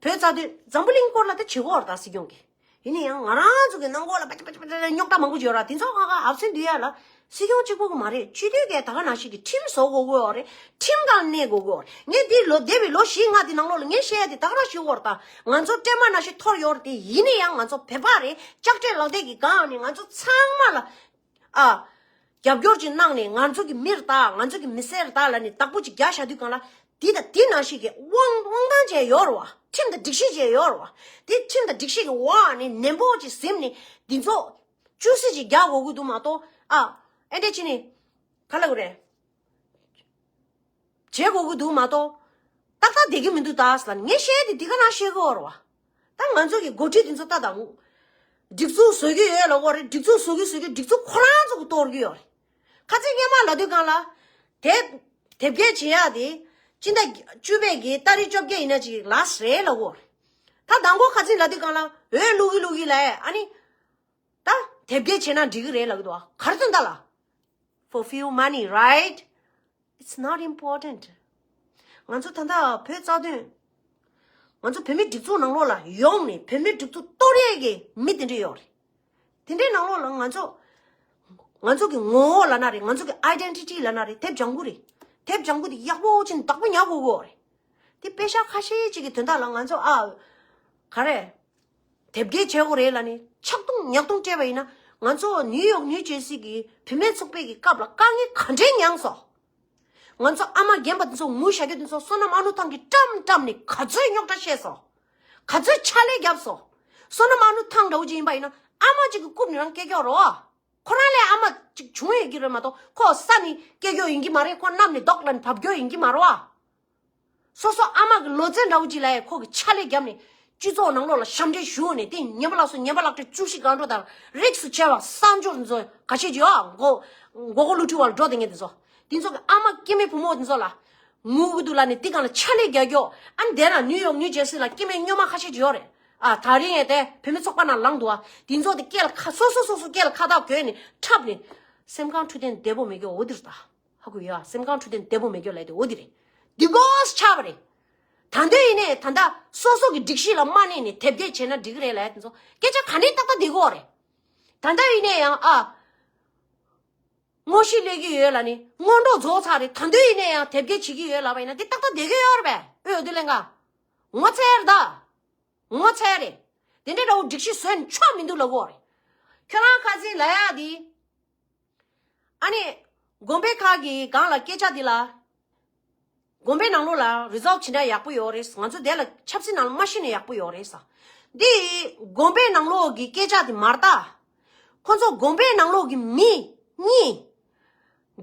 བོད་རྩ་དོན་འཛམ་བུ་གླིང་སྐོར་ལ་ད་བྱེད་ཀྱི་ཡོད་རེད་ད་སྲིད་སྐྱོང་གིས། ཡིན་ན་ཡང་ང་རང་ཚོ་གི་ནང་ཁོག་ལ་པ་ཅི་པ་ཅི་པ་ཅི་རྙོག་དྲ་མང་པོ་ཅིག་ཡོད་ར། དེ་ཚོ་ཁ་ཁ་ཨབ་སེ་འདུག་ཡ་ལ། སྲིད་སྐྱོང་གཅིག་པུ་གི་མ་རེད། སྤྱི་འཐུས་གས་ད་ག་ནང་བཞིན་གི་ཁྲིམས་བཟོ་དགོས་ཀྱི་ཡོད་རེད། ཁྲིམས་སྒང་གནས་དགོས་ཀྱི་ཡོད་རེད། ངས་འདི་ལོ་འདས་པའི་ལོ་བཞི་ལྔ་དེ་ནང་ལོགས་ལ་ངས་བཤད་ཡ་དེ་ད་ག་རང་ཞུ་དགོས་རེད་ད། ང་ཚོ་སྤྲེལ་མ་ནང་བཞིན་འཐོར་ཡོད་རེད་དེ། ཡིན་ན་ཡང་ང་ཚོ་བོད་པ་རེད། ལྕགས་སྤྲེལ་ལག་དེབ་ཀྱི་སྒང་ནས་ང་ཚོ་ཚང་མ་ལ། ཨ། རྒྱབ་སྐྱོར་ཅིག་གནང་ནས་ང་ཚོ་གི་མི་རེད་ད། ང་ཚོ་གི་མི་སེར་རེད་ད་ལབ་ནས་བདག་པོ་ཅིག་རྒྱག་བཞག་དུས་གང་ལ། འདི་དང་འདི་ནང་བཞིན་གྱི་དབང་དབང་ཐང་བྱས་ཡོད་རེད་བ། ཁྲིམས་དང་སྒྲིག་གཞི་བྱས་ཡོད་རེད་བ། དེ་ཁྲིམས་དང་སྒྲིག་གཞི་གི་འོག་ནས་ནན་པོ་ཅིག་ཟིན་ནས་འདི་ཚོ་བཅུ་སྲིད་ཅིག་རྒྱག་དགོས་ཀྱི་འདུག་མ་གཏོགས་ཨ། ཨེ་འདྲས་ཅི་ནས་ག་ལ་གི་རེད། བྱེད་དགོས་ཀྱི་འདུག་མ་གཏོགས། ཏག་ཏག་བསྡད་ཀྱི་མི་འདུག་ད་ཟེར་ལ་ངས་བཤད་དེ་འདི་ག་ནང་བཤད་ཀྱི་ཡོད་རེད་བ། ད་ང་ཚོ་གི་འགོ་ཁྲིད་འདི་ཚོ་ལྟ་དང་། སྒྲིག་འཛུགས་བཟོ་གི་ཡོད་ལབ་ཀྱི་ཡོད་རེད། སྒྲིག་འཛུགས་བཟོ་གི་བཟོ་གི་སྒྲིག་འཛུགས་ཁོ་རང་ཚོ་གི་གཏོར་གི་ཡོད་རེད། ཁ་ཚིག་སྔོན་མ་ལབ་དུས་གང་ལ། དེབ་དེབ་སྐྱེལ་བྱེད་ཡག་དེ། སྤྱི་ཟླ་བཅུ་པའི་གི་ཏ་རིག་བཅོ་བརྒྱད་ཡིན་ན་ཅིག་ལ་སི་རེད་ལབ་ཀྱི་ཡོད་རེད། ད་དང་པོ་ཁ་ཚིག་ལབ་དུས་གང་ལ་འོས་བླུག་གི་བླུག་གི་ལབ་ཨ་ནི། ད་དེབ་སྐྱེལ་བྱས་ན་འགྲིག་གི་རེད་ལབ་ཀྱི་འདུག་བ། ག་རེ་དོན་དག་ལ། For few money, right? It's not important. ང་ཚོ་ད་ལྟ་བོད་རྩ་དོན། ང་ཚོ་བོད་མི་སྒྲིག་འཛུགས་ནང་ལོགས་ལ་ཡོང་ནས་བོད་མི་སྒྲིག་འཛུགས་གཏོར་ཡས་ཀྱི་མི་དེ་འདྲ་ཡོད་རེད། དེ་འདྲའི་ནང་ལོགས་ལ་ང་ཚོ། ང་ཚོ་གི་ངོ་བོ་ལབ་ན་རེད། ང་ཚོ་གི་ཨའི་ཌེན་ཊི་ཊི་ལབ་ན་རེད། དེབ་ལྗང་ཁུ་རེད། དེབ་ལྗང་ཁུ་དེ་ཡག་པོ་ཅིག་བདག་པོ་ཉར་དགོས་ཀྱི་ཡོད་རེད། དེ་པེ་ཤག་ཁ་ཤས་ཅིག་གི་དོན་དག་ལ་ང་ཚོ་ཨ། ག་རེ། དེབ་སྐྱེལ་བྱེད་དགོས་རེད་ལབ་ནས་ཆག་རྡུང་ཉག་རྡུང་སྤྲད་པ་ཡིན་ན། ང་ཚོ་ནིའུ་ཡོག་ནིའུ་ཇར་སི་གི་བུད་མེད་ཚོགས་པའི་གི་སྐབས་ལ་དཀའ་ངལ་ག་འདྲས་མྱངས་སོང་། ང་ཚོ་ཨ་མ་རྒན་པ་དེ་ཚོ་ངུ་བཞག་རྒྱུ་དེ་ཚོ་བསོད་ནམས་ཨ་ནུ་ཐང་གིས་བཀྲམ་བཀྲམ་ནས་ག་ཚོད་རྙོག་དྲ་བཤད་སོང་། ག་ཚོད་ཕྱག་ལས་བརྒྱབ་སོང་། བསོད་ནམས་ཨ་ནུ་ཐང་འདྲ་བོ་ཅིག་ཡིན་པ་ཡིན་ན་ཨ་མ་ཅིག་གིས་རྐུབ་ནས་རང་སྐྱེལ་རྒྱུ་རེད་བ། ཁོ་རང་ལས་ཨ་མ་ཅིག་བྱུང་ཡོད་ཀྱི་རེད་མ་གཏོགས་ཁོ་ས་ནས་སྐྱེལ་རྒྱུ་ཡིན་གྱི་མ་རེད། ཁོ་གནམ་ནས་རྡོག་ལབ་ནས་བབས་རྒྱུ་ཡིན་གྱི་མ་རེད་བ། སོ་སོ་ཨ་མ་གི་ལོ་ཚད་འདྲ་བོ་ཅིག་ལ་ཡང་ཁོ་གི་ཕྱག་ལས་བརྒྱབ་ནས་སྤྱི་ཚོགས་ནང་ལོགས་ལ་ཞབས་འདྲེན་ཞུས་ནས་དེ་ཉེས་པ་ལགས་སོ་ཉེས་པ་ལག་ཁྲིད་བཅུ་བཞི་སྒང་དྲུག་དང་རིགས་སུ་ཆད་པ་གསར་འབྱོར་འཛོལ་ག་ཤེད་ཅིག་ཡོད་མགོ་མགོ་སྐོར་བླུག་འཁྲུལ་བ་ལ་འགྲོ་བསྡད་མཁན་དེ་ཚོ། དེ་ཚོ་གི་ཨ་མ་སྐྱེ་དམན་བུ་མོ་དེ་ཚོ་ལ་ངུ་གི་འདུག་ལབ་ནས་དེ་སྒང་ལ་ཕྱག་ལས་རྒྱག་རྒྱུ། ཨ་ནི་དེ་ན་ནིའུ་ཡོག་ནིའུ་ཇར་སི་ལ་སྐྱེ་དམན་སྨྱོན་མ་ཁ་ཤས་ཅིག་ཡོད་རེད། ཨ་ད་རིང་ཡང་དེ་བུད་མེད་ཚོགས་པ་ནང་ལངས་འདུག་ཨ། དེ་ཚོ་དེ་སྐེ་ལ་ཁ་སོ་སོ་སོ་སོ་སྐེ་ལ་ཁ་བཏགས་གྱོན་ནས་འཁྲབ་ནས། སེམས་ཁམས་འཕྲོད་བསྟེན་བདེ་པོ་མེད་རྒྱུ་འོ་དེ་རེད་ད། ཧ་གོ་ཡོད་ཨ། སེམས་ཁམས་འཕྲོད་བསྟེན་བདེ་པོ་མེད་རྒྱུ་ལབ་དེ་འོ་དེ་རེད། འདི་གོས་ཆགས་པ་རེད། ད་འདོད་ཡིན་ནས་ད་ལྟ་སོ་སོ་གི་སྒྲིག་གཞི་ལ་མ་གནས་ནས་དེབ་སྐྱེལ་བྱས་ན་འགྲིག་གི་རེད་ལབ་དེ་ཚོ་སྐད་ཆ་ག་འདྲའི་ཏག་ཏག་བསྡད་ཀྱི་ཡོད་རེད། ད་ལྟ་ཡིན་ནས་ཡང་ཨ། ངོ་ཤེས་སླེབས་ཀྱི་ཡོད་ལབ་ནི་སྔོན་འགྲོ་རྫོགས་ཚར་རེད། ད་འདོད་ཡིན་ནས་ཡང་དེབ་སྐྱེལ་བྱེད་ཀྱི་ཡོད་ལབ་པ་ཡིན་ན་འདི་ཏག་ཏག་བསྡད་ཀྱི་ཡོད་རེད་པས། ཨོ་འདི་ལེན་ག་ངོ་ཚ་ཡ་རེད་ད། ངོ་ཚ་ཡ་རེད། དེ་འདྲའི་འདྲ་བོ་སྒྲིག་གཞི་བཟོས་ནས་ཆོག་མི་འདུག་ལབ་གོ་རེད། ཁྱོད་རང་ཁ་སང་ལབ་ཡ་དེ། ཨ་ནི། དགོན་པའི་ཁག་གི་སྒང་ལ་སྐད་ཆ་དེ་ལ། དགོན་པའི་ནང་ལོགས་ལ་རི་ཛོལ་བ་བྱེད་ན་ཡག་པོ་ཡོད་རེད། ང་ཚོ་དེ་ལ་ཆབ་སྲིད་ནང་ལ་མ་ཤེས་ན་ཡག་པོ་ཡོད་རེད་ས། འདི་དགོན་པའི་ནང་ལོགས་ཀྱི་སྐད་ཆ་དེ་མ་རེད་ད། ཁོ་ཚོ་དགོན་པའི་ནང་ལོགས་ཀྱི་མི་གཉིས།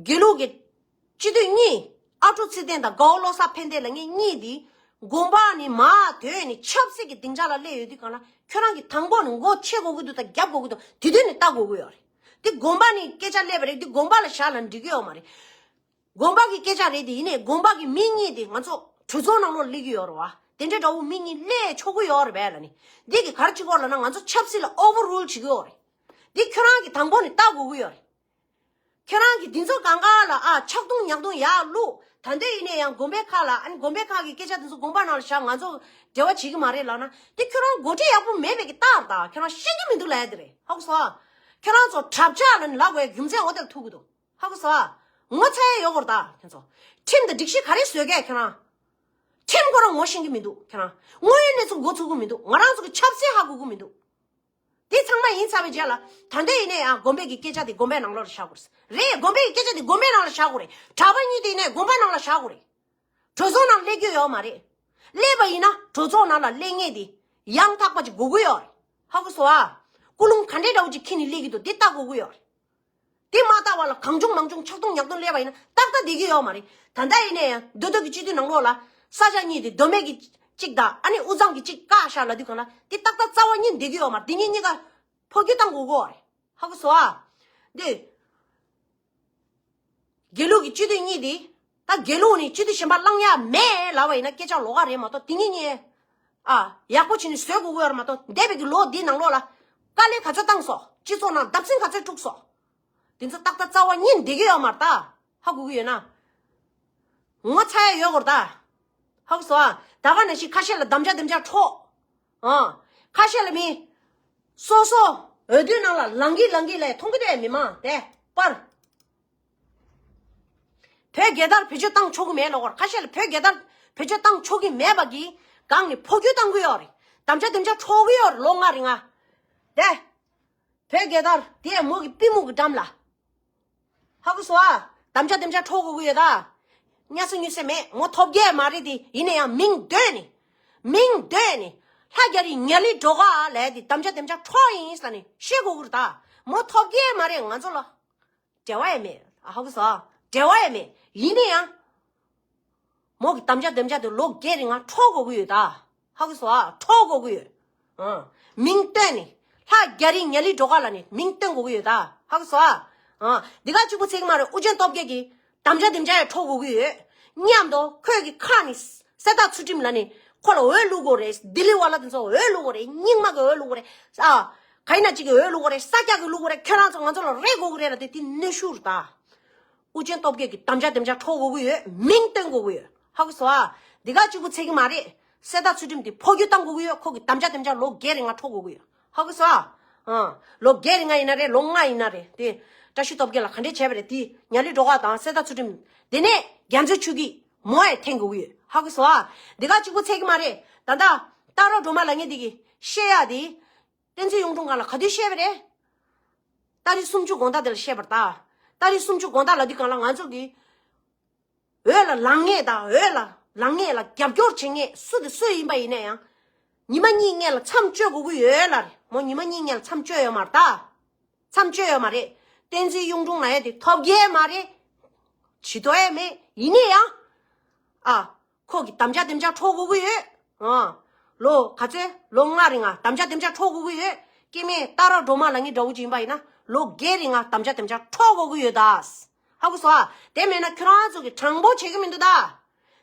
དགེ་ལུགས་ཀྱི་སྤྱི་འཐུས་གཉིས། ཨ་ཁྲུ་ཚེ་བརྟན་དང་དགའ་བོ་བློ་བཟང་ཕན་བདེ་ལབ་མཁན་གཉིས་དེ། དགོན་པ་ནས་མར་ཐོན་ནས་ཆབ་སྲིད་ཀྱི་སྡིངས་ཆ་ལ་སླེབས་ཡོད་དུས་སྒང་ལ་ཁྱོད་རང་གིས་དང་པོ་ནས་མགོ་ཕྱེ་དགོས་ཀྱི་འདུག་དང་རྒྱབ་དགོས་ཀྱི་འདུག་དེ་དུས་ནས་ལྟ་དགོས་ཀྱི་ཡོད་རེད། འདི་དགོན་པ་ནས་སྐད་ཆ་སླེབས་པ་རེད། འདི་དགོན་པ་ལ་བཞག་ན་འགྲིག་གི་ཡོད་མ་རེད། དགོན་པ་གི་སྐད་ཆ་རེད་དེ། ཡིན་ནའི་དགོན་པ་གི་མི་གཉིས་དེ་ང་ཚོ་གྲོས་ཚོགས་ནང་ལོགས་སླེབས་ཀྱི་ཡོད་རེད་བ། དེ་འདྲའི་འདྲ་བོ་མི་གཉིས་སླེབས་ཆོག་གི་ཡོད་རེད་པས་ལབ་ནི། འདི་གི་ག་རེ་བྱེད་ཀྱི་ཡོད་ལབ་ན་ང་ཚོ་ཆབ་སྲིད་ལ་ཨོ་ཝར་རུལ་བྱེད་ཀྱི་ཡོད་རེད། འདི་ཁྱོད་རང་གིས་དང་པོ་ནས་ལྟ་དགོས་ཀྱི་ཡོད་རེད། ཁྱོད་རང་གིས་འདི་ཚོ་གང་ག་ལ་ཨ་ཆག་རྡུང་ཉག་རྡུང་ཡར་བླུགས། ད་འདོད་ཡིན་ནའི་ཡང་དགོན་པའི་ཁག་ལ་ཨ་ནི་དགོན་པའི་ཁག་གི་སྐད་ཆ་དེ་ཚོ་དགོན་པ་ནང་ལ་བཞག་ང་ཚོ་འབྲེལ་བ་བྱེད་ཀྱི་མ་རེད་ལབ་ན་འདི་ཁྱོད་རང་འགོ་ཁྲིད་ཡག་པོ་མེད་པའི་གི་རྟགས་རེད་ད། ཁྱོད་རང་ཤེས་ཀྱི་མི་འདུག་ལབ་ཡ་དེ་རེད། ཧ་གོ་སོང་ཨ། ཁྱོད་རང་ཚོ་གྲབས་ཆག་ལ་ནི་ལབ་དགོས་རྒྱུ་མཚན་འོ་དེར་ཐུག་གི་འདུག་ཧ་གོ་སོང་ཨ། ངོ་ཚ་ཡ་ཡོད་གོ་རེད་ད། ཁྱོད་ཚོ་ཁྲིམས་དང་སྒྲིག་གཞི་ག་རེ་བཟོས་གས་ཁྱོད་རང་། ཁྲིམས་ཁོ་རང་ངོ་ཤེས་ཀྱི་མི་འདུག་ཁྱོད་རང་དངོས་ཡོད་གནས་ཚུལ་མགོ་ཚོད་ཀྱི་མི་འདུག་ང་རང་ཚོ་གི་ཆབ་སྲིད་ཧ་གོ་གི་མི་འདུག་འདི་ཚང་མ་ཡིན་ཚར་བའི་རྗེས་ལ་ད་འདོད་ཡིན་ནའི་ཡང་དགོན་པའི་གི་སྐད་ཆ་དེ་དགོན་པའི་ནང་ལོགས་ལ་བཞག་དགོས་རེད། རེད། དགོན་པའི་གི་སྐད་ཆ་དེ་དགོན་པའི་ནང་ལ་བཞག་དགོས་རེད། གྲྭ་པ་གཉིས་དེ་ཡིན་ནའི་དགོན་པ་ནང་ལ་བཞག་དགོས་རེད། གྲོས་ཚོགས་ནང་སླེབས་རྒྱུ་ཡོད་མ་རེད། སླེབས་པ་ཡིན་ན་གྲོས་ཚོགས་ནང་ལ་སླེབས་མཁན་དེ་ཡང་དག་པ་ཅིག་དགོས་ཀྱི་ཡོད་རེད། ཧ་གོ་སོང་ཨ། ཀུན་སློང་ག་འདྲའི་འདྲ་བོ་ཅིག་འཁྱེར་ནས་སླེབས་ཀྱི་འདུག་འདི་ལྟ་དགོས་ཀྱི་ཡོད་རེད། དེ་མ་ལྟ་བ་ལ་གང་བྱུང་མང་བྱུང་ཆག་རྡུང་ཉག་རྡུང་སླེབས་པ་ཡིན་ན་ཏག་ཏག་བསྡད་ཀྱི་ཡོད་མ་རེད། ད་ལྟ་ཡིན་ནའི་ཡང་མདོ་སྟོད་ཀྱི་སྤྱི་འཐུས་ནང་ལོགས་ལ་ས་ཆ་གཉིས་དེ་མདོ་སྨད་ཀྱི་གཅིག་དང་ཨ་ནི་དབུས་གཙང་གི་གཅིག་བཀག་བཞག་ལབ་དུས་གང་ལ་དེ་ཏག་ཏག་རྩ་བ་ཉིད་བསྡད་ཀྱི་ཡོད་མ་རེད། དེ་གཉིས་གཉིས་ཀ་འཕོ་འགྱུར་བཏང་དགོས་ཀྱི་ཡོད་རེད། ཧ་གོ་སོང་ཨ། འདི་དགེ་ལུགས་ཀྱི་སྤྱི་འཐུས་གཉིས་དེ་ད་དགེ་ལུགས་ནས་སྤྱི་འཐུས་གཞན་པ་བླང་ཡ་མེད་ལབ་པ་ཡིན་ན་སྐད་ཆ་ལོགས་ཀ་རེད་མ་གཏོགས་དེ་གཉིས་གཉིས་ཨ་ཡག་པོ་བྱས་ནས་བཟོ་དགོས་ཀྱི་ཡོད་རེད་མ་གཏོགས་འདས་པའི་གི་ལོ་འདིའི་ནང་ལོགས་ལ་དཀའ་ལས་ག་ཚོད་བཏང་སོང་། སྤྱི་ཚོགས་ནང་བརྡབ་གསིག་ག་ཚོད་འཁྲུགས་སོང་། དེ་ཚོ་ཏག་ཏག་རྩ་བ་ཉིད་བསྡད་ཀྱི་ཡོད་མ་རེད་ད། ཧ་གོ་གི་ཡོད་ན། ངོ་ཚ་ཡ་ཡོད་གོ་རེད་ད། ཧ་གོ་སོང་ཨ། ད་ག་ནང་བཞིན་ཁ་ཤས་ལ་དམ་བཅའ་དེམ་ཅག་འཕྲོག་ཨ། ཁ་ཤས་ལ་མི། སོ་སོ། འོས་བསྡུའི་ནང་ལ་ལངས་གི་ལངས་གི་ལས་མཐོང་གི་འདུག་མི་མང་དེ་པར། བོད་རྒྱལ་དར་བེད་སྤྱོད་བཏང་ཆོག་གི་མེད་ལབ་གོ་རེད། ཁ་ཤས་ལ་བོད་རྒྱལ་དར་བེད་སྤྱོད་བཏང་ཆོག་གི་མེད་པ་གི་སྒང་ནས་འཕོ་འགྱུར་བཏང་གི་ཡོད་རེད། དམ་བཅའ་དེམ་ཅག་འཕྲོག་གི་ཡོད་རེད་ལོ་ལྔ་རིང་ང་། དེ། བོད་རྒྱལ་དར་དེ་མོ་གི་པུས་མོ་གི་འགྲམ་ལ། ཧ་གོ་སོང་ཨ། དམ་བཅའ་དེམ་ཅག་འཕྲོག་དགོས་ཀྱི་ཡོད་ད། ཉལ་ས་ཉུལ་ས་མེད། མོ་ཐོབ་རྒྱལ་མ་རེད་དེ། ཡིན་ན་ཡང་མིང་འདོན་ནས། མིང་འདོན་ནས། ལྷ་རྒྱ་རི་ཉ་ལི་སྒྲོ་ག་ལབ་དེ་དམ་བཅའ་དེམ་ཅག་འཕྲོག་ཡིན་ཟེར་ནས་བཤད་དགོས་ཀྱི་རེད་ད། མོ་ཐོབ་རྒྱལ་མ་རེད། ང་ཚོ་ལ་འབྲེལ་བ་ཡང་མེད། ཧ་གོ་སོང་ཨ། འབྲེལ་བ་ཡང་མེད། ཡིན་ན་ཡང་། མོ་གི་དམ་བཅའ་དེམ་ཅག་དེ་ལོ་བརྒྱད་རིང་ང་འཕྲོག་དགོས་ཀྱི་ཡོད་ད། ཧ་གོ་སོང་ཨ། འཕྲོག་དགོས་ཀྱི་ཡོད། ཨ། མིང་བཏོན་ནས། ལྷ་རྒྱ་རི་ཉ་ལི་སྒྲོ་ག་ལབ་ནས་མིང་བཏོན་དགོས་ཀྱི་ཡོད་ད། ཧ་གོ་སོང་ཨ། ཨ། འདི་ག་གཅིག་པུ་ཚད་ཀྱི་མ་རེད། ཨུ་རྒྱན་སྟོབས་རྒྱལ་གྱི་དམ་བཅའ་དེམ་ཅག་ཡང་འཕྲོག་དགོས་ཀྱི་ཡོད། མཉམ་དུ་ཁོས་ཀྱི་ཁ་ནས་གསེར་རྟ་ཚུལ་ཁྲིམས་ལབ་ནས་ཁོ་ལ་འོས་བླུག་དགོས་རེད། ལྡི་ལི་ཝ་ལ་དེ་ཚོ་འོས་བླུག་དགོས་རེད། རྙིང་མ་གི་འོས་བླུག་དགོས་རེད། ཨ། ག་ཡིན་ན་གཅིག་གི་འོས་བླུག་དགོས་རེད། ས་སྐྱ་གི་བླུག་དགོས་རེད། ཁྱོད་རང་ཚོ་ང་ཚོ་ལ་རེ་དགོས་ཀྱི་རེད་ལབ་དེ་དེ་གནོན་ཤུགས་རེད་ད། ཨུ་རྒྱན་སྟོབས་རྒྱལ་གྱི་དམ་བཅའ་དེམ་ཅག་འཕྲོག་དགོས་ཀྱི་ཡོད། མིང་བཏོན་དགོས་ཀྱི་ཡོད། ཧ་གོ་སོང་ཨ། འདི་ག་གཅིག་པུ་ཚད་ཀྱི་མ་རེད། གསེར་རྟ་ཚུལ་ཁྲིམས་དེ་འཕོ་འགྱུར་བཏང་དགོས་ཀྱི་ཡོད། ཁོ་གི་དམ་བཅའ་དེམ་ཅག་ལོ་བརྒྱད་རིང་ང་འཕྲོག་དགོས་ཀྱི་ཡོད། ཧ་གོ་སོང་ཨ། ཨ། ལོ་བརྒྱད་རིང་ང་ཡིན་ན་རེད། ལོ་ལྔ་ཡིན་ན་རེད། དེ་བཀྲ་ཤིས་སྟོབས་རྒྱལ་ལ་ག་འདྲས་བྱས་པ་རེད། དེ་ཉ་ལི་སྒྲོ་ག་དང་གསེར་རྟ་ཚུལ་ཁྲིམས་དེ་ནས་རྒྱ་མཚོ་ཆུ་སྐྱིད་མོ་ཡང་འཐེན་དགོས་ཀྱི་ཡོད། ཧ་གོ་སོང་ཨ། འདི་ག་གཅིག་པུ་ཚད་ཀྱི་མ་རེད། ད་ལྟ་སྟག་རོང་སྒྲོལ་མ་ལབ་མཁན་དེ་གི་བཤད་ཡག་དེ། བསྟན་འཛིན་གཡུང་དྲུང་སྒང་ལ་ག་དུས་བཤད་པ་རེད། ཏ་རིག་སུམ་ཅུ་དགོང་དག་དེ་ལ་བཤད་པར་ད། ཏ་རིག་སུམ་ཅུ་དགོང་དག་ལ་དུས་གང་ལ་ང་ཚོ་གི་འོས་ལ་ལངས་མཁན་དང་འོས་ལ་ལངས་མཁན་ལ་རྒྱབ་སྐྱོར་བྱེད་མཁན་སུ་དེ་སུ་ཡིན་པ་ཡིན་ན་ཡང་། ཉི་མ་གཉིས་སྔོན་ལ་མཚམས་གཅོད་དགོས་ཀྱི་ཡོད་ལ་རེད། མོ་ཉི་མ་གཉིས་སྔོན་ལ་མཚམས་གཅོད་ཡོད་མ་རེད་ད། མཚམས་གཅོད་ཡོད་མ་རེད། བསྟན་འཛིན་གཡུང་དྲུང་ལབ་ཡ་དེ་ཐོབ་ཀྱི་མ་རེད། བྱེད་ཐུབ་ཡ་མེད། ཡིན་ན་ཡང་། ཨ། ཁོ་གི་དམ་བཅའ་དེམ་ཅག་འཕྲོག་དགོས་ཀྱི་ཡོད། ཨ། ལོ་ག་ཚོད་ལོ་ལྔ་རིང་ང་དམ་བཅའ་དེམ་ཅག་འཕྲོག་དགོས་ཀྱི་ཡོད། སྐྱེ་དམན་སྟག་རོང་སྒྲོལ་མ་ལབ་མཁན་འདྲ་བོ་ཅིག་ཡིན་པ་ཡིན་ན་ལོ་བརྒྱད་རིང་ང་དམ་བཅའ་དེམ་ཅག་འཕྲོག་དགོས་ཀྱི་ཡོད་ད། ཧ་གོ་སོང་ཨ། དེ་མེད་ན་ཁྱོད་རང་ཚོ་གི་དྲང་པོ་བྱེད་ཀྱི་མི་འདུག་ད།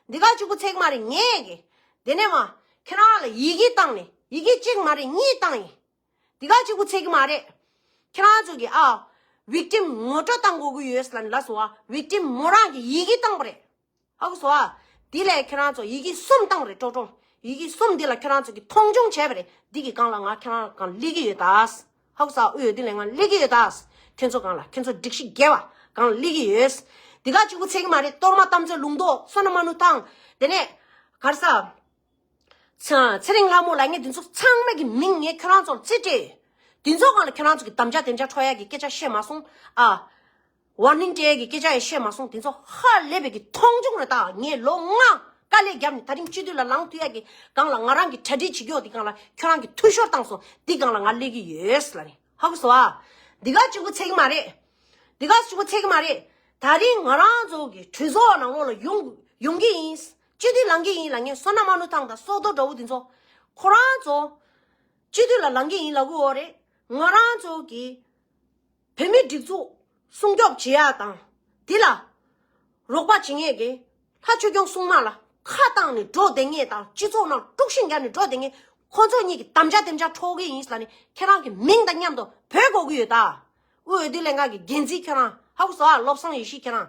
འདི་ག་གཅིག་པུ་ཚད་ཀྱི་མ་རེད། ངས་གི། དེ་ནས་མ། ཁྱོད་རང་ལ་ཡི་གེ་བཏང་ནས། ཡི་གེ་གཅིག་མ་རེད། གཉིས་བཏང་ཡིན། འདི་ག་གཅིག་པུ་ཚད་ཀྱི་མ་རེད། ཁྱེད་རང་ཚོ་གིས་ཨ། victim ངོ་སྤྲོད་བཏང་དགོས་ཀྱི་ཡོད་ལབ་ནི་ལབ་སོང་ཨ། victim མོ་རང་གིས་ཡི་གེ་བཏང་པ་རེད། ཧ་གོ་སོང་ཨ། དེ་ལས་ཁྱེད་རང་ཚོ་ཡི་གེ་གསུམ་བཏང་རེད། ཀྲོ་ཀྲོ། ཡི་གེ་གསུམ་འདི་ལ་ཁྱེད་རང་ཚོ་གིས་མཐོང་ཆུང་བྱས་པ་རེད། འདི་གི་སྒང་ལ་ང་ཁྱེད་རང་སྒང་སླེབས་ཀྱི་ཡོད་ད། ཧ་གོ་སོང་ཨ། ཨོ་ཡོད། དེ་ལས་ང་སླེབས་ཀྱི་ཡོད་ད། ཁྱེད་ཚོ་སྒང་ལ། ཁྱེད་ཚོ་སྒྲིག་གཞི་འགལ་བ་སྒང་ལ་སླེབས་ཀྱི་ཡོད། འདི་ག་གཅིག་པུ་ཚད་ཀྱི་མ་རེད། གཏོར་མ་དམ་ཚིག་ལུང་རྟོགས། བསོད་ནམས་མ་ཎི་བཏང་། དེ་ནས་ག་རེ་ཟ། ཚེ་ཚེ་རིང་ལྷ་མོ་ལ་ངས་འདི་ཚོ་ཚང་མ་གི་མིང་ངས་ཁྱོད་རང་ཚོར་རྩིས་སྤྲད་ཡོད། འདི་ཚོ་སྒང་ལ་ཁྱོད་རང་ཚོ་གི་དམ་བཅའ་དེམ་བཅའ་འཕྲོག་ཡག་གི་སྐད་ཆ་བཤད་མ་སོང་ཨ། ཝར་ནིང་སྤྲད་ཡག་གི་སྐད་ཆ་ཡང་བཤད་མ་སོང་། འདི་ཚོ་ཧ་ལས་པའི་གི་མཐོང་ཆུང་རེད་ད། ངས་ལོ་ལྔ་དཀའ་ལས་བརྒྱབ་ནས་ད་རིང་སྤྱི་འཐུས་ལ་ལངས་ཐུབ་ཡག་གི་སྒང་ལ། ང་རང་གི་གྲ་སྒྲིག་བྱེད་རྒྱུ་འདི་སྒང་ལ་ཁྱོད་རང་གི་འཐུས་ཤོར་བཏང་སོང་། འདི་སྒང་ལ་ང་སླེབས་ཀྱི་ཡོད་ལབ་ནས། ཧ་གོ་སོང་ཨ། འདི་ག་གཅིག་པུ་ཚད་ཀྱི་མ་རེད། འདི་ག་གཅིག་པུ་ཚད་ཀྱི་མ་རེད། ད་རིང་ང་རང་ཚོ་གི་གྲོས་ཚོགས་ནང་ལོགས་ལ་ཡོང་ཡོང་གི་ཡིན། སྤྱི་འཐུས་ལངས་ཀྱི་ཡིན་ལབ་མཁན་བསོད་ནམས་མ་ཎི་བཏང་དང་བསོད་རྡོར་འདྲ་བོ་འདི་ཚོ། ཁོ་རང་ཚོ་སྤྱི་འཐུས་ལ་ལངས་ཀྱི་ཡིན་ལབ་གི་ཡོད་རེད། ང་རང་ཚོ་གི་བོད་མི་སྒྲིག་འཛུགས་སྲུང་སྐྱོབ་བྱེད་ཡག་དང་། འདི་ལ་རོགས་པ་བྱེད་མཁན་གྱི་ལྷ་ཆོས་སྐྱོང་སྲུང་མ་ལ་ཁ་བཏང་ནས་འགྲོ་བསྡད་མཁན་དང་། སྤྱི་ཚོགས་ནང་དཀྲུག་ཤིང་རྒྱག་ནས་འགྲོ་བསྡད་མཁན་ཁོ་ཚོ་གཉིས་ཀྱི་དམ་བཅའ་དེམ་བཅའ་འཕྲོག་གི་ཡིན་ལབ་ནས་ཁྱེད་རང་གི་མིང་དང་མཉམ་དུ་འབོད་དགོས་ཀྱི་ཡོད་ད། དབུས་འོས་བསྡུ་ལྷན་ཁང་གི་འགན་འཛིན་ཁྱེད་རང་། ཧ་གོ་སོང་ཨ། བློ་བཟང་ཡེ་ཤེས་ཁྱེད་རང་།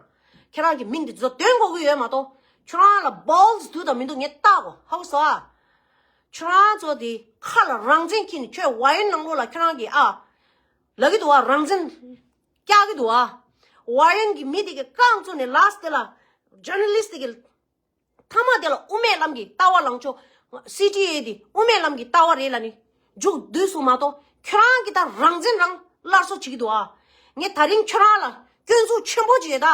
ཁྱེད་རང་གི་མིང་དེ་ཚོ་འདོན་དགོས་ཀྱི་ཡོད་མ་གཏོགས། ཁྱོད་རང་ལ་balls འདུག་དང་མི་འདུག་ངས་བལྟ་གོ། ཧ་གོ་སོང་ཨ། ཁྱོད་རང་ཚོ་དེ་ཁ་ལ་རང་བཙན་འཁྱེར་ནས། ཁྱོད་ཝ་ཡན་ནང་ལོགས་ལ་ཁྱོད་རང་གི་ཨ། ལབ་ཀྱི་འདུག་ཨ། རང་བཙན་བཀྱག་གི་འདུག་ཨ། ཝ་ཡན་གྱི་མི་དེ་གི་རྐང་བཙུགས་ནས་ལ་སྟེ་ལ། ཇར་ནལ་ལིསྟ་དེ་གི་མཐའ་མ་དེ་ལ་དབུ་མའི་ལམ་གྱི་ལྟ་བ་ལངས་ཕྱོགས། སི་ཊི་ཨེ་དེ་དབུ་མའི་ལམ་གྱི་ལྟ་བ་རེད་ལབ་ནས་མཇུག་བསྡུས་སོང་མ་གཏོགས། ཁྱོད་རང་གིས་ད་རང་བཙན་རང་སླར་གསོ་བྱེད་ཀྱི་འདུག་ཨ། ངས་ད་རིང་ཁྱོད་རང་ལ་སྐྱོན་འཛུགས་ཆེན་པོ་ཅིག་ཡོད་ད།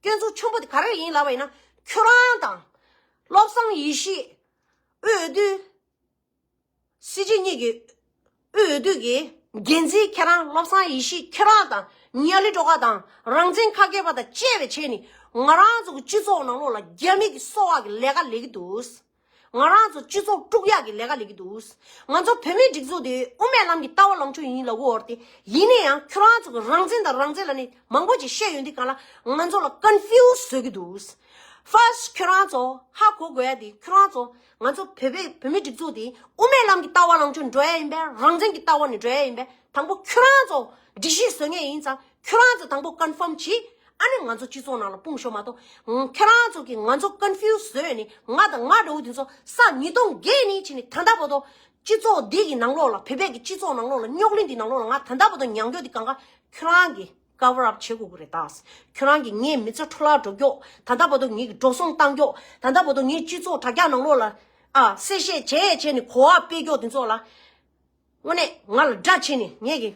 སྐྱོན་འཛུགས་ཆེན་པོ་དེ་ག་རེ་ཡིན་ལབ་པ་ཡིན་ན། ཁྱོད་རང་དང་བློ་བཟང་ཡེ་ཤེས། འོས་བསྡུ། སྲིད་སྤྱི་གཉིས་ཀྱི་འོས་བསྡུ་གི་འགན་འཛིན་ཁྱེད་རང་། བློ་བཟང་ཡེ་ཤེས་ཁྱེད་རང་དང་། ཉ་ལི་སྒྲོལ་དཀར་དང་། རང་བཙན་ཁ་སྐད་པ་དང་བཅས་པའི་བྱས་ནས། ང་རང་ཚོ་གི་སྤྱི་ཚོགས་ནང་ལོགས་ལ་རྒྱ་མི་གི་སོ་བ་གི་ལས་ཀ་ལས་ཀྱི་འདུག་ང་རང་ཚོ་སྤྱི་ཚོགས་དཀྲུག་ཡག་གི་ལས་ཀ་ལས་ཀྱི་འདུག་ང་ཚོ་བོད་མིའི་སྒྲིག་འཛུགས་དེ་དབུ་མའི་ལམ་གྱི་ལྟ་བ་ལངས་ཕྱོགས་ཡིན་ལབ་ཀྱི་ཡོད་རེད་དེ། ཡིན་ན་ཡང་ཁྱོད་རང་ཚོ་གི་རང་བཙན་དང་རང་བཙན་ལབ་ནས་མང་པོ་ཅིག་བཤད་ཡོང་དུས་སྒང་ལ་ང་ཚོ་ལ་ཀོན་ཕིའུ་སི་བཟོ་གི་འདུག First ཁྱོད་རང་ཚོ་ཧ་གོ་དགོས་ཡ་དེ། ཁྱོད་རང་ཚོ་ང་ཚོ་བོད་པའི་བོད་མི་སྒྲིག་འཛུགས་དེ་དབུ་མའི་ལམ་གྱི་ལྟ་བ་ལངས་ཕྱོགས་འགྲོ་ཡ་ཡིན་པས། རང་བཙན་གྱི་ལྟ་བ་ནས་འགྲོ་ཡ་ཡིན་པས། དང་པོ་ཁྱོད་རང་ཚོ་སྒྲིག་གཞི་བཟོ་མཁན་ཡིན་ཙང་། ཁྱོད་རང་ཚོ་དང་པོ་ཀོན་ཕོམ་བྱེད། ཨ་ནི་ང་ཚོ་སྤྱི་ཚོགས་ནང་ལ་སྤུངས་ཤོག་མ་གཏོགས། ཁྱོད་རང་ཚོ་གིས་ང་ཚོ་ཀོན་ཕིའུ་སི་བཟོས་ནས། ང་དང་ང་འདྲ་བོ་དེ་ཚོ་ས་ཉིས་སྟོང་བརྒྱད་ནས་བྱས་ནས་ད་ལྟ་བར་དུ་སྤྱི་ཚོགས་འདི་གི་ནང་ལོགས་ལ། བོད་པའི་གི་སྤྱི་ཚོགས་ནང་ལོགས་ལ། རྙོག་གླེང་འདི་ནང་ལོགས་ལ་ང་ད་ལྟ་བར་དུ་མྱངས་རྒྱུ་དེ་གང་ག་ཁྱོད་རང་གིས་ཀ་བར་ཨབ་བྱེད་དགོས་ཀྱི་རེད་ད། ཁྱོད་རང་གིས་ངའི་མི་ཚེ་འཕྲོ་བརླག་འགྲོ་རྒྱུ། ད་ལྟ་བར་དུ་ངེད་ཀྱི་འགྲོ་སོང་བཏང་རྒྱུ། ད་ལྟ་བར་དུ་ངའི་སྤྱི་ཚོགས་དྲ་རྒྱ་ནང་ལོགས་ལ་ཨ་གསལ་བཤད་བྱས་བྱས་ནས་གོ་བ་སྤེལ་རྒྱུ་དེ་ཚོ་ལ། དངོས་གནས་ང་ལ་དགྲ་བྱས་ནས་ངེད་ཀྱི་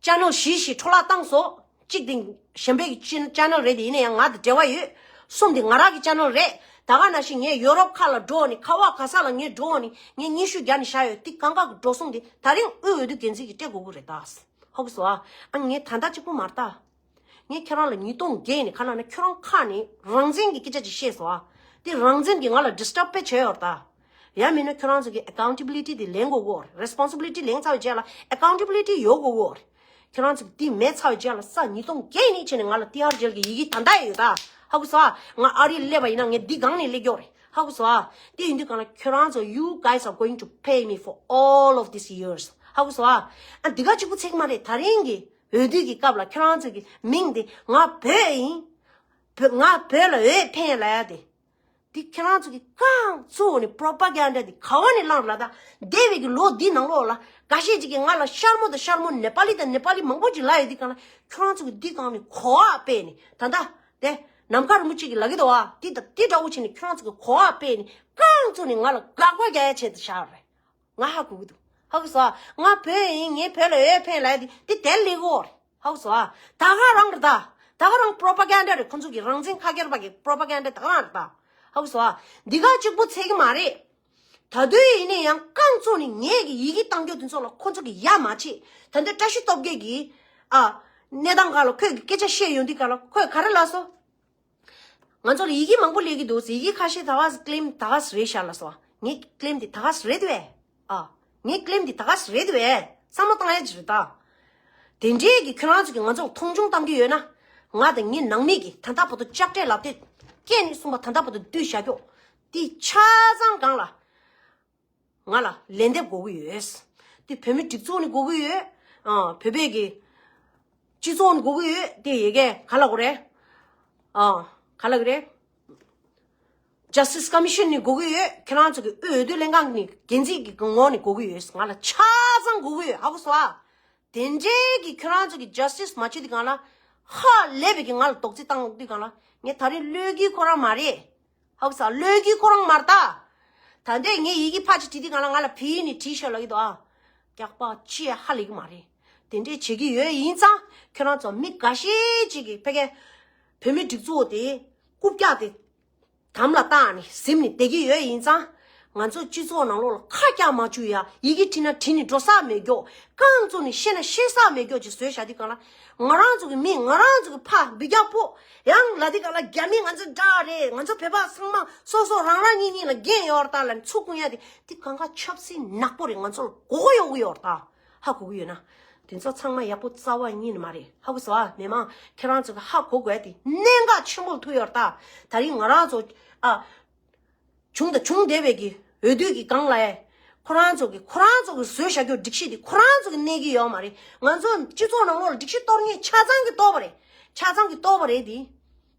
ཅེ་ནལ་བཞི་ཞིག་འཕྲོ་བརླག་བཏང་སོང་། གཅིག་དེ་གཞན་པའི་གི་ཅེ་ནལ་རེད་དེ། ཡིན་ན་ཡང་ང་དང་འབྲེལ་བ་ཡོད། གསུམ་དེ་ང་རང་གི་ཅེ་ནལ་རེད། ད་ག་ནང་བཞིན་ངས་ཡོ་རོབ་ཁག་ལ་འགྲོ་ནས། ག་བ་ག་ས་ལ་ངས་འགྲོ་ནས་ངས་སྙན་ཞུ་རྒྱག་ནས་བཞག་ཡོད། དེ་གང་ག་གི་འགྲོ་སོང་དེ་ད་རིང་དབུས་འོས་བསྡུ་འགན་འཛིན་གྱིས་སྤྲད་དགོས་ཀྱི་རེད་ད། ཧ་གོ་སོང་ཨ། ཨ། ངས་ད་ལྟ་གཅིག་པུ་མ་རེད་ད། ངས་ཁྱེད་རང་ལ་ཉིས་སྟོང་བརྒྱད་ནས་ག་ལབ་ན་ཁྱོད་རང་ཁ་ནས་རང་བཙན་གྱི་སྐད་ཆ་ཅིག་བཤད་སོང་ཨ། དེ་རང་བཙན་གྱིས་ང་ལ་ཌི་སི་ཊརབ་དཔེ་བྱས་ཡོད་རེད་ད། ཡང་མིན་ན་ཁྱོད་རང་ཚོ་གི་ཨེ་ཀའུན་ཊི་བི་ལི་ཊི་དེ་ལེན་དགོས་ཀྱི་ཡོད་རེད། རེ་སི་པོན་སི་བི་ལི་ཊི་ལེན་ཚར་བའི་རྗེས་ལ་ཨེ་ཀའུན་ཊི་བི་ལི་ཊི་ཡོད་དགོས་ཀྱི་ཡོད་རེད། ཁྱེད་རང་ཚོ་གི་དེ་མེད་ཚར་བའི་རྗེས་ལ་ས་ཉིས་སྟོང་བརྒྱད་ནས་བྱས་ནས་ང་ལ་ཏི་ཧར་ཇེལ་གྱི་ཡི་གེ་ད་ལྟ་ཡོད་ད། ཧ་གོ་སོང་ཨ། ང་ཨ་རིར་སླེབས་པ་ཡིན་ན་ངས་འདི་སྒང་ནས་སླེབས་ཀྱི་ཡོད་རེད། ཧ་གོ་སོང་ཨ། དེ་ཡིན་དུས་སྒང་ལ་ཁྱོད་རང་ཚོ། you guys are going to pay me for all of these years. ཧ་གོ་སོང་ཨ། ཨ། འདི་ག་གཅིག་པུ་ཚད་མ་རེད། ད་རིང་གི་འོས་བསྡུ་གི་སྐབས་ལ་ཁྱོད་རང་ཚོ་གི་མིང་དེ་ང་བོད་ཡིན། བོད། ང་བོད་ལ་འོས་འཕེན་ལབ་ཡ་དེ། འདི་ཁྱེད་རང་ཚོ་གི་རྐང་བཙུགས་ནས་པོ་རོ་པ་གན་ཌ་འདི་ག་བ་ནས་བླངས་ལ་ད། འདས་པའི་གི་ལོ་འདི་ནང་ལོགས་ལ་འགའ་ཤས་ཅིག་གིས་ང་ལ་ཤར་མོ་དང་ཤར་མོ། ནེ་པ་ལི་དང་ནེ་པ་ལི་མང་པོ་ཅིག་ལབ་ཡོད། འདི་སྒང་ལ་ཁྱོད་རང་ཚོ་གི་འདི་སྒང་ནས་གོ་བ་སྤེལ་ནས། ད་ལྟ་དེ་ནམ་མཁའ་རིན་པོ་ཆེ་གིས་ལབ་ཀྱི་འདུག་ཨ། འདི་དང་འདི་འདྲ་བོ་བྱས་ནས་ཁྱོད་རང་ཚོ་གི་གོ་བ་སྤེལ་ནས་རྐང་བཙུགས་ནས་ང་ལ་དགག་པ་རྒྱག་ཡ་བྱས་ཏེ་བཞག་རེད། ང་ཧ་གོ་གི་འདུག་ཧ་གོ་སོང་ཨ། ང་བོད་ཡིན། ངས་བོད་ལ་འོས་འཕེན་ལབ་ཡ་དེ་དེ་དེར་སླེབས་ཀྱི་ཡོད་རེད། ཧ་གོ་སོང་ཨ། ད་ག་རང་རེད་ད། ད་ག་རང་པོ་རོ་པ་གན་ཌ་རེད། ཁོ་ཚོ་གི་རང་བཙན་ཁ་སྐྱེར་པ་གི་པོ་རོ་པ་གན་ཌ་ད་ག་རང་རེད་ད། ཧ་གོ་སོང་ཨ། འདི་ག་གཅིག་པུ་ཚད་ཀྱི་མ་རེད། ད་དུང་ཡིན་ན་ཡང་རྐང་བཙུགས་ནས་ངས་གི་ཡི་གེ་བཏང་རྒྱུ་དེ་ཚོ་ལ་ཁོ་ཚོ་གི་ཡ་མ་བྱེད། ད་ལྟ་བཀྲ་ཤིས་སྟོབས་རྒྱལ་གྱིས་ཨ་གནས་སྟངས་སྒང་ལ་ཁོས་གི་སྐད་ཆ་བཤད་ཡོང་དུས་སྒང་ལ་ཁོས་ག་རེ་ལབ་སོང་། ང་ཚོ་ལ་ཡི་གེ་མང་པོ་སླེབས་ཀྱི་འདུག་ཟེར། ཡི་གེ་ཁ་ཤས་ད་ག་ཀི་ལེམ་ད་ག་རེད་ཤག་ལབ་སོང་། ངའི་ཀི་ལེམ་དེ་ད་ག་རེད་དེ་བས། ཨ། ངའི་ཀི་ལེམ་དེ་ད་ག་རེད་དེ་བས། བསམ་བློ་བཏང་ཡ་ཅིག་རེད་ད། དེ་འདྲའི་གི་ཁྱོད་རང་ཚོ་གི་ང་ཚོ་ལ་མཐོང་ཆུང་བཏང་གི་ཡོད་ན། ང་དང་ངའི་ནང་མི་གི་ད་ལྟ་བར་དུ་ལྕགས་སྤྲེལ་ལག་དེ་སྐེ་ནས་གསུམ་པ་ད་ལྟ་བར་དུ་བསྡུས་བཞག་རྒྱུ་དེ་ཆ་ཚང་སྒང་ལ། ང་ལ་ལན་འདེབས་དགོས་ཀྱི་ཡོད། དེ་བོད་མི་སྒྲིག་འཛུགས་ནས་དགོས་ཀྱི་ཡོད། ཨ། བོད་པའི་གི་སྤྱི་ཚོགས་ནས་དགོས་ཀྱི་ཡོད། དེ་ཡི་གེ་ག་ལ་གོ་རེད། ཨ། ག་ལ་གོ་རེད། Justice Commission ནས་དགོས་ཀྱི་ཡོད། ཁྱེད་རང་ཚོ་གི་དབུས་འོས་བསྡུ་ལྷན་ཁང་ནས་འགན་འཛིན་གྱི་ངོས་ནས་དགོས་ཀྱི་ཡོད། ང་ལ་ཆ་ཚང་དགོས་ཀྱི་ཡོད། ཧ་གོ་སོང་ཨ། དེ་འདྲའི་གི་ཁྱོད་རང་ཚོ་གི་ཇ་སི་ཊི་སི་མ་བྱེད་དུས་གང་ལ། ཧ་ལས་པའི་གི་ང་ལ་རྡོག་རྫིས་བཏང་དུས་གང་ལ། ངས་ད་རེས་བློས་འགེལ་ཁོ་རང་མ་རེད། ཧ་གོ་ས། བློས་འགེལ་ཁོ་རང་མ་རེད་ད། ད་ལྟའི་ངས་ཡི་གེ་ཕར་ཅིག་བྲིས་དུས་གང་ལ། ང་ལ་བྲིས་ནས་བྲིས་ཤོག་ལབ་ཀྱི་འདུག་ཨ། སྐྱག་པ་ཅི་ཡང་ཧ་ལས་ཀྱི་མ་རེད། དེ་འདྲས་བྱེད་ཀྱི་ཡོད། ཡིན་ཙང་ཁྱོད་རང་ཚོ་མི་འགའ་ཤས་ཅིག་གིས་ཕ་གིའི་བོད་མི་སྒྲིག་འཛུགས་དེ་རྐུབ་བཀྱག་དེ་དམ་ལ་བཏགས་ནས་གཟིམ་ནས་བསྡད་ཀྱི་ཡོད། ཡིན་ཙང་ང་ཚོ་སྤྱི་ཚོགས་ནང་ལོགས་ལ་ཁ་རྒྱག་མ་བཅུག་ཡ། ཡི་གེ་བྲིས་ན་བྲིས་ནས་འགྲོ་ས་མེད་རྒྱུ། རྐང་བཙུགས་ནས་བཤད་ན་བཤད་ས་མེད་རྒྱུ་ཅིག་བཟོས་བཞག་དུས་གང་ལ། ང་རང་ཚོ་གི་མི། ང་རང་ཚོ་གི་ཕ་འབུད་རྒྱག་པོ། ཡང་ལབ་དུས་གང་ལ། རྒྱ་མི་ང་ཚོ་འདྲ་རེད། ང་ཚོ་བོད་པ་ཚང་མ་སོ་སོ་རང་རང་གཉིས་གཉིས་ལ་འགན་ཡོད་རེད་ད་ལབ་ནས་ཚུར་བསྐུར་ཡ་དེ། དེ་གང་ག་ཆབ་སྲིད་ནག་པོ་རེད། ང་ཚོ་ལ་མགོ་སྐོར་གཡོག་གི་ཡོད་རེད་ད། ཧ་གོ་གི་ཡོད་ན། དེ་ཚོ་ཚང་མ་ཡག་པོ་རྩ་བ་ཉིད་ནས་མ་རེད། ཧ་གོ་སོང་ཨ། མི་མང་ཁྱེད་རང་ཚོ་གི་ཧ་གོ་དགོས་དེ་གནད་འགག་ཆེན་པོ་ཐུག་ཡོད་རེད་ད། ད་རིང་ང་རང་ཚོ་ཨ། བྱུང་དང་འབྱུང་བསྡད་པའི་གི་འོས་བསྡུ་གི་སྒང་ལ་ཡ། ཁོ་རང་ཚོ་གི་ཁོ་རང་ཚོ་གི་བཟོས་བཞག་རྒྱུ་སྒྲིག་གཞི་དེ་ཁོ་རང་ཚོ་གི་གནས་ཀྱི་ཡོད་མ་རེད། ང་ཚོ་སྤྱི་ཚོགས་ནང་ལོགས་ལ་སྒྲིག་གཞི་གཏོར་མཁན་ཆ་ཚང་གི་གཏོར་བ་རེད། ཆ་ཚང་གི་གཏོར་བ་རེད་དེ།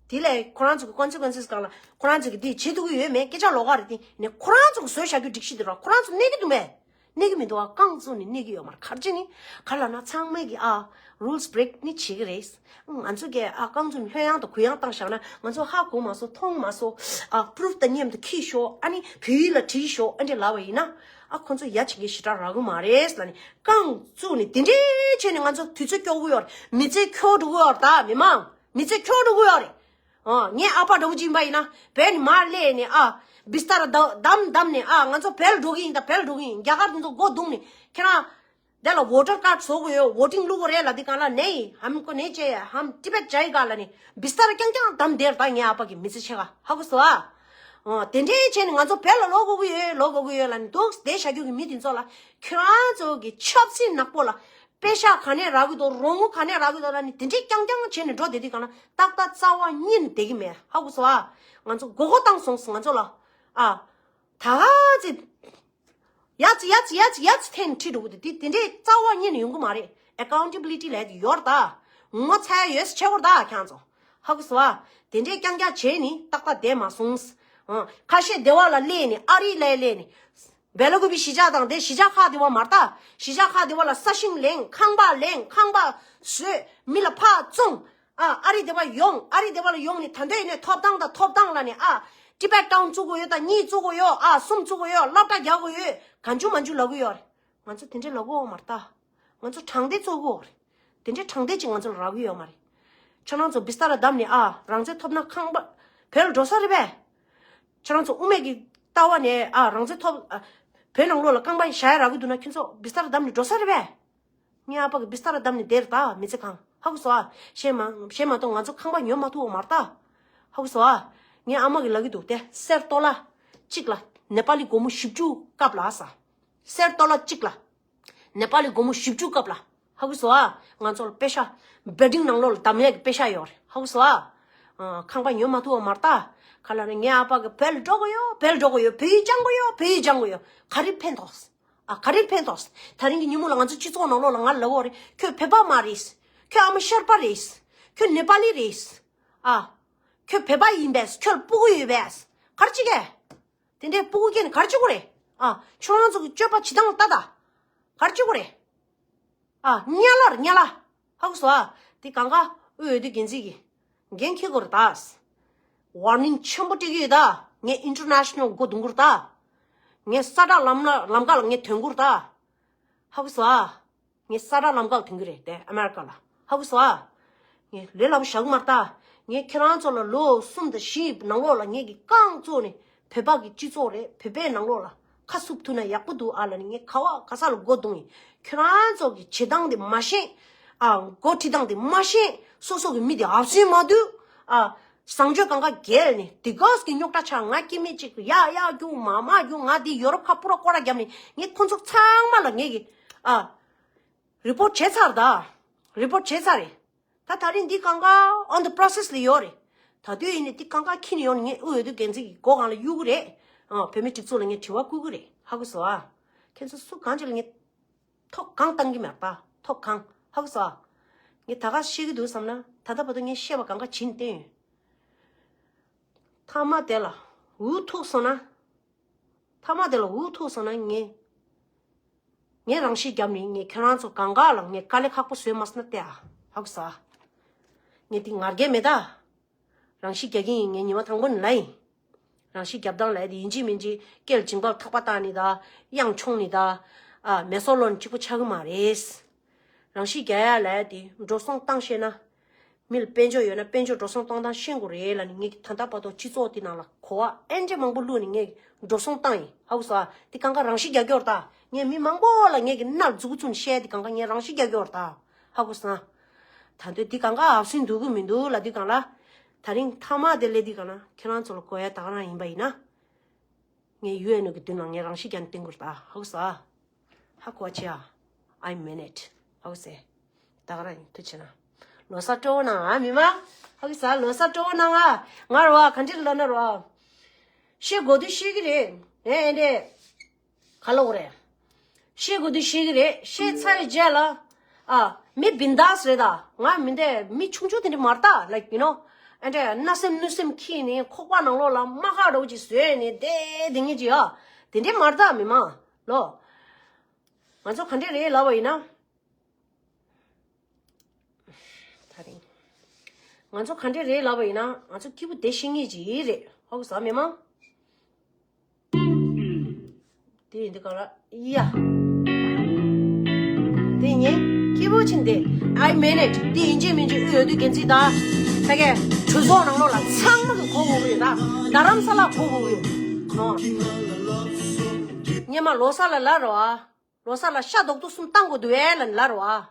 དེ་ལས་ཁོ་རང་ཚོ་གི་ཀོན་སི་ཀོན་སི་སྒང་ལ་ཁོ་རང་ཚོ་གི་དེ་བྱེད་ཐུབ་ཀྱི་ཡོད་མེད་སྐད་ཆ་ལོགས་ཀ་རེད་དེ། ནས་ཁོ་རང་ཚོ་གི་བཟོས་བཞག་རྒྱུ་སྒྲིག་གཞི་དེ་ར་ཁོ་རང་ཚོ་གནས་ཀྱི་འདུག་མེད། གནས་ཀྱི་མི་འདུག་ཨ། རྐང་བཙུགས་ནས་གནས་ཀྱི་ཡོད་མ་རེད། ག་རེ་བྱས་ནས་ག་རེ་ལབ་ན། ཚང་མས་ཀྱི་ཨ་རུལ་སི་བྷི་རེག་ནི་བྱེད་ཀྱི་རེད། ང་ཚོ་གི་ཨ་རྐང་བཙུགས་ནས་ལྷོད་ཡངས་དང་གུ་ཡངས་བཏང་བཞག་ན་ང་ཚོ་ཧ་གོ་མ་སོང་། མཐོང་མ་སོང་། ཨ་པུ་རུབ་དང་མཉམ་དུ་ཁྱེར་ཤོག་ཨ་ནི་བོད་ཡིག་ལ་བྲིས་ཤོག་ཨ་འདྲས་ལབ་པ་ཡིན་ན། ཨ་ཁོ་ཚོ་ཡ་བྱེད་མཁན་ཞེ་དྲག་རག་གི་མ་རེད་ལབ་ནས། རྐང་བཙུགས་ནས་དེ་འདྲས་བྱས་ནས་ང་ཚོ་དུས་ཚོད་སྐྱོ་གི་ཡོད་རེད། མི་ཚེ་འཁྱོར་འགྲོ་གི་ཡོད་རེད་ད། མི་མང་མི་ཚེ་འཁྱོར་འགྲོ་གི་ཡོད་རེད། ཨ། ངའི་ཨ་ཕ་འདྲ་བོ་ཅིག་ཡིན་པ་ཡིན་ན་བོད་ནས་མར་སླེབས་ནས། ཨ། བི་སྟ་ར་ད་བསྡམས་བསྡམས་ནས། ཨ། ང་ཚོ་བོད་ལ་འགྲོ་གི་ཡིན་ད། བོད་ལ་འགྲོ་གི་ཡིན། རྒྱ་གར་དེ་ཚོ་སྒོ་བརྡུངས་ནས། ཁྱེད་རང་དེ་ལ་ཝོ་ཊར་ཀཱཌ་བཟོ་དགོས་ཡོད། ཝོ་ཊིང་བླུག་དགོས་རེད་ལབ་དུས་གང་ལ། ནེ་ཧམ་ཀོ་ནེ་ཅེ་ཧམ་ཏི་བེཊ་ཇའི་ག་ལབ་ནས་བི་སྟ་ར་རྐྱང་རྐྱང་བསྡམས་བསྡད་རེད་ད། ངའི་ཨ་ཕ་གི་མི་ཚེ་ཕྱེད་ཀ། ཧ་གོ་སོང་ཨ། ཨ། དེ་འདྲས་བྱས་ནས་ང་ཚོ་བོད་ལ་ལོག་དགོས་ཀྱི་ཡོད། ལོག་དགོས་ཀྱི་ཡོད་ལབ་ནས་འདུག་བསྡད་བཞག་རྒྱུ་གི་མི་དེ་ཚོ་ལ། ཁྱེད་རང་ཚོ་གི་ཆབ་སྲིད་ནག་པོ་ལ། པེ་ཤ་ག་ནས་རག་གི་འདུག་རོགས་དངུལ་ག་ནས་རག་གི་འདུག་ལབ་ནས་དེ་འདྲས་རྐྱང་རྐྱང་བྱས་ནས་འགྲོ་བསྡད་དུས་གང་ལ། ཏག་ཏག་རྩ་བ་ཉིད་ནས་བསྡད་ཀྱི་མེད། ཧ་གོ་སོང་ཨ། ང་ཚོ་མགོ་སྐོར་བཏང་སོང་ང་ཚོ་ལ། ཨ། ད་ག་ཚེ་ཡ་ཙི་ཡ་ཙི་ཡ་ཙི་ཡ་ཙི་འཐེན་ཁྲིད་འགྲོ་གི་འདུག་དེ་དེ་འདྲས་རྩ་བ་ཉིད་ནས་ཡོང་གི་མ་རེད། ཨེ་ཀའུན་ཊེ་བི་ལི་ཊི་ལབ་དེ་ཡོད་རེད་ད། ངོ་ཚ་ཡ་ཡོད་ཟེར་བྱེད་དགོས་རེད་ད་ཁྱེད་ཚོ། ཧ་གོ་སོང་ཨ། དེ་འདྲས་རྐྱང་རྐྱང་བྱས་ནས་ཏག་ཏག་བསྡད་མ་སོང་། ཨ། ཁ་ཤས་སྡེ་བ་ལ་སླེབས་ནས། ཨ་རི་ལ་སླེབས་ནས། སྦེ་ལ་ཀུ་པི་གཞིས་ཆགས་དང་དེ་གཞིས་ཆགས་ཁག་དེ་བ་མ་རེད་ད། གཞིས་ཆགས་ཁག་དེ་བ་ལ་ས་ཞིང་ལེན། ཁང་པ་ལེན། ཁང་པ་བཟོས། མི་ལ་ཕར་བཙོང་། ཨ། ཨ་རི་དེ་བ་ཡོང་། ཨ་རི་དེ་བ་ལ་ཡོང་ནས་ད་ལྟ་ཡིན་ནས་ཐོབ་ཐང་དང་ཐོབ་ཐང་ལབ་ནས། ཨ། ཊི་བེཊ་ཊའུན་བཙུགས་དགོས་ཡོད་ད། གཉིས་བཙུགས་དགོས་ཡོད། ཨ། གསུམ་བཙུགས་དགོས་ཡོད། སློབ་གྲྭ་རྒྱག་དགོས་ཡོད། གང་བྱུང་མང་བྱུང་ལབ་གི་ཡོད་རེད། ང་ཚོ་དེ་འདྲས་ལབ་གི་ཡོད་མ་རེད་ད། ང་ཚོ་དྲང་བདེན་རྩོད་གི་ཡོད་རེད། དེ་འདྲས་དྲང་བདེན་ཅིག་ང་ཚོ་ལ་རག་གི་ཡོད་མ་རེད། ཁྱེད་རང་ཚོ་བི་སྟ་ར་བསྡམས་ནས། ཨ། རང་བཙན་ཐོབ་ན་ཁང་པ་བོད་ལ་འགྲོ་ས་རེད་པས། ཁྱེད་རང་ཚོ་དབུ་མེད་ཀྱི་ལྟ་བ་ནས། ཨ། རང་བཙན་ཐོབ། ཨ། བོད་ནང་ལོགས་ལ་རྐང་པ་བཞག་ཡ་རག་གི་འདུག་ན་ཁྱེད་ཚོ་བི་སྟ་ར་བསྡམས་ནས་འགྲོ་ས་རེད་པས། ངའི་ཨ་ཕ་གི་བི་སྟ་ར་བསྡམས་ནས་བསྡད་རེད་ད་མི་ཚེ་གང་། ཧ་གོ་སོང་ཨ། གཞན་མ་གཞན་མ་གཏོགས་ང་ཚོ་ཁང་པ་ཉོ་མ་ཐུབ་པ་མ་རེད་ད། ཧ་གོ་སོང་ཨ། ངའི་ཨ་མ་གིས་ལབ་ཀྱི་འདུག་དེ། གསེར་ཏོ་ལ་གཅིག་ལ་ནེ་པ་ལི་སྒོར་མོ་བཞི་བཅུ་སྐབས་ལ་ཟེར། གསེར་ཏོ་ལ་གཅིག་ལ་ནེ་པ་ལི་སྒོར་མོ་བཞི་བཅུ་སྐབས་ལ། ཧ་གོ་སོང་ཨ། ང་ཚོ་ལ་པེ་ཤ་བེ་ཌིང་ནང་ལོགས་ལ་བསྡམ་ཡས་ཀྱི་པེ་ཤ་ཡོད་རེད། ཧ་གོ་སོང་ཨ། ཨ། ཁང་པ་ཉོ་མ་ཐུབ་པ་མ་རེད་ད། ག་ལ་ནི་ངའི་ཨ་ཕ་གིས་བོད་ལ་འགྲོ་དགོས་ཡོད། བོད་ལ་འགྲོ་དགོས་ཡོད། བོད་ཡིག་སྦྱང་དགོས་ཡོད། བོད་ཡིག་སྦྱང་དགོས་ཡོད། ག་རེ་ཕན་ཐོགས། ཨ། ག་རེ་ཕན་ཐོགས། ད་རིང་གི་ཉིན་མོ་ལ་ང་ཚོ་སྤྱི་ཚོགས་ནང་ལོགས་ལ་ང་ལབ་ཡོད་རེད། ཁྱོད་བོད་པ་མ་རེད། ཁྱོད་ཨ་མ་ཤར་པ་རེད། ཁྱོད་ནེ་པ་ལི་རེད། ཨ། ཁྱོད་བོད་པ་ཡིན་པས། ཁྱོད་ལ་སྤུ་གུ་ཡོད་པས། ག་རེ་བྱེད་ཀྱི། དེ་འདྲའི་སྤུ་གུ་སྐྱེས་ནས་ག་རེ་བྱེད་དགོས་རེད། ཨ། ཁྱོད་རང་ཚོ་གི་སྤྱོད་པ་བྱེད་སྟངས་ལ་ལྟ་ད། ག་རེ་བྱེད་དགོས་རེད། ཨ། དམྱལ་བ་རེད། དམྱལ་བ། ཧ་གོ་སོང་ཨ། དེ་གང་ག་དབུས་འོས་བསྡུ་འགན་འཛིན་གྱིས་འགན་འཁྱེར་དགོས་རེད་ད། ཝར་ནིང་ཆེན་པོ་སྤྲད་ཀྱི་ཡོད་ད། ངས་ཨིན་ཊར་ནེ་ཤ་ནལ་སྒོ་རྡུང་གི་རེད་ད། ངས་ས་བསྒྲགས་ལམ་ལ་ལམ་ཁ་ལ་ངས་ཐོན་གྱི་རེད་ད། ཧ་གོ་སོང་ཨ། ངས་ས་བསྒྲགས་ལམ་ཁ་ལ་ཐོན་གྱི་རེད་དེ། ཨ་མེ་རི་ཀ་ལ། ཧ་གོ་སོང་ཨ། ངས་ལས་སླ་པོ་བཞག་གི་མ་རེད་ད། ངས་ཁྱེད་རང་ཚོ་ལ་ལོ་གསུམ་དང་བཞི་ནང་ལོགས་ལ་ངས་ཀྱི་རྐང་བཙུགས་ནས་བོད་པ་གི་སྤྱི་ཚོགས་རེད། བོད་པའི་ནང་ལོགས་ལ་ཁ་བསུབ་ཐུབ་ན་ཡག་པོ་འདུག་ཨ་ལབ་ནས་ངས་ག་བ་ག་ས་ལ་སྒོ་རྡུང་ཡིན། ཁྱེད་རང་ཚོ་གི་བྱེད་སྟངས་དེ་མ་ཤེས། ཨ། འགོ་ཁྲིད་སྟངས་དེ་མ་ཤེས། སོ་སོ་གི་མི་དེ་ཨབ་སུན་མ་འདུག་ཨ། བཟང་སྤྱོད་གང་ག་འགལ་ནས་དེ་གོས་ཀྱི་རྙོག་དྲ་ཆགས། ང་སྐྱེ་དམན་གཅིག་ཡ་ཡ་རྒྱུག་མ་མ་རྒྱུག་ང་དེ་ཡོ་རོབ་ཁ་སྤུ་ར་སྐོར་ར་བརྒྱབ་ནས་ངས་ཁོ་ཚོ་ཚང་མ་ལ་ངས་ཀྱི། ཨ། རི་པོར་ཊི་བྱས་ཚར་ད། རི་པོར་ཊི་བྱས་ཚར་རེད། ད་ད་རིང་འདི་གང་ག་on the process ལ་ཡོད་རེད། ད་དུས་ཡིན་ནས་འདི་གང་ག་ཁྱེར་ནས་ཡོང་ནས་ངས་དབུས་འོས་བསྡུ་འགན་འཛིན་གྱི་སྒོ་སྒང་ལ་གཡུག་གི་རེད། ཨ། བོད་མི་སྒྲིག་འཛུགས་ལ་ངས་དྲི་བ་བསྐུར་གི་རེད། ཧ་གོ་སོང་ཨ། ཁྱེད་ཚོ་སུ་གང་ཅིག་ལ་ངས་ཐོ་གང་བཏང་གི་མེད་པ། ཐོ་གང་ཧ་གོ་སོང་། ངས་ད་ག་བཤད་ཀྱི་འདུག་བསམ་ན་ད་ལྟ་བར་དུ་ངས་བཤད་པ་གང་ག་བྱིན་བསྟན་ཡོད། མཐའ་མ་དེ་ལ་འུ་ཐུག་སོང་ན། མཐའ་མ་དེ་ལ་འུ་ཐུག་སོང་ན་ངས། ངས་རང་ཤི་བརྒྱབ་ནས་ངས་ཁྱེད་རང་ཚོ་གང་ག་ལ་ངས་དཀའ་ལས་ཁག་པོ་བཟོས་མ་སོང་ན་བལྟས་ཨ། ཧ་གོ་སོང་། ངས་དེ་ངར་སྐད་མེད་ད། རང་ཤི་རྒྱག་གི་ཡིན། ངས་ཉི་མ་དང་པོ་ནས་ལབ་ཡིན། རང་ཤི་རྒྱབ་སྟངས་ལབ་དེ་ཡིན་གཅིག་མིན་གཅིག་སྐེ་ལ་འཇིང་པ་ཐག་པ་བཏགས་ནི་ད། གཡང་མཆོང་ནི་ད། ཨ་མེ་སོར་ལོག་ནི་གཅིག་པོ་ཆགས་ཀྱི་མ་རེད། རང་ཤི་རྒྱག་ཡ་ལབ་དེ་འགྲོ་སོང་བཏང་ཤེས་ན། མི་ལ་དཔལ་འབྱོར་ཡོད་ན་དཔལ་འབྱོར་འགྲོ་སོང་གཏོང་སྟངས་ཤེས་དགོས་རེད་ལབ་ནི། ངས་ད་ལྟ་བར་དུ་སྤྱི་ཚོགས་དེ་ནང་ལ་གོ་བ་ཨེན་ཅི་མང་པོ་བླུགས་ནས་ངས་འགྲོ་སོང་བཏང་ཡིན། ཧ་གོ་སོང་ཨ། དེ་གང་ག་རང་ཤི་རྒྱག་རྒྱུ་རེད་ད། ངས་མི་མང་པོ་ལ་ངས་ཀྱི་མནར་མཛུབ་བཙུགས་ནས་བཤད་དེ་གང་ག་ངས་རང་ཤི་རྒྱག་རྒྱུ་རེད་ད། ཧ་གོ་སོང་ཨ། ད་དུང་དེ་གང་ག་ཨབ་སིན་འདུག་གི་མི་འདུག་ལབ་དུས་གང་ལ། ད་རིང་མཐའ་མ་དེ་ལས་དུས་གང་ལ་ཁྱེད་རང་ཚོ་ལ་གོ་ཡ་ད་ག་རང་ཡིན་པ་ཡིན་ན། ངས་ཡུ་ཨེན་ཨོ་གི་མདུན་ལ་ངས་རང་ཤི་རྒྱག་ནས་བསྟན་དགོས་རེད་ད། ཧ་གོ་སོང་ཨ། ཧ་གོ་བ་བྱེད་ཨ། I mean it. ཧ་གོ་སོང་། ད་ག་རང་ཡིན། ཐུགས་རྗེ་ཆེ་གནང་། ལོ་གསར་སྤྲོ་བོ་གནང་ཨ་མི་མང་། ཧ་གོ་སོང་། ལོ་གསར་སྤྲོ་བོ་གནང་ཨ། ང་རོ་ཨ་ག་འདྲ་ལབ་ན་རོ་ཨ། བཤད་དགོས་དུས་བཤད་ཀྱི་རེད། ཨེ་ཨེ་འདྲས། ག་ལབ་དགོས་རེད། བཤད་དགོས་དུས་བཤད་ཀྱི་རེད། བཤད་ཚར་བའི་རྗེས་ལ། ཨ། མི་བིན་དཱས་རེད་ད། ང་མི་འདྲ་མི་ཆུང་ཆུང་དེ་འདྲ་མ་རེད་ད། Like you know. ཨ་འདྲ་བརྣབ་སེམས་གནོད་སེམས་ཁྱེར་ནས་ཁོག་པ་ནང་ལོགས་ལ་རྨ་ཁ་འདྲ་བོ་ཅིག་བཟོས་ནས་བསྡད་བསྡད་མཁན་ཅིག་ཡ། དེ་འདྲ་མ་རེད་ད་མི་མང་། ལོ། ང་ཚོ་ག་འདྲ་རེད་ལབ་པ་ཡིན་ན། ད་རིང་། ང་ཚོ་ག་འདྲ་རེད་ལབ་པ་ཡིན་ན་ང་ཚོ་སྐྱིད་པོ་བསྡད་ཤེས་མཁན་ཅིག་རེད། ཧ་གོ་སོང་མི་མང་། དེ་ཡིན་དུས་ག་ལ་ཡ། དེ་ངས་སྐྱིད་པོ་ཕྱིན་ཏེ། I mean it. དེ་ཡིན་གཅིག་མིན་གཅིག་དབུས་འོས་བསྡུ་འགན་འཛིན་དང་། ཕ་གི་གྲོས་ཚོགས་ནང་ལོགས་ལ་ཚང་མ་གི་གོ་དགོས་ཀྱི་རེད་ད། རྡ་རམ་ས་ལ་གོ་དགོས་ཀྱི་ཡོད། ཨོ། སྔོན་མ་ལོ་གསར་ལ་ལབ་རོགས་ཨ། ལོ་གསར་ལ་ཤ་རྡོག་ཐོ་གསུམ་བཏང་དགོས་འདུག་ཨེ་ལབ་ནས་ལབ་རོགས་ཨ།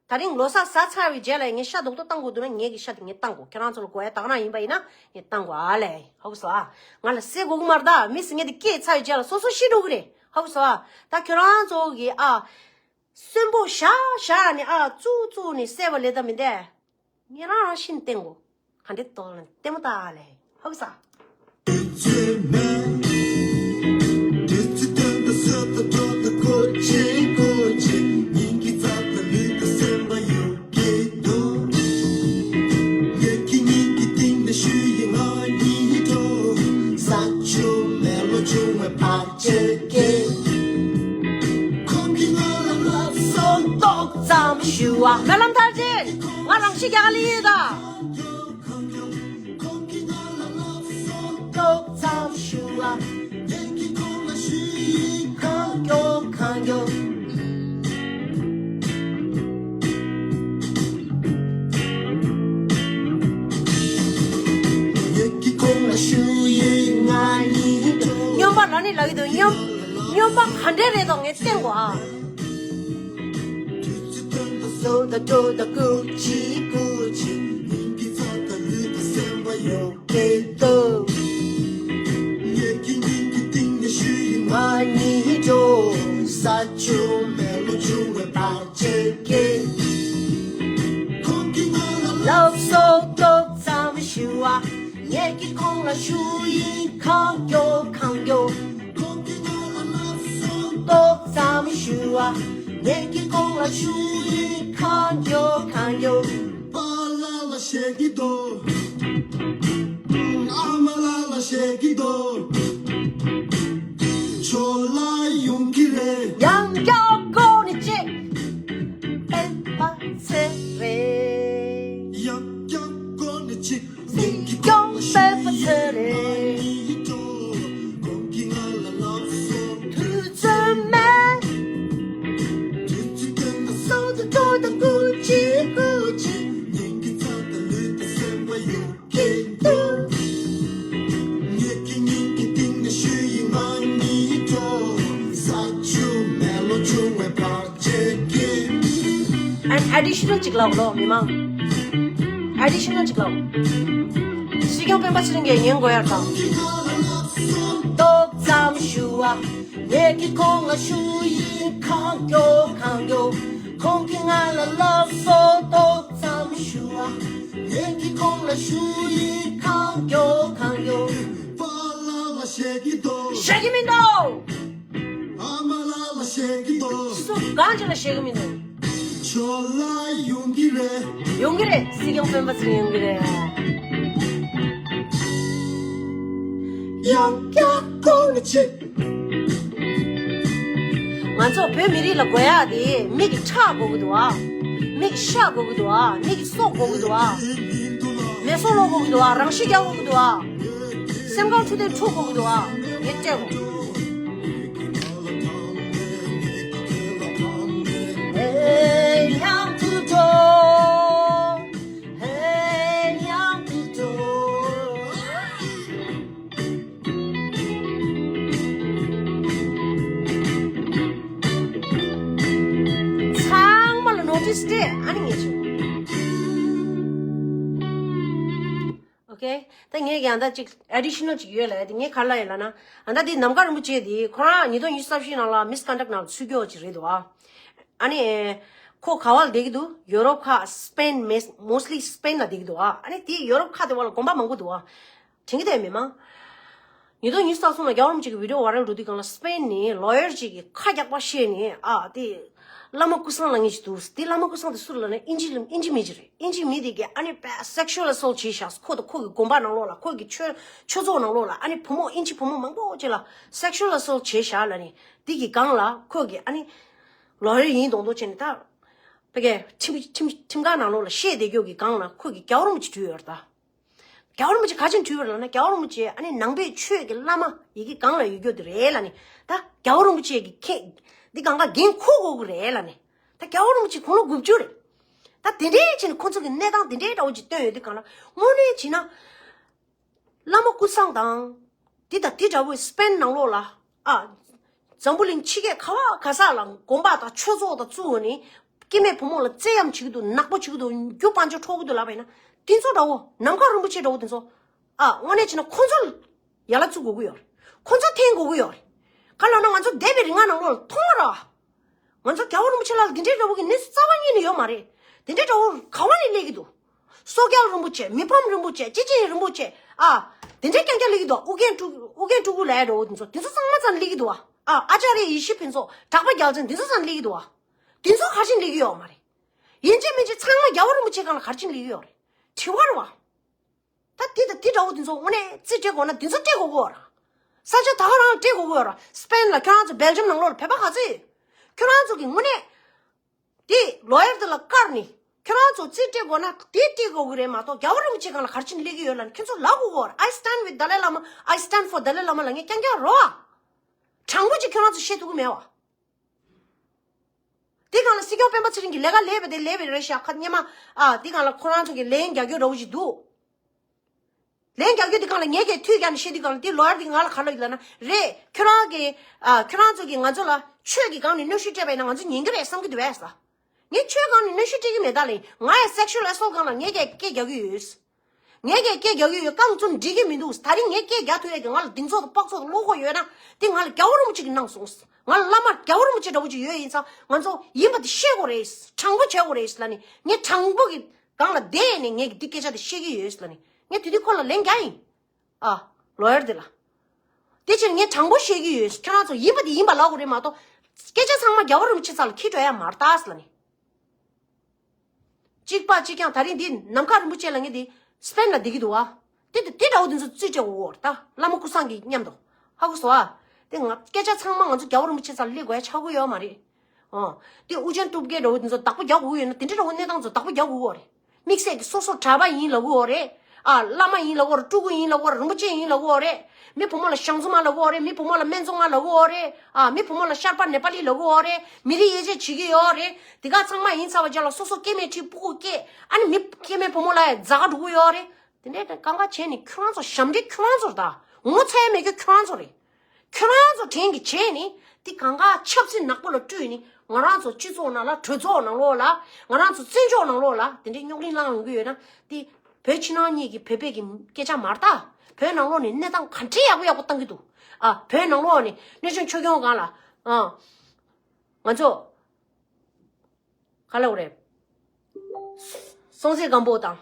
ད་རིང་ལོ་གསར་ཟ་ཚར་བའི་རྗེས་ལ་ངས་ཤ་རྡོག་ཐོ་བཏང་དགོས་འདུག་ན་ངས་ཀྱི་ཤ་དེ་ངས་བཏང་དགོས། ཁྱེད་རང་ཚོ་ལ་དགོས་ཡ་དག་ན་ཡིན་པ་ཡིན་ན་ངས་བཏང་དགོས་ཨ་ལས། ཧ་གོ་སོང་ཨ། ང་ལ་བསད་དགོས་ཀྱི་མ་རེད་ད། མི་སེམས་ངན་དེ་སྐྱེས་ཚར་བའི་རྗེས་ལ་སོ་སོ་ཤི་འགྲོ་གི་རེད། ཧ་གོ་སོང་ཨ། ད་ཁྱོད་རང་ཚོ་གི་ཨ། གསོན་པོ་བཞག་བཞག་ནས་ཨ་བཙུགས་བཙུགས་ནས་བསད་པ་ལས་ད་མི་འདས། ངས་རང་རང་ཤི་ནས་བསྟན་དགོས། ག་འདྲའི་ལྟོ་ལ་ལྟད་མོ་ལྟ་ཨ་ལས། ཧ་གོ་སོང་། སྨོན་ལམ་མཐར་ཕྱིན། ང་རང་ཤི་རྒྱག་ག་ལི་ཡོད་ད། ཏོག་ཙམ་ཞུ་བ། ངས་ཀྱིས་ཁོང་ལ་ཞུས་ཡིན། གང་མགྱོགས་གང་མགྱོགས། ངས་ཀྱིས་ཁོང་ལ་ཞུས་ཡིན། ང་གཉིས་འགྲོ། སྨྱོན་པ་ལ་ནི་ལབ་ཀྱི་འདུག་སྨྱོན། སྨྱོན་པ་ག་འདྲས་རེད་དོ་ངས་བསྟན་དགོས་ཨ། སོ་ད་འགྲོ་ད་ཀུ་ཅི་ཀུ་ཅི། སྙིང་གི་རྩ་དང་ལུས་དང་སེམས་པ་ཡོད་ཀྱི་འདུག་ངས་ཀྱི་སྙིང་གི་གཏིང་ནས་ཞུས་ཡིན། ང་གཉིས་འགྲོ་ས་ཆུ་མེ་ལོ་ཆུང་བའི་བར་ཆད་ཀྱི། ཁོང་གིས་ང་ལ་ལབ་སོ་ཏོག་ཙམ་ཞུ་བ། ངས་ཀྱིས་ཁོང་ལ་ཞུས་ཡིན། གང་མགྱོགས་གང་མགྱོགས། ཏོག་ཙམ་ཞུ་བ། ངས་ཀྱིས་ཁོང་ལ་ཞུས་ཡིན། གང་མགྱོགས་གང་མགྱོགས། པཱ་ལགས་ལ་བཤད་ཀྱི་འདུག་ཨ་མ་ལགས་ལ་བཤད་ཀྱི་འདུག་ཁྱོད་ལ་ཡོང་གི་རེད། ཡང་བསྐྱར་གོ་ནི་གཅིག་དཔེ་མ་ཚད་རེད། ཡང་བསྐྱར་གོ་ནི་གཅིག་སྲིད་སྐྱོང་སྤེལ་པ་ཚོད་རེད། དུས་ཚོད་མེད། སོ་ད་འགྲོ་ད་ཀུ་ཅི་ཀུ་ཅི། སྙིང་གི་རྩ་དང་ལུས་དང་སེམས་པ་ཡོད་ཀྱི་འདུག་ངས་ཀྱི་སྙིང་གི་གཏིང་ནས་ཞུས་ཡིན། ང་གཉིས་འགྲོ་ས་ཆུ་མེ་ལོ་ཆུང་བའི་བར། An additional ཅིག་ལབ་ལོ་མི་མང་། Additional ཅིག་ལབ། སྲིད་སྐྱོང་སྤེན་པ་ཚེ་རིང་གིས་ཉན་དགོས་ཡ་དང་། ཏོག་ཙམ་ཞུ་བ། ངས་ཀྱིས་ཁོང་ལ་ཞུས་ཡིན། གང་མགྱོགས་གང་མགྱོགས། ཁོང་གིས་ང་ལ་ལབ་སོ་ཏོག་ཙམ་ཞུ་བ། ངས་ཀྱིས་ཁོང་ལ་ཞུས་ཡིན། གང་མགྱོགས་གང་མགྱོགས། པཱ་ལགས་ལ་བཤད་ཀྱི་འདུག་བཤད་ཀྱི་མི་འདུག་ཨ་མ་ལགས་ལ་ གང་ཅི་ལ་ཤེས་གི་མི་འདུག་ཁྱོད་ལ་ཡོང་གི་རེད། ཡོང་གི་རེད། སྲིད་སྐྱོང་སྤེན་པ་ཚེ་རིང་ཡོང་གི་རེད། ཡང་བསྐྱར་གོ་ནི་ཅི། ང་ཚོ་བོད་མི་རིགས་ལ་དགོས་ཡག་དེ་མིག་གི་ཁྲག་དགོས་ཀྱི་འདུག་ཨ། མིག་གི་ཤ་དགོས་ཀྱི་འདུག་ཨ། མིག་གི་སྲོག་དགོས་ཀྱི་འདུག་ཨ། མེ་སྲོག་ལོག་དགོས་ཀྱི་འདུག་ཨ། རང་ཤི་རྒྱག་དགོས་ཀྱི་འདུག་ཨ། སེམས་ཁམས་འཕྲོད་བསྟེན་འཁྲུག་དགོས་ཀྱི་འདུག་ཨ། ངས་སྤྲད་དགོས། ཚང་མ་ལ་ནོ་ཊིས་སྤྲད། ཨ་ནི་ངས་བྱུང་། ཨོ་ཁེ། ད་ངས་ཀྱང་ད་ཅིག་ཨེ་ཌི་ཤི་ནལ་ཅིག་ཡོད་ལ། དེ་ངས་ག་རེ་ལབ་ཡོད་ལབ་ན། ཨ་ད་དེ་ནམ་མཁའ་རིན་པོ་ཆེ་དེ་ཁོ་རང་ཉིས་སྟོང་ཉི་ཤུ་རྩ་བཞི་ནང་ལ་མིས་ཀོན་ཌག་ནང་ཚུད་རྒྱུ་ཅིག་རེད་འདུག་ཨ། ཨ་ནི་ཁོ་ག་བ་ལ་བསྡད་ཀྱི་འདུག་ཡོ་རོབ་ཁག་སི་པེན། མོས་ལི་སི་པེན་ལ་བསྡད་ཀྱི་འདུག་ཨ། ཨ་ནི་དེ་ཡོ་རོབ་ཁག་དེ་བ་ལ་དགོན་པ་མང་པོ་འདུག་ཨ། དྲན་གྱི་འདུག་མི་མང་། ཉིས་སྟོང་ཉི་ཤུ་རྩ་གསུམ་ལ་རྒྱལ་བ་རིན་པོ་ཆེ་གི་བི་ཌི་ཡོ་ཝའི་རལ་འགྲོ་དུས་སྒང་ལ་སི་པེན་ནས་ལོ་ཡར་ཅིག་གིས་ཁ་རྒྱག་པ་བཤད་ནས། ཨ་དེ་བླ་མ་ཀུན་བཟང་ལབ་མཁན་ཅིག་འདུག་དེ་བླ་མ་ཀུན་བཟང་དེ་སུ་རེད་ལབ་ན་ཨིན་ཇི་ལ་ཨིན་ཇི་མི་ཅིག་རེད། ཨིན་ཇི་མི་དེ་གིས་ཨ་ནི་དཔེ་སེག་ཤུ་ཨལ་ཨེ་སོལ་བྱས་ཤག་ཁོ་དང་ཁོ་གི་དགོན་པ་ནང་ལོགས་ལ། ཁོ་གི་ཆོས་ཆོས་ཚོགས་ནང་ལོགས་ལ། ཨ་ནི་བུ་མོ་ཨིན་ཇི་བུ་མོ་མང་པོ་ཅིག་ལ་སེག་ཤུ་ཨལ་ཨེ་སོལ་བྱས་ཤག་ལབ་ནས། དེ་གི་སྒང་ལ་ཁོ་གི་ཨ་ནི་ལོ་ཡར་ཡིན་མདོག་མདོག་བྱས་ནས། ད་ཕ་གིའི་ཁྲིམས་ཁྲིམས་ཁྲིམས་ཁང་ནང་ལོགས་ལ་བཤད་བསྡད་རྒྱུ་གི་སྒང་ལ་ཁོ་གི་རྒྱལ་བ་རིན་པོ་ཆེ་བྲོས་ཡོད་རེད་ད། རྒྱལ་བ་རིན་པོ་ཆེ་ག་ཅིག་བྲོས་པ་རེད་ལབ་ན། རྒྱལ་བ་རིན་པོ་ཆེ་ཨ་ནི་ནང་པའི་ཆོས་ཀྱི་བླ་མ་ཡི་གེ་སྒང་ལ་ཡོད་རྒྱུ་དེ་རེད་ལབ་ནས། ད་རྒྱལ་བ་རིན་པོ་ཆེ་གི་ཁེ་འདི་སྒང་ག་འགན་འཁུར་དགོས་ཀྱི་རེད་ལབ་ནས། ད་རྒྱལ་བ་རིན་པོ་ཆེ་དགུང་ལོ་དགུ་བཅུ་རེད། ད་དེ་འདྲའི་བྱས་ནས་ཁོ་ཚོ་གི་གནས་སྟངས་དེ་འདྲའི་འདྲ་བོ་ཅིག་བཏོན་ཡོད་དུས་སྒང་ལ། དངོས་གནས་བྱས་ན། བླ་མ་ཀུན་བཟང་དང་། དེ་དང་དེ་འདྲ་བོའི་སི་པེན་ནང་ལོགས་ལ། ཨ། འཛམ་བུ་གླིང་ཕྱི་རྒྱལ་ག་བ་ག་ས་ལ་དགོན་པ་དང་ཆོས་ཚོགས་དང་བཙུགས་ནས། སྐྱེ་དམན་བུ་མོ་ལ་བཙན་གཡེམ་བྱེད་ཀྱི་འདུག་ནག་པོ་བྱེད་ཀྱི་འདུག་རྒྱུ་དཔལ་འབྱོར་འཕྲོག་གི་འདུག་ལབ་པ་ཡིན་ན། དེ་ཚོ་འདྲ་བོ། ནམ་མཁའ་རིན་པོ་ཆེ་འདྲ་བོ་དེ་ཚོ། ཨ། དངོས་གནས་བྱས་ན་ཁོ་ཚོ་ཡ་ལ་བཙུགས་དགོས་ཀྱི་ཡོད་རེད། ཁོ་ཚོ་འཐེན་དགོས་ཀྱི་ཡོད་རེད། ག་ལབ་ན་ང་ཚོ་འདས་པའི་རིང་ང་ནང་ལོགས་ལ་མཐོང་མ་རེད། ང་ཚོ་རྒྱལ་བ་རིན་པོ་ཆེ་ལགས་ལ་འདི་འདྲའི་འདྲ་བོ་གི་གནས་ཚུལ་རྩ་བ་ཉིད་ནས་ཡོད་མ་རེད། དེ་འདྲའི་འདྲ་བོ་ག་བ་ནས་སླེབས་ཀྱི་འདུག་སོག་རྒྱལ་རིན་པོ་ཆེ། མི་ཕམ་རིན་པོ་ཆེ། ཅི་ཅི་རིན་པོ་ཆེ། ཨ། དེ་འདྲའི་རྐྱང་རྐྱང་སླེབས་ཀྱི་འདུག་ཨུ་རྒྱན་སྤྲུལ་ཨུ་རྒྱན་སྤྲུལ་སྐུ་ལབ་ཡ་འདྲ་བོ་དེ་ཚོ་དེ་ཚོ་ཚང་མ་ཚང་སླེབས་ཀྱི་འདུག་ཨ། ཨ་ཅཱརྱ་ཡེ་ཤེས་ཕུན་ཚོགས། གྲགས་པ་རྒྱལ་མཚན། དེ་ཚོ་ཚང་སླེབས་ཀྱི་འདུག་ཨ། དེ་ཚོ་ག་རེ་བྱས་ནས་སླེབས་ཀྱི་ཡོད་མ་རེད། ཡིན་གཅིག་མིན་གཅིག་ཚང་མ་རྒྱལ་བ་རིན་པོ་ཆེ་སྒང་ལ་ག་རེ་བྱས་ནས་སླེབས་ཀྱི་ཡོད་རེད། དྲི་བ་རེད་བ། ད་དེ་དང་དེ་འདྲ་བོ་དེ་ཚོ་དངོས་གནས་རྩིས་སྤྲད་དགོས་ན་དེ་ཚོ་སྤྲད་དགོས་ཀྱི་ཡོད་རེད། ས་ཆ་ད་ག་རང་ལ་སྤྲད་དགོས་ཀྱི་ཡོད་རེད། སི་པེན་ལ་ཁྱོད་རང་ཚོ། སྦེལ་ཇམ་ནང་ལོགས་ལ་བོད་པ་ག་ཚོད་ཡོད། ཁྱོད་རང་ཚོ་གི་དངོས་གནས་དེ་ལོ་ཡར་དེ་ལ་བཀར་ནས་ཁྱོད་རང་ཚོ་རྩིས་སྤྲད་དགོས་ན་དེ་སྤྲད་དགོས་ཀྱི་རེད་མ་གཏོགས། རྒྱལ་བ་རིན་པོ་ཆེ་སྒང་ལ་ག་རེ་བྱས་ནས་སླེབས་ཀྱི་ཡོད་ལབ་ནས་ཁྱོད་ཚོ་ལབ་དགོས་ཀྱི་ཡོད་རེད། I stand with Dalai Lama, I stand for Dalai Lama ལབ་མཁན་རྐྱང་རྐྱང་རེད་བ། དྲང་པོ་ཅིག་ཁྱོད་རང་ཚོ་བཤད་ཐུབ་ཀྱི་མེད་བ། དེ་སྒང་ལ་སྲིད་སྐྱོང་སྤེན་པ་ཚེ་རིང་གི་ལས་ཀ་ལས་པ་དེ་ལས་པ་རེད་ཤག་ཁ་སྔོན་མ། ཨ། དེ་སྒང་ལ་ཁོ་རང་ཚོ་གི་ལན་རྒྱག་རྒྱུ་འདྲ་བོ་ཞིག་འདུག་ལན་རྒྱག་རྒྱུ་དེ་སྒང་ལ་ངས་ཀྱིས་མཐུད་རྒྱག་ནས་བཤད་དུས་སྒང་ལ། དེ་ལོ་ཡར་དེ་ང་ལ་ག་རེ་ལབ་ཡོད་ལབ་ན། རེད། ཁྱོད་རང་གིས། ཨ། ཁྱོད་རང་ཚོ་གིས་ང་ཚོ་ལ་ཆོས་ཀྱི་སྒང་ནས་གནོན་ཤུགས་སྤྲད་པ་ཡིན་ན་ང་ཚོ་ཉན་གྱི་རེད་བསམ་གྱི་འདུག་པས་ཟེར། ངས་ཆོས་སྒང་ནས་གནོན་ཤུགས་སྤྲད་ཀྱི་མེད་ད་ལབ་ཡིན། ང་ཡང་སེག་ཤུ་ཨལ་ཨེ་སོལ་སྒང་ལ་ངས་ཀྱིས་སྐད་རྒྱག་གི་ཡོད། ངས་ཀྱིས་སྐད་རྒྱག་གི་ཡོད། རྐང་བཙུགས་འགྲིག་གི་མི་འདུག་ད་རིང་ངས་སྐད་རྒྱག་ཐུབ་ཡས་ཀྱི་ང་ལ་གདེང་ཚོད་དང་དཔག་ཚོད་དང་བློ་ཁོག་ཡོད་ན། དེ་ང་ལ་རྒྱལ་བ་རིན་པོ་ཆེ་གིས་གནང་སོང་། ང་ལ་བླ་མ་རྒྱལ་བ་རིན་པོ་ཆེ་འདྲ་བོ་ཅིག་ཡོད་ཡིན་ཙང་། ང་ཚོ་ཡིན་པ་དེ་བཤད་དགོས་རེད། དྲང་པོ་བྱེད་དགོས་རེད་ལབ་ནས། ངས་དྲང་པོ་གི་སྒང་ལ་བསྡད་ནས་ངས་འདི་སྐད་ཆ་དེ་བཤད་ཀྱི་ཡོད་ལབ་ནས། ངས་དེ་དུས་ཁོ་ལ་ལན་རྒྱག་ཡིན། ཨ། ལོ་ཡར་དེ་ལ། དེ་ཕྱིར་ངས་དྲང་པོ་བཤད་ཀྱི་ཡོད། ཁྱོད་རང་ཚོ་ཡིན་པ་དེ་ཡིན་པ་ལབ་དགོས་རེད་མ་གཏོགས། སྐད་ཆ་ཚང་མ་རྒྱལ་བ་རིན་པོ་ཆེ་རྩ་ལ་འཁྱེར་འགྲོ་ཡ་མ་རེད་ད་ལབ་ནས། གཅིག་པ་གཅིག་རྐྱང་། ད་རིང་འདི་ནམ་མཁའ་རིན་པོ་ཆེ་ལབ་མཁན་འདི་སི་པེན་ལ་བསྡད་ཀྱི་འདུག་བ། དེ་དེ་དེ་འདྲ་བོ་དེ་ཚོ་རྩིས་སྤྲད་དགོས་ཀྱི་ཡོད་རེད་ད། བླ་མ་ཀུན་བཟང་གི་མཉམ་དུ། ཧ་གོ་སོང་ཨ། དེ་ང་སྐད་ཆ་ཚང་མ་ང་ཚོ་རྒྱལ་བ་རིན་པོ་ཆེ་རྩ་ལ་སླེབས་དགོས་ཡ་ཆགས་ཀྱི་ཡོད་མ་རེད། ཨོ། དེ་ཨུ་རྒྱན་སྟོབས་རྒྱལ་འདྲ་བོ་དེ་ཚོ་བདག་པོ་རྒྱག་དགོས་ཀྱི་ཡོད་ན། དེ་འདྲ་འདྲ་བོ་གནས་སྟངས་ཚོ་བདག་པོ་རྒྱག་དགོས་ཀྱི་ཡོད་རེད། དམིགས་བསལ་གྱི་སོ་སོ་གྲྭ་པ་ཡིན་ལབ་ཀྱི་ཡོད་རེད། ཨ། བླ་མ་ཡིན་ལབ་ཀྱི་ཡོད་རེད། སྤྲུལ་སྐུ་ཡིན་ལབ་ཀྱི་ཡོད་རེད། རིན་པོ་ཆེ་ཡིན་ལབ་ཀྱི་ཡོད་རེད། མི་བུ་མོ་ལ་ཞང་བཙུན་མ་ལབ་ཀྱི་ཡོད་རེད། མི་བུ་མོ་ལ་སྨན་བཙོང་མ་ལབ་ཀྱི་ཡོད་རེད། ཨ། མི་བུ་མོ་ལ་ཤར་པ་ནེ་པ་ལི་ལབ་ཀྱི་ཡོད་རེད། མི་རིགས་དབྱེ་འབྱེད་བྱེད་ཀྱི་ཡོད་རེད། དེ་ག་ཚང་མ་ཡིན་ཚར་བ་རྗེས་ལ་སོ་སོ་སྐྱེ་དམན་ཁྲིའི་སྤུ་གུ་སྐྱེས། ཨ་ནི་མི་སྐྱེ་དམན་བུ་མོ་ལ་ཡང་རྫ་ཁ་འགྲོ་གི་ཡོད་རེད། དེ་འདྲའི་གང་ག་བྱས་ནས་ཁྱོད་རང་ཚོ་ཞབས་འདྲེན་ཁྱོད་རང་ཚོ་རེད་ད། ངོ་ཚ་ཡ་མེད་རྒྱུ་ཁྱོད་རང་ཚོ་རེད། ཁྱོད་རང་ཚོ་བྲན་གྱི་བྱས་ནས་དེ་གང་ག་ཆབ་སྲིད་ནག་པོ་ལ་སྤྲུལ་ནས་ང་རང་ཚོ་སྤྱི་ཚོགས་ནང་ལ། གྲོས་ཚོགས་ནང་ལོགས་ལ། ང་རང་ཚོ་བཙན་བྱོལ་ནང་ལོགས་ལ་དེ་འདྲའི་རྙོག་གླེང་བསླངས་ཡོང་གི་ཡོད་ན། དེ་བོད་ཕྱི་ནང་གཉིས་ཀྱི་བོད་པའི་གི་སྐད་ཆ་མ་རེད་ད། བོད་ནང་ལོགས་ནས་གནས་སྟངས་ག་འདྲའི་ཡག་པོ་ཡག་པོ་བཏང་གི་འདུག་ཨ། བོད་ནང་ལོགས་ནས་སྣོད་བཅུད་ཆོས་སྐྱོང་སྒང་ལ། ཨ། ང་ཚོ། ག་ལབ་དགོས་རེད། སྲོང་བཙན་སྒམ་པོ་དང་།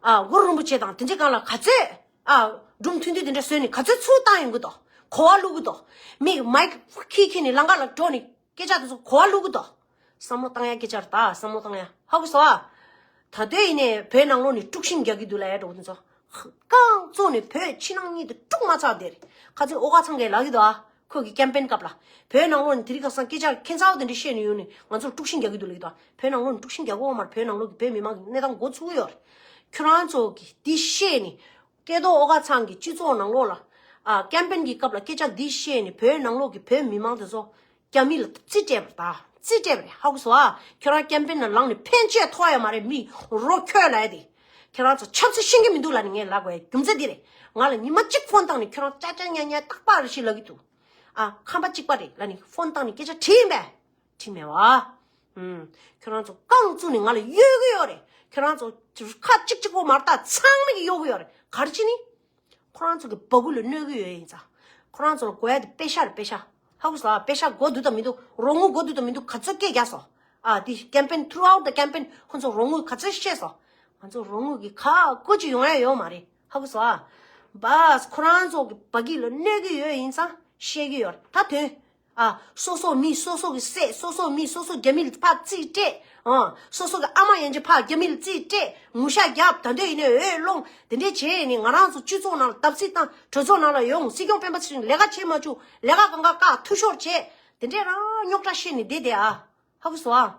ཨ། གུ་རུ་རིན་པོ་ཆེ་དང་དེ་འདྲའི་སྒང་ལ་ག་ཚོད། ཨ། སྒྲུང་མཐུན་སྒྲིལ་དེ་འདྲ་བཟོས་ནས་ག་ཚོད་ཚུར་བཏང་ཡོང་གི་འདུག་གོ་བ་བླུག་གི་འདུག་མིག་མའིག་ཁྱེར་ཁྱེར་ནས་ལམ་ཁ་ལ་འགྲོ་ནས་སྐད་ཆ་དེ་ཚོ་གོ་བ་བླུག་གི་འདུག་བསམ་བློ་བཏང་ཡ་སྐད་ཆ་རེད་ད། བསམ་བློ་བཏང་ཡ། ཧ་གོ་སོང་ཨ། ད་ལྟའི་ཡིན་ནའི་བོད་ནང་ལོགས་ནས་དཀྲུག་ཤིང་རྒྱག་གི་འདུག་ལབ་ཡ་འདྲ་བོ་དེ་ཚོ། རྐང་བཙུགས་ནས་བོད་ཕྱི་ནང་གཉིས་དེ་དཀྲུག་མ་ཚར་དེ་རེད། ཁ་སང་ཨོ་དཀར་ཚང་གིས་ལབ་ཀྱི་འདུག་ཨ། ཁོ་གི་ཀེམ་པེན་སྐབས་ལ། བོད་ནང་ལོགས་ནས་དེ་རིང་ཁ་སང་སྐད་ཆ་ཁྱད་མཚར་པོ་དེ་འདྲ་བཤད་ནས་ཡོང་ནས་ང་ཚོར་དཀྲུག་ཤིང་རྒྱག་གི་འདུག་ལབ་ཀྱི་འདུག་ཨ། བོད་ནང་ལོགས་ནས་དཀྲུག་ཤིང་རྒྱག་གི་ཡོད་མ་རེད། བོད་ནང་ལོགས་ཀྱི་བོད་མི་མང་གི་གནས་སྟངས་འགོ་ཚུགས་ཀྱི་ཡོད་རེད། ཁྱོད་རང་ཚོ་གིས་འདི་བཤད་ནས། སྐལ་རྡོར་ཨོ་དཀར་ཚང་གི་སྤྱི་ཚོགས་ནང་ལོགས་ལ། ཨ། ཀེམ་པེན་གྱི་སྐབས་ལ་སྐད་ཆ་འདི་བཤད་ནས་བོད་ནང་ལོགས་ཀྱི་བོད་མི་མང་དེ་ཚོ་རྒྱ་མི་ལ་རྩིས་སྤྲད་པ་རེད་ད། རྩིས་སྤྲད་པ་རེད། ཧ་གོ་སོང་ཨ། ཁྱོད་རང་ཀེམ་པེན་ནང་ལངས་ནས་ཕན་ཆད་ཐོགས་ཡ་མ་རེད། མི་རོ་ཁྱོད་ལབ་ཡ་དེ། ཁྱོད་རང་ཚོ་ཆབ་སྲིད་ཤེས་ཀྱི་མི་འདུག་ལབ་ནས་ངས་ལབ་དགོས་ཡ་རྒྱུ་མཚན་འདི་རེད། ང་ལ་ཉི་མ་གཅིག་ཕོན་བཏང་ནས་ཁྱོད་རང་ཅ་ཅ་ཉ་ཉ་རྟག་པར་ཞིག་ལབ་ཀྱི་འདུག་ཨ། ཁམས་པ་གཅིག་པ་རེད་ལབ་ནས་ཕོན་བཏང་ནས་སྐད་ཆ་དྲིས་ཡིན་པས། དྲིས་མེད་བ། ཨུམ། ཁྱོད་རང་ཚོ་རྐང་བཙུགས་ནས་ང་ལ་གཡོལ་གྱི་ཡོད་རེད། ཁྱོད་རང་ཚོ་ཁ་གཅིག་གཅིག་པོ་མ་རེད་ད། ཚང་མ་གིས་གཡོལ་གྱི་ཡོད་རེད། ག་རེ་བྱས་ནས། ཁོ་རང་ཚོ་གི་སྦ་ཁུག་ལ་གནོད་ཀྱི་ཡོད་ཡིན་ཙང་། ཁོ་རང་ཚོ་ལ་དགོས་ཡ་དེ་པེ་ཤ་རེད། པེ་ཤ། ཧ་གོ་སོང་ཨ། པེ་ཤ་དགོས་འདུག་དང་མི་འདུག་རོགས་དངུལ་དགོས་འདུག་དང་མི་འདུག་ག་ཚོད་སྐད་རྒྱག་སོང་། ཨ། དེ་ཀེམ་པེན། throughout the campaign ཁོ་ཚོ་རོགས་དངུལ་ག་ཚོད་བཤད་སོང་། ང་ཚོ་རོགས་དངུལ་གྱི་ཁ་ཁུ་ཅིག་ཡོང་ཡ་ཡོད་མ་རེད། ཧ་གོ་སོང་ཨ། བཱས། ཁོ་རང་ཚོ་གི་སྦ་ཁུག་ལ་གནོད་ཀྱི་ཡོད་ཡིན་ཙང་བཤད་ཀྱི་ཡོད་རེད། ད་དོན། ཨ། སོ་སོ་མི་སོ་སོ་གི་བསད། སོ་སོ་མི་སོ་སོ་རྒྱ་མི་ལ་ཕར་རྩིས་སྤྲད། ཨ། སོ་སོ་གི་ཨ་མ་ཡན་ཆད་ཕར་རྒྱ་མི་ལ་རྩིས་སྤྲད། ངུ་ཤ་རྒྱབ། ད་འདོད་ཡིན་ནའི་འོས་སློང་། དེ་འདྲས་བྱས་ནས་ང་རང་ཚོ་སྤྱི་ཚོགས་ནང་ལ་བརྡབ་གསིག་བཏང་། གྲོས་ཚོགས་ནང་ལ་ཡོང་། སྲིད་སྐྱོང་སྤེན་པ་ཚེ་རིང་ལས་ཀ་བྱེད་མ་བཅུག་ལས་ཀ་གང་ག་བཀག་འཐུས་ཤོར་བྱས། དེ་འདྲས་རང་རྙོག་དྲ་བཤད་ནས་བསྡད་བསྡད་ཨ། ཧ་གོ་སོང་ཨ།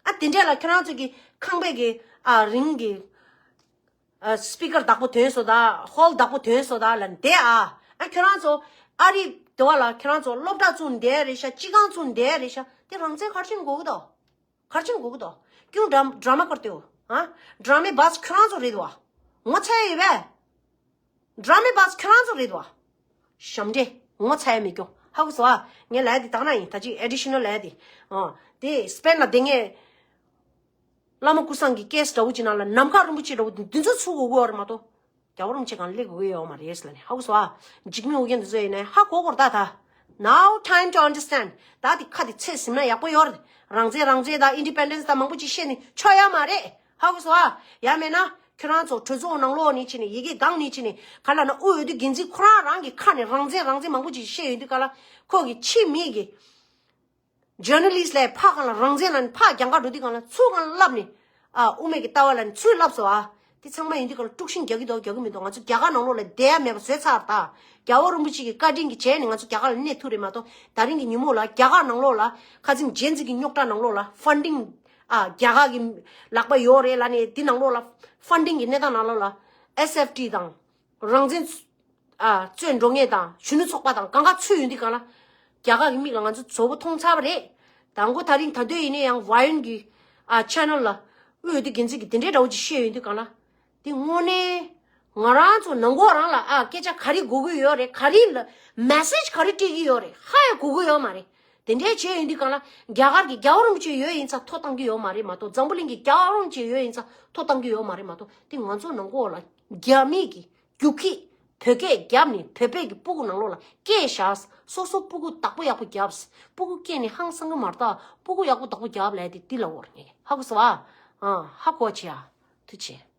ཨ། དེ་འདྲས་ལ་ཁྱོད་རང་ཚོ་གི་ཁང་པའི་གི། ཨ། རིང་གི། ཨ། སི་པི་ཀར་བདག་པོ་ཐོན་སོང་ད། ཧོལ་བདག་པོ་ཐོན་སོང་ད་ལབ་ནས་བསྡད་ཨ། ཨ། ཁྱོད་རང་ཚོ་ཨ་རི་དེ་བ་ལ་ཁྱོད་རང་ཚོ་སློབ་གྲྭ་བཙུགས་བསྡད་རེད་ཤག་སྤྱི་ཁང་བཙུགས་བསྡད་རེད་ཤག་དེ་རང་བཙན་ག་རེ་བྱེད་དགོས་ཀྱི་འདུག་ག་རེ་བྱེད་དགོས་ཀྱི་འདུག་ཀྱུང་ཌ་ཌ་ར་མ་ཀར་ཏེ་ཧོ། ཨ། ཌ་ར་མའི་བཱས་ཁྱོད་རང་ཚོ་རེད་བ། ངོ་ཚ་ཡ་ཡོད་པས། ཌ་ར་མའི་བཱས་ཁྱོད་རང་ཚོ་རེད་བ། ཞབས་འདྲེན། ངོ་ཚ་ཡ་མེད་ཀྱོ། ཧ་གོ་སོང་ཨ། ངས་ལབ་ཡ་དེ་དག་ན་ཡིན། ད་ཅིག་ཨེ་ཌི་ཤི་ནལ་ལབ་ཡ་དེ། ཨ། དེ་སྤེན་ལ་དེ་ངས། བླ་མ་ཀུན་བཟང་གི་ཀེ་སི་འདྲ་བོ་ཅིག་ནང་ལ་ནམ་མཁའ་རིན་པོ་ཆེ་འདྲ་བོ་འདི་ཚོ་ཚུར་དགོས་ཀྱི་ཡོད་རེད་མ་གཏོགས། རྒྱལ་བ་རིན་པོ་ཆེ་སྒང་སླེབས་དགོས་ཀྱི་ཡོད་མ་རེད་ཟེར་ལབ་ནས། ཧ་གོ་སོང་ཨ། འཇིགས་མེད་ཨོ་རྒྱན་འདི་ཚོ་ཡིན་ནའི་ཧ་གོ་དགོས་རེད་ད། ད། Now time to understand. ད་འདི་ཁ་འདི་ཚད་ཟིན་ན་ཡག་པོ་ཡོད་རེད། རང་བཙན་རང་བཙན་དང་ཨིན་ཌི་པེན་ཌེན་སི་དང་མང་པོ་ཅིག་བཤད་ནས་ཆོག་ཡ་མ་རེད། ཧ་གོ་སོང་ཨ། ཡང་མེད་ན་ཁྱོད་རང་ཚོ་གྲོས་ཚོགས་ནང་ལོགས་ནས་ཕྱིན་ནས། ཡ་གི་སྒང་ནས་ཕྱིན་ནས། ག་ལབ་ན། དབུས་འོས་བསྡུ་འགན་འཛིན་ཁོ་རང་རང་གི་ཁ་ནས་རང་བཙན་རང་བཙན་མང་པོ་ཅིག་བཤད་ཡོང་དུས་སྒང་ལ། ཁོ་གི་ཕྱི་མིག་གི་ཇར་ནལ་ལིསི་ལ་ཕར་སྒང་ལ་རང་བཙན་ལབ་ནས་ཕར་རྒྱང་ག་འགྲོ་དུས་སྒང་ལ་ཚུར་སྒང་ལ་ལབ་ནས། ཨ། དབུ་མའི་གི་ལྟ་བ་ལབ་ནས་ཚུར་ལབ་སོང་ཨ། དེ་ཚང་མ་ཡིན་དུས་སྒང་ལ་དཀྲུག་ཤིང་རྒྱག་གི་འདུག་རྒྱག་གི་མི་འདུག་ང་ཚོ་རྒྱ་གར་ནང་ལོགས་ལ་བསྡད་ཡ་མེད་པ་བཟོས་ཚར་ད། རྒྱལ་བ་རིན་པོ་ཆེ་གི་བཀའ་དྲིན་གྱིས་བྱས་ནས་ང་ཚོ་རྒྱ་གར་ལ་གནས་ཐུབ་རེད་མ་གཏོགས། ད་རིང་གི་ཉིན་མོ་ལ་རྒྱ་གར་ནང་ལོགས་ལ་ཁ་སང་ཇེན་ཛི་གི་རྙོག་དྲ་ནང་ལོགས་ལ་ཕན་ཌིང་། ཨ། རྒྱ་གར་གི་ལག་པ་ཡོད་རེད་ལབ་ནས། དེ་ནང་ལོགས་ལ་ཕན་ཌིང་གི་གནས་སྟངས་ནང་ལོགས་ལ་ཨེས་ཨེཕ་ཊི་དང་། རང་བཙན། ཨ། རྩོད་འགྲོ་མཁན་དང་གཞོན་ནུ་ཚོགས་པ་དང་གང་ག་ཚུད་ཡོང་དུས་སྒང་ལ། རྒྱ་གར་གྱི་མིག་ལ་ང་ཚོ་བཙོག་པོ་མཐོང་ཚར་བ་རེད། དང་པོ་ད་རིང་ད་དུང་ཡིན་ན་ཡང་ཝ་ཡུན་གྱི། ཨ། ཆེ་ནལ་ལ་དབུས་འོས་བསྡུ་འགན་འཛིན་གྱིས་དེ་འདྲའི་འདྲ་བོ་ཅིག་བཤད་ཡོང་དུས་སྒང་ལ། དེ་དངོས་གནས་ང་རང་ཚོ་ནང་ཁོག་རང་ལ། ཨ། སྐད་ཆ་ག་རེ་དགོས་ཀྱི་ཡོད་རེད། ག་རེ་ལ་མེ་སེ་ཇི་ག་རེ་སྤྲད་ཀྱི་ཡོད་རེད། ཧ་ཡང་གོ་གི་ཡོད་མ་རེད། དེ་འདྲའི་བྱས་ཡོང་དུས་སྒང་ལ། རྒྱ་གར་གྱི་རྒྱལ་བ་རིན་པོ་ཆེ་ཡོད་ཡིན་ཙང་ཐོ་བཏང་གི་ཡོད་མ་རེད་མ་གཏོགས། འཛམ་བུ་གླིང་གི་རྒྱལ་བ་རིན་པོ་ཆེ་ཡོད་ཡིན་ཙང་ཐོ་བཏང་གི་ཡོད་མ་རེད་མ་གཏོགས། དེ་ང་ཚོ་ནང་ཁོག་ལ་རྒྱ་མི་གི་རྒྱུག་ཁྱི་བོད་སྐད་བརྒྱབ་ནས། བོད་པའི་གི་སྤུ་གུ་ནང་ལོགས་ལ་སྐད་བཞག་སོ་སོ་སྤུ་གུ་བདག་པོ་ཡག་པོ་བརྒྱབ། སྤུ་གུ་སྐྱེས་ནས་ཧང་སང་གི་མ་རེད་ད། སྤུ་གུ་ཡག་པོ་བདག་པོ་བརྒྱབ་ལབ་དེ་འདི་ལབ་འོ་རེད། ངས་ཧ་གོ་སོང་ཨ། ཨ། ཧ་གོ་བྱེད་ཨ། ཐུགས་རྗེ་ཆེ།